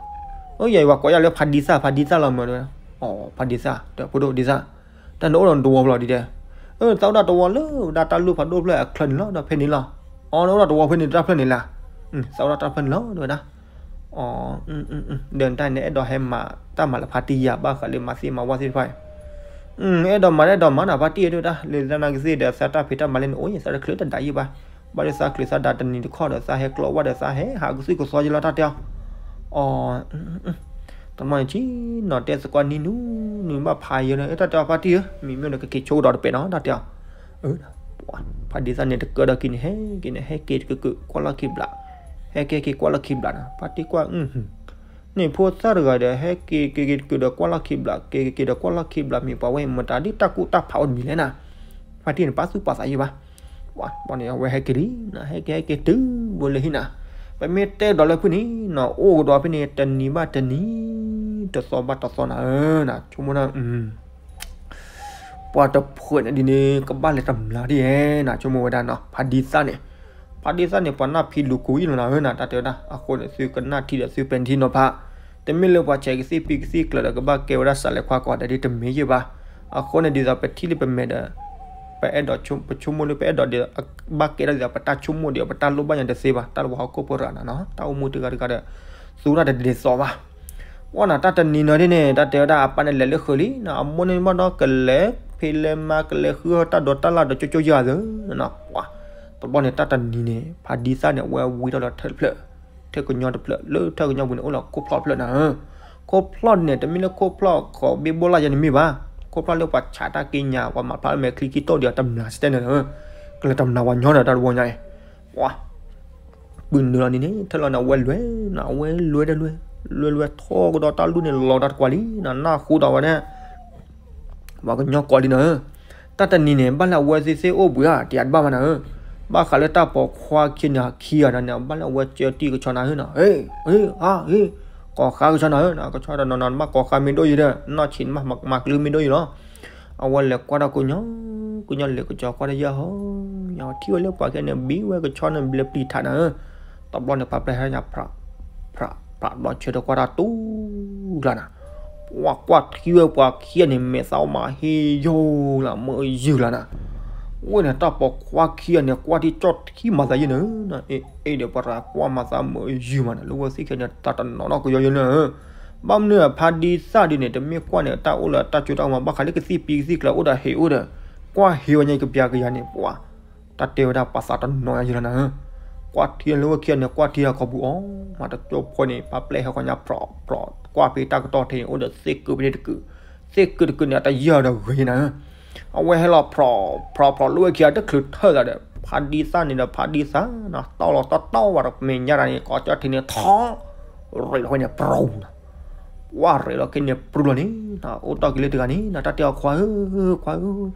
အိၣ်ယၤအံၤပှၤကိးယၤလၢဖါဒံသၣ် ဖါဒံသၣ်လီၤမတၢ်, အိ ဖါဒံသၣ် ဒီးဖိဒိၣ်ဒံသၣ်, တၢ်နအိၣ်ဒီးနတဝီဖိလီၤဒ်တဲ, သးအိၣ်ဒီးတဝီလၢဝဲဒၣ်တၢ်လူၢ်ဖးဒိၣ်ဖျၢၣ်အချၢန့ၣ်လီၤ ဒီးဖဲန့ၣ်လီၤ, အိ နအိၣ်ဒီးတဝီဖဲန့ၣ်တၢ်ဖျၢၣ်န့ၣ်လီၤ, သးအိၣ်ဒီးတၢ်ဖျၢၣ်န့ၣ်လီၤ တဲဝဲဒၣ် ဒီးနတၢ်န့ၣ် အဲၣ်ဒိးဟဲမၤတၢ်မၤလၢဖါတံၢ်ယၤဘၣ်ဃးလၢမၤသ့ၣ်မၤဝၣ်သ့ၣ်တဖၣ်အံၤ, အဲၣ်ဒိးမၤ အဲၣ်ဒိးမၤနၤ ဖါတံၢ်တဲဝဲဒၣ်, လၢသနာ်က့ဒီး သးတၢ်ဖံးတၢ်မၤလၢန့ၣ် အိၣ်ယသးတချုးတဒၣ်ယံာ်ဘၣ်, ဘၣ်ဒီးသးချုးသးဒၣ်တနံၤတခီဒီး သးဟဲကျီဝၣ်ဒီးသးဟဲဟးကသုၣ်ကသီယလီၤ တၢ်တဲအီၤ, တမီၢ်န့ၣ်ဆ့ၣ်နီၤတဲသကိးနံၤနူၤနံၤဘၣ်ဖးယံာ်လၢ တၢ်တဲအီၤ ဖါတံၢ်ဧၢ, မံမ့ၢ်နကက့ၤဆိကဒီးတပဲာ်နီၤ တၢ်တဲအီၤ ဖါဒံသၣ်န့ၣ်တကၢဒီးက့ၤန့ၣ် ဟဲက့ၤန့ၣ် ဟဲက့ၤတက့ၤကွၢ်လီၢ်ခံဘျး, ဟဲက့ၤဟဲက့ၤကွၢ်လီၢ်ခံဘျးနီၤ, ဖါတံၢ်ကွၢ်, န့ၣ်ဖိသၣ်တဂၤဒီး ဟဲက့ၤက့ၤက့ၤက့ၤဒီးကွၢ်လီၢ်ခံဘျး, က့ၤက့ၤက့ၤဒီးကွၢ်လီၢ်ခံဘျး မ့ၢ်ပှၤဝဲမတၤဒ်တၢ်ကူတၢ်ဖးအိၣ်တမံၤလဲၣ်နၤ, ဖါတံၢ်န့ၣ်ပာ်သူၣ်ပာ်သးယံာ်ဘၣ်, ဘၣ်န့ၣ် အဝဲဟဲက့ၤလံနၤ, ဟဲက့ၤဟဲက့ၤတုၤဝဲလၢဟံၣ်နၤ, ပမ့ၢ်တဲကဒီးလၢဖုၣ်န့ၣ်နီၤ အိၣ်ကဒီးဖဲန့ၣ် တနံၤဘၣ်တနံၤ, တသီဘၣ်တသီနၤဧၢ, ဆိကမိၣ် ပှၤတဖုန့ၣ်ဒ်န့ၣ် ကဘၣ်လဲၤတမျးဒ်ဧဲနၤ, ဆိကမိၣ်ဝဲဒၣ်နီၤ, ဖါဒံသၣ်န့ၣ်, ဖါဒံသၣ်န့ၣ် ပှၤနၢ်ဖံးလူၤကူၤအံၤလီၤနၤဧၢနၤ, တၢ်တဲဝဲဒၣ်, အဃိန့ၣ် သုကနၣ်ထံဒီးသုပဲာ်ထံနီၤဖး, တမ့ၢ်လၢပှၤဆဲးကသံၣ်ဖံးကသံၣ်ကျၢၤဒီး ကဘၣ်ကဲဝဲဒၣ်စးလဲၤခွါကိးဂၤဒဲးဒ်တမ့ၢ်ယ့ၢ်ဘၣ်, အဃိန့ၣ် ဒ်သိးပထံၣ်လၢပမဲာ်ဒီး ပအဲၣ်ဒိး ပဆိကမိၣ်လၢပအဲၣ်ဒိးဒီး ဘၣ်ကဲထီၣ်ဒ်သိးပတၢ်ဆိကမိၣ်ဒီး ပတၢ်လိၣ်ဘၣ်ညါတသ့ဘၣ်, တၢ်လၢပှၤဟီၣ်ခိၣ်ဖိရၤနၤနီၤ, တၢ်အိၣ်မူတဂၤတဂၤဒီး သူတၢ်တဒ်သိးဘၣ် ပှၤနၤတၢ်တနံၤနၤဒ်န့ၣ် တၢ်တဲဝဲဒၣ်အပၢ်န့ၣ်လဲၤလၢဃုာ်လံ, အမိၢ်န့ၣ်ဘၣ်ဒီးကလဲၤဖံးလဲၤမၤ ကလဲၤဃုအီၣ်တၢ်ဒိးတၢ်လၢ်ဒီးကၠိကၠိယၤသၢ, ပှၤ တဘျီန့ၣ်တၢ်တနံၤန့ၣ် ဖါဒံသၣ်န့ၣ် အဝဲဝံထီၣ်လၢထၢၣ်တဖျၢၣ်, ထၢၣ်ကညီတဖျၢၣ်, လၢထၢၣ်ကညီပူၤန့ၣ် အိၣ်လီၤခိၣ်ဖျီၣ်တဖျၢၣ်နၤဧၢ, ခိၣ်ဖျီၣ်န့ၣ် တမ့ၢ်လၢခိၣ်ဖျီၣ်ဃီၤဘ့ဘိလၢ်ယဲန့ၣ်မ့ၢ်ဘၣ်, ခိၣ်ဖျီၣ်လၢပှၤဆးတၢ်က့ညါ ပှၤမၤဖျါလၢမဲာ်ချံခံတိၢ်ဒီးတမျးစတဲန့ၣ်ဧၢ, ကလဲၤတမျးပှၤညီဒီးတၢ်တဘျီညါအံၤ, ပှၤ ပုၢ်နုာ်လီၤန့ၣ်န့ၣ် ထၢၣ်လီၤန့ၣ် အဝဲလွဲနၤ, အဝဲလွဲတလွဲ, လွဲလွဲထီၣ်ကဒီးတၢ်လူၢ်န့ၣ်လီၤတၢ်တကွၢ်လံနၤ, နၢ်ဟူဒီးဝဲဒၣ် ပှၤကညီကိးလံနၤဧၢ, တၢ်တနံၤန့ၣ် ဘၣ်လၢအဝဲသ့ၣ်သ့ၣ်အိၣ်ဘှံးဧါ တယၤတဘၣ်ဘၣ်နၤဧၢ, ဘၣ်ဃးလၢတၢ်ပိာ်ခွါခံနၤခံဂၤဒီးန့ၣ် ဘၣ်လၢအဝဲကၢတံၢ်ကဆီနၤဧၢနၤ, ဟ့ ဟ့ ဟါ ဟ့ ကိးဃါကဆီနၤဧၢနၤ, ကဆီဒီးနီၢ်နီၢ်နဘၣ်ကိးဃါမ့ၢ်ဒိၣ်ယံၤဒီး နီၢ်ဆံးနဘၣ်မၤကလုၢ်မ့ၢ်ဒိၣ်ယံၤလီၤ, အဝဲလဲၤကွၢ်တၢ်ကိးညီ, ကိးညီလဲၤကဆီကွၢ်တၢ်ယဲၢ်ဟီ, ထံၣ်ဝဲလၢပှၤခဲန့ၣ် ဘံဝဲကဆီန့ၣ်ဘျဲပျံၤထးနၤဧၢ, တဘျီန့ၣ် ပှၤပျဲၢ်ဟဲညါ ဖြး ဖြး ဖြး ဘျီဆၢထၢၣ်ကွၢ်တၢ်တူၢ်ကျါနၤ, ပှၤကွၢ်ထံဝဲပှၤခံဂၤန့ၣ် မဲာ်သးအိၣ်မးဟ့ၣ်ယိၣ်လၢ မၢယုၢ်လၢနၤ, ဝဲန့ၣ်တၢ်ပိာ်ခွါခံဂၤန့ၣ် ကွၢ်ထံကၠီၣ်ထံမၤသးယုၢ်န့ၣ်, အ့ၣ်ဒီးပှၤကွၢ်မၤသးမၢယုၢ်မးနၤ, လၢဝဲသ့ၣ်ခံဂၤန့ၣ် တၢ်တနီၤနီၣ်ကယီယိၣ်န့ၣ်, ဘၣ်မနုၤ ဖါဒံသၣ်ဒ်န့ၣ် တမ့ၢ်ကွၢ်န့ၣ် တၢ်အိၣ်လၢတၢ်စိတၢ်ကမီၤ ဘၣ်ဃးလၢကသံၣ်ပံကသံၣ်ကျါအိၣ်ဒီးဟ့ၣ်အိၣ်ဒီး, ကွၢ်ဟ့ၣ်ဝဲညါကပျးကယၤန့ၣ် ပှၤ တၢ်တဲဝဲဒၣ်ပှၤသးတနီၤယုၢ်လီၤနၤဧၢ, ကွၢ်ထံလၢဝဲခံဂၤန့ၣ် ကွၢ်ထံဟးခီပူၤအီၤ, မၤတကၠိဖိန့ၣ် ပှၤပျဲၢ်ဟဲဃီညါ ဖြး ဖြး ကွၢ်ဖဲတၢ်ကတီၢ်ထဲန့ၣ် အိၣ်ဒီးသ့ၣ်ကုၢ်ဖဲန့ၣ်တကုာ်, သ့ၣ်ကုၢ်တကုာ်န့ၣ် အတယၢၢ်ဒီးဂ့ၤနၤဧၢ, အဝဲဟဲလီၤ ဖြး ဖြး ဖြး လၢဝဲခံဂၤတချုးထၢၣ်သးဒီး ဖါဒံသၣ်န့ၣ်ဒီး ဖါဒံသၣ်နၤ တီၢ်လီၤတီတီဝဲဒီးမဲာ်ညါတၢ်န့ၣ် ကိးကၠီၣ်ထံန့ၣ် ထီၣ် ရ့းလီၤဝဲန့ၣ် ပြူၤနၤ ဝဲရ့းလီၤခဲန့ၣ်ပြူၤလီၤန့ၣ်, အိၣ်တီၢ်က့ၤလၢတဂၤန့ၣ် နတၢ်တဲအီၤခွါဧၢ, ခွါဧၢ,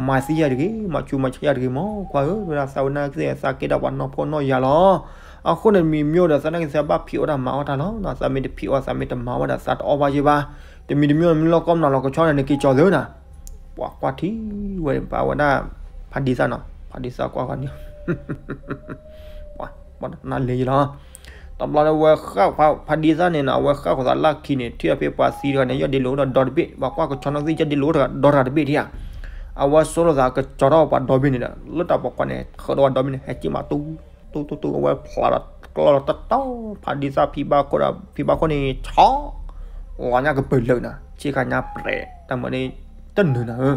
မၤသံယၤတဂ့ၤ, မၤဆူးမၤဆါယၤတဂ့ၤမး ခွါဧၢ, ဝဲဒၣ်သးဝဲနာ်က့သးကဲဒၣ်ပှၤနီၢ်ဖိနီၢ်ယၤလီၤ. အဃိန့ၣ်မံၤမံၤဒီး သးနာ်က့သးဘၣ်ဖံးအီၣ်တၢ်မၤအီၣ်တၢ်လီၤ, သးမ့ၢ်တဖံးအီၣ်သးမ့ၢ်တမၤဝဲဒၣ်သးတအီၣ်ဘၣ်ယဲဘၣ်, တမံၤတမံၤမံၤလီၤကီမနုၤလီၤကဆီန့ၣ် နက့ၤကၠီၤသၢနၤ, ပှၤကွၢ်ထံဝဲ ပှၤဝဲဒၣ် ဖါဒံသၣ်နီၤ, ဖါဒံသၣ်ကွၢ်ဃီန့ၣ် ပှၤနၢ်လၢယလီၤ. တဘျီလၢဝဲဃၣ်ဖါဒံသၣ်န့ၣ်နီၤ အဝဲဃၣ်ဃီၤသးလၢခံန့ၣ် ထံၣ်အဖဲပှၤသံတဂၤန့ၣ် ယီၢ်ဒ့လိာ်ဒီးဒီတဘ့ၣ်, ပှၤကွၢ်ကဆီနီၣ်သ့ၣ် ယီၢ်ဒ့လိာ်တဂၤဒီတဘ့ၣ်ထံၣ်ဧါ, အဝဲဆိလိာ်သးကကၠီၤထီၣ်ပှၤဒီဘ့ၣ်န့ၣ်ဒီး လၢတၢ်ပိာ်ခွါန့ၣ် ဃုာ်ဒီးပှၤဒီဘ့ၣ်န့ၣ် ဟဲက့ၤမးတူ တူ တူ တူ အဝဲဖျါဒီးကျီလီၤတတီၤ ဖါဒံသၣ်ဖံဘၣ်ခိၣ်ဒီး ဖံဘၣ်ခိၣ်န့ၣ် ဆီ လီၤညါကပၢၢ်လၢာ်နၤ ဆ့ကၤညါပြဲး တၢ်မၤန့ၣ် တနၢၤနၤ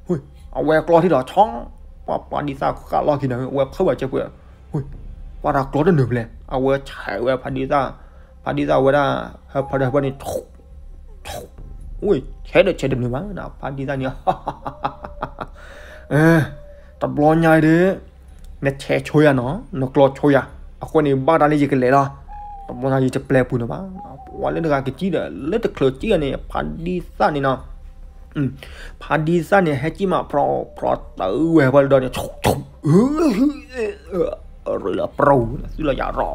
ဧၢ, အဝဲကျီထံၣ်ဒီးဆီ ပှၤဖါဒံသၣ်ဃၣ်လီၢ်ခံနၤဧၢ, အဝဲဖုးဘၣ်ကဲပှဲၤ, ပှၤတၢ်ကျီတနၢၤဖဲလဲၣ်, အဝဲဆဲးဝဲဖါဒံသၣ်, ဖါဒံသၣ်ဝဲဒၣ် ဟၢဖၢဒီးဟၢဖၢန့ၣ် ဆဲးဒီးဆဲးတနၢၤဘၣ်, ဖါဒံသၣ်န့ၣ် တဘျီညါဒီး နဆဲးဆိယၤနီၤ နကျီဆိယၤ, အဃိန့ၣ် ဘၣ်တၢ်လၢယကလဲၤလီၤ, တဘျီညါယတပျဲပူၤနီၤဘၣ်, ပှၤလၢတဂၤကစံၣ်ဒီး လၢတချုးစံၣ်န့ၣ် ဖါဒံသၣ်န့ၣ်နီၤ, ဖါဒံသၣ်န့ၣ် ဟဲက့ၤမး ဖြး ဖြး တၢ်ဝဲပှၤလၢဒီးန့ၣ် ရ့းလီၤပြူၤ သုလီၤယၤ ရီၤ ရီၤ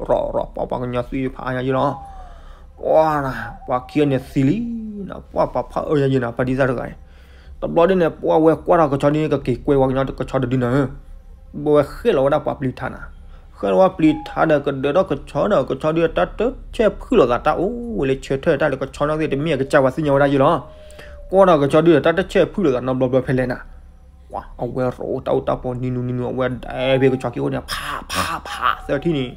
ရီၤ ပှၤပှၤကညီသွံၣ်ဖးအါညါယလီၤ, ပှၤ ပှၤခံဂၤန့ၣ်သံလံနီၤ, ပှၤပှၤဖးအၢညါယနၤ ဖါဒံသၣ်တဂၤအံၤ, တဘျီဒ်န့ၣ် ပှၤဝဲကွၢ်ထီၣ်ကဆီဒ်န့ၣ် ကက့ၤကွဲဝဲကညီကဆီတဒုနီၤဧၢ, ဘၣ်ဝဲဃ့ၣ်လီၤဝဲဒၣ်ပှၤပျံၤထါနၤ, ဃ့ၣ်လီၤဝဲပျံၤထါဒီး ကဒၢထီၣ်ကဆီဒီး ကဆီဒုတၢ်တဆဲးဖုၣ်လိာ်သး တၢ်အိၣ်ဝဲလၢဆၢထၢၣ်တၢ်လၢကဆီနီၣ်သ့ၣ် တမ့ၢ်အကစၢ်ပှၤသ့ၣ်ညါဝဲဒၣ်ယလီၤ, ကွၢ်ထီၣ်ကဆီဒုဒီး တၢ်တဆဲးဖုၣ်လိာ်သးနီတဘျီဘျီဖဲလဲၣ်နၤ, ပှၤအဝဲရိးတၢ်အိၣ်တၢ်ပီးနံၤနူနံၤနူ အဝဲဒဲဖဲကဆီခံအိၣ်န့ၣ် ဖးဖးဖး သၢထံၣ်န့ၣ် လီ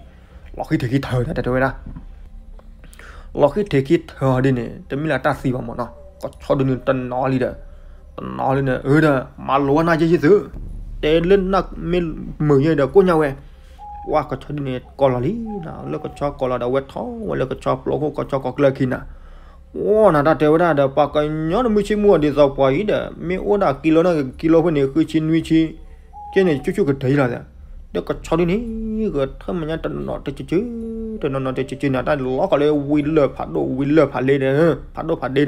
ၤဃံထံးခံထၢတၢ်တဲဝဲဒၣ် လီၤဃံထံးခံထၢဒ်န့ၣ် တမ့ၢ်လၢတၢ်သံဘၣ်မးနီၤ, ကဆီဒုန့ၣ်တနီၤလံဒီး တနီၤလံန့ၣ် အၢဒီး မၤလိဝဲနၢ်ယဲၢ်ယဲၢ်သု, တဲလၢနၢ်မ့ၢ်မုာ်ယဲၢ်ဒီးကိၣ်ညါဝဲ, ပှၤကဆီဒုန့ၣ် ကိးလီၤလံ, လၢကဆီကိးလီၤဒီး အဝဲထီၣ်ဝဲလၢကဆီပျီခိၣ် ကဆီကိးကျၢၢ်ခံနၤ အိၣ်နၤတၢ်တဲဝဲဒၣ်ဒီး ပှၤကညီတမုၢ်ဆ့ၣ်မုၢ်အီၤဒ်သိးပှၤအံၤဒီး မ့ၢ်အိၣ်ဒၣ်ကံလိန့ၣ်ကံလိဖဲန့ၣ် ဃုဆံနွံဆံ ကဲန့ၣ် ကၠူကၠူကတၢၢ်ယလီၤ, ဒီးကဆီဒုန့ၣ် ဂဲၤထၢၣ်မဲာ်ညါတနီၤတကၠၢကၠၢ, တနီၤနီၤတကၠၢကၠၢန့ၣ် တၢ်လီၤကီးလၢဝံၤလၢၢ်ဖးဒိၣ်ဝံၤလၢၢ်ဖးလဲၢ်ဒီး ဖးဒိၣ်ဖးဒ့ဒီး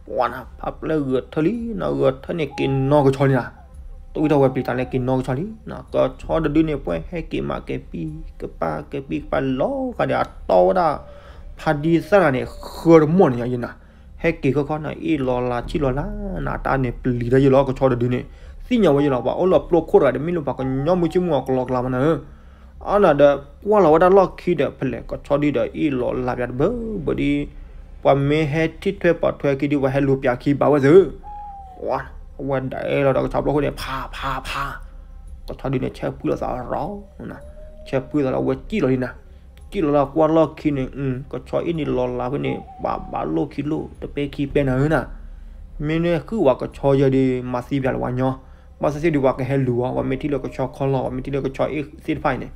ပှၤနၤ ဖးပျဲၢ်ဂဲၤထၢၣ်လံနီၤ, ဂဲၤထၢၣ်န့ၣ်က့ၤနီၢ်ကဆီလံနၤ, တဝံၣ်ထီၣ်ဝဲပျံၤတၢ်လၢက့ၤနီၢ်ကဆီလံ, ကဆီတဒုန့ၣ် ပှဲၤဟဲက့ၤမးကဲပံၤ ကပၤကဲပံၤကပၤလီၤဂာ်ဒီး အတီဝဲဒၣ် ဖါဒံသၣ်န့ၣ် ဃၢတမီၢ်န့ၣ်ယနၤ ဟဲက့ၤခီခီနၤ အ့ၣ်လီၤလးဆံၣ်လီၤလးနၤ တၢ်န့ၣ်ပျံၤဒီးယလီၤ ကဆီတဒုန့ၣ် သ့ၣ်ညါဝဲယလီၤ ပှၤအိၣ်လၢပျီခိၣ်တဂၤဒီး မ့ၢ်လၢပှၤကညီမုၢ်ဆ့ၣ်မုၢ်အီၤကလီကလီမးနၤဧၢ, အါနၤဒီး ကွၢ်လီၤဝဲဒၣ်လီၢ်ခံဒီး ဖဲလဲၣ် ကဆီဒုဒီး အ့ၣ်လီၤလးပျၤတဘၢဘၢဒ် ပှၤမ့ၢ်ဟဲထံၣ်ထွဲပာ်ထွဲခံဒု ပှၤဟဲလူၤပျၤခံဘၣ်ဝဲသု, အဝဲဒၣ်လီၤဒီးကဆီပျီခိၣ်န့ၣ် ဖးဖးဖး ကဆီဒုန့ၣ် ဆဲးဖုၣ်လိာ်သးရီၤ ဆဲးဖုၣ်သးလၢအဝဲစံၣ်လီၤလံနၤ, စံၣ်လီၤလၢကွၢ်လီၢ်ခံန့ၣ် ကဆီအ့ၣ်န့ၣ်လီၤလးဖဲန့ၣ် ဘၣ်ဘၣ်လိၣ်ခံလိၣ် တပဲခံပဲနၤဧၢနၤ, မ့ၢ်န့ၣ်ဃုဝဲကဆီယဲဒ် မၤသံပျၤလၢပှၤကညီ, ဘၣ်ဆၣ်သ့ၣ်ဒုးပှၤကဟဲလူၤအီၤ ပှၤမ့ၢ်ထံၣ်လၢကဆီခီလီၤ ပှၤမ့ၢ်ထံၣ်လၢကဆီအ့ၣ်သ့ၣ်တဖၣ်အံၤန့ၣ်,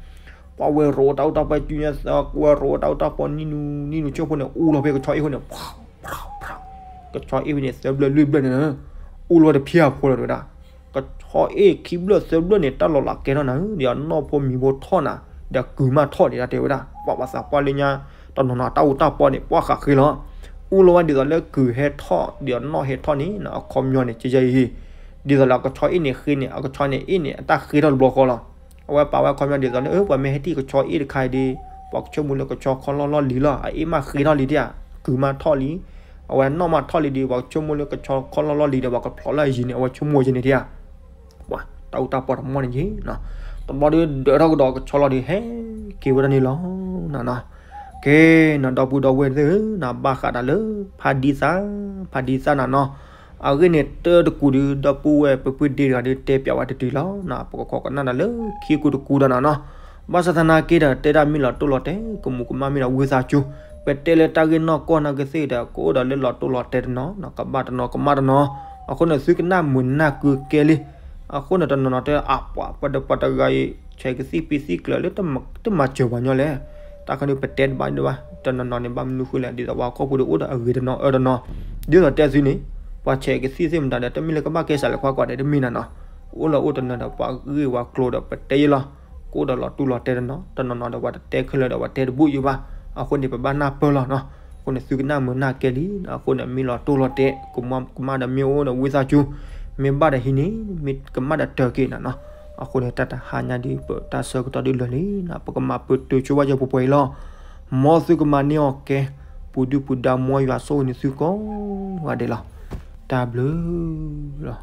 ပှၤဝဲရိးတၢ်အိၣ်တၢ်ပီး ကဝဲရိးတၢ်အိၣ်တၢ်ပီး နံၤနူနံၤနူဆိဖိန့ၣ် အူလီၤဖဲကဆီအ့ၣ်ဃိန့ၣ် ဖးဖးဖး ကဆီအ့ၣ်ဖဲန့ၣ် သၢဘျၢၣ်လွံၢ်ဘျၢၣ်န့ၣ် အူလီၤတဖျၢၣ်အဖိလီၤတဝဲဒၣ် ကဆီအ့ၣ်ခံဘျၢၣ်သၢဘျၢၣ်န့ၣ် တၢ်လီၤလးကဲထီၣ်နၤဧၢ, ဒီးအနီၢ်ဖိမံၤဖိထီၣ်နၤ, ဒီးကုၤမးထီၣ်န့ၣ် တၢ်တဲဝဲဒၣ် ပှၤဘၣ်သးပှၢ်လၢညါ တနီၤနီၤတၢ်အိၣ်တၢ်ပီးန့ၣ် ပှၤဃးဃ့လီၤ, အူလီၤဝဲဒ်သိးလၢကုၤဟဲထီၣ် ဒီးအနီၢ်ဟဲထီၣ်န့ၣ် အခီပညီန့ၣ် ကဲယဲအံၤ, ဒ်သိးလၢအကဆီအ့ၣ်န့ၣ်ဃ့န့ၣ် အကဆီန့ၣ်အ့ၣ်န့ၣ် အတၢ်ဃ့ထီၣ်တဘျီဃီလီၤ. အဝဲပာ်ဝဲအခီပညီဒ်သိးလၢ ပှၤမ့ၢ်ဟဲထံၣ်ကဆီအ့ၣ်တခါအံၤဒီး ပှၤကဆိကမိၣ်လၢကဆီခီလီၢ်လီၢ်လံၤလီၤ, အအ့ၣ်မးဃ့ထီၣ်လံတၢ်, ကုၤမးထီၣ်လံ, အဝဲနီၢ်မးထီၣ်လံဒီး ပှၤကဆိကမိၣ်လၢကဆီခီလီၢ်လီၢ်လံၤဒီး ပှၤကဖျိးလၢအယံၤန့ၣ် အဝဲဆိကမိၣ်ဝဲန့ၣ်တၢ်, ပှၤတၢ်အိၣ်တၢ်ပီးတမီၢ်န့ၣ်ယ့ၢ်, တဘျီဒီးဒၢးထီၣ်ကဒီးကဆီလီၤဒီး ဟဲက့ၤဝဲဒၣ်န့ၣ်လီၤနၤနီၤ. ကဲနၤ ဒီပုၢ်ဒီဝဲၢ်သ့ၣ်ဧၢ နဘၣ်ဃးတၢ်လၢ ဖးဒံသၣ် ဖးဒံသၣ်နၤနီၤ. အဂ့ၢ်န့ၣ် တၢ်တကူာ်ဒီး ဒီပုၢ်ဝဲၢ်ပပုၢ်ဒ့တဂၤဒီး တဲပၠးဝဲတတုၤလီၤနၤ. ပကခိးကနၣ်တၢ်လၢခံကူာ်တကူာ်ဒီးနၤနီၤ. ဘၣ်ဆၣ်သနာ်က့ဒီး တဲဒၣ်မ့ၢ်လီၤတိၢ်လီၤတဲာ် ကမူးကမၣ်မ့ၢ်ဒီးဝံသးစူၤ, ပတဲလၢတၢ်ဂ့ၢ်နီၢ်ကီၢ်နာ်က့သ့ၣ်ဒီး ကအိၣ်ဒီးလၢလီၤတိၢ်လီၤတဲာ်တနီၤနီၤ, ကဘၣ်တနီၤကမၣ်တနီၤ. အဃိန့ၣ် သုကနၣ်မုာ်နၢ်ကုကဲလံ. အဃိန့ၣ် တနီၤနီၤတဲ အပှၤပှၤဒီးပှၤတဂၤအံၤ ဆဲးကသံၣ်ပ့သံၣ်ကျၢၤလၢ တမၤစၢၤပှၤညီလဲၣ်. တၢ်ခါန့ၣ် ပတဲတဘၣ်ဒံးဘၣ်. တနီၤနီၤန့ၣ် ဘၣ်မနုၤဃိလဲၣ်, ဒ်သိးပှၤဟီၣ်ခိၣ်ဖိဒီး အိၣ်ဒီးအဂ့ၤတနီၤအၢတနီၤ. ဒ်သိးတဲသုန့ၣ် ပှၤဆဲးကသံၣ်သ့ၣ်မတၤဒီး တမ့ၢ်လၢကဘၣ်ကဲစးလဲၤခွါကွၢ်ဒဲးတမ့ၢ်နၤနီၤ. အိၣ်လၢအိၣ်တနီၤဒီး ပှၤဂ့ၢ်ဝဲကျိၤဒီး ပတဲယဲလီၤ. ကအိၣ်ဒီးလီၤတိၢ်လီၤတဲာ်တနီၤ, တနီၤနီၤဒီး ပှၤတတဲခဲလၢာ်ဒီး ပှၤတဲတဘူၣ်ယိာ်ဘၣ်. အဃိန့ၣ် ပဘၣ်နၢ်ပၢၢ်လီၤနီၤ. အဃိန့ၣ် သုကနၣ်မုာ်နၢ်ကဲလံ. အဃိန့ၣ် မ့ၢ်လီၤတိၢ်လီၤတဲာ် ကမူးကမၣ်ဒီး မ့ၢ်အိၣ်ဒီးဝံသးစူၤ, မ့ၢ်ဘၣ်ဒီးဟံးန့ၢ်, မ့ၢ်ကမၣ်ဒီးတၢၢ်က့ၤနၤနီၤ. အဃိန့ၣ် တၢ်တဟါညါဒီး ပတၢ်ဆၢကတီၢ်ဒုးလၢာ်လံနီၤ, ပကမၤပတုာ်ဆိဝဲယပှဲၤပှဲၤအံၤလီၤ. မ်သုကမၤန့ၢ်အီၤကဲ, ပူၤဒုၣ်ပူၤဒါ မ်ယွၤဆိၣ်ဂ့ၤန့ၢ်သုကိးဂၤဒဲးလီၤ. တၢ်ဘျုးလီ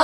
ၤ.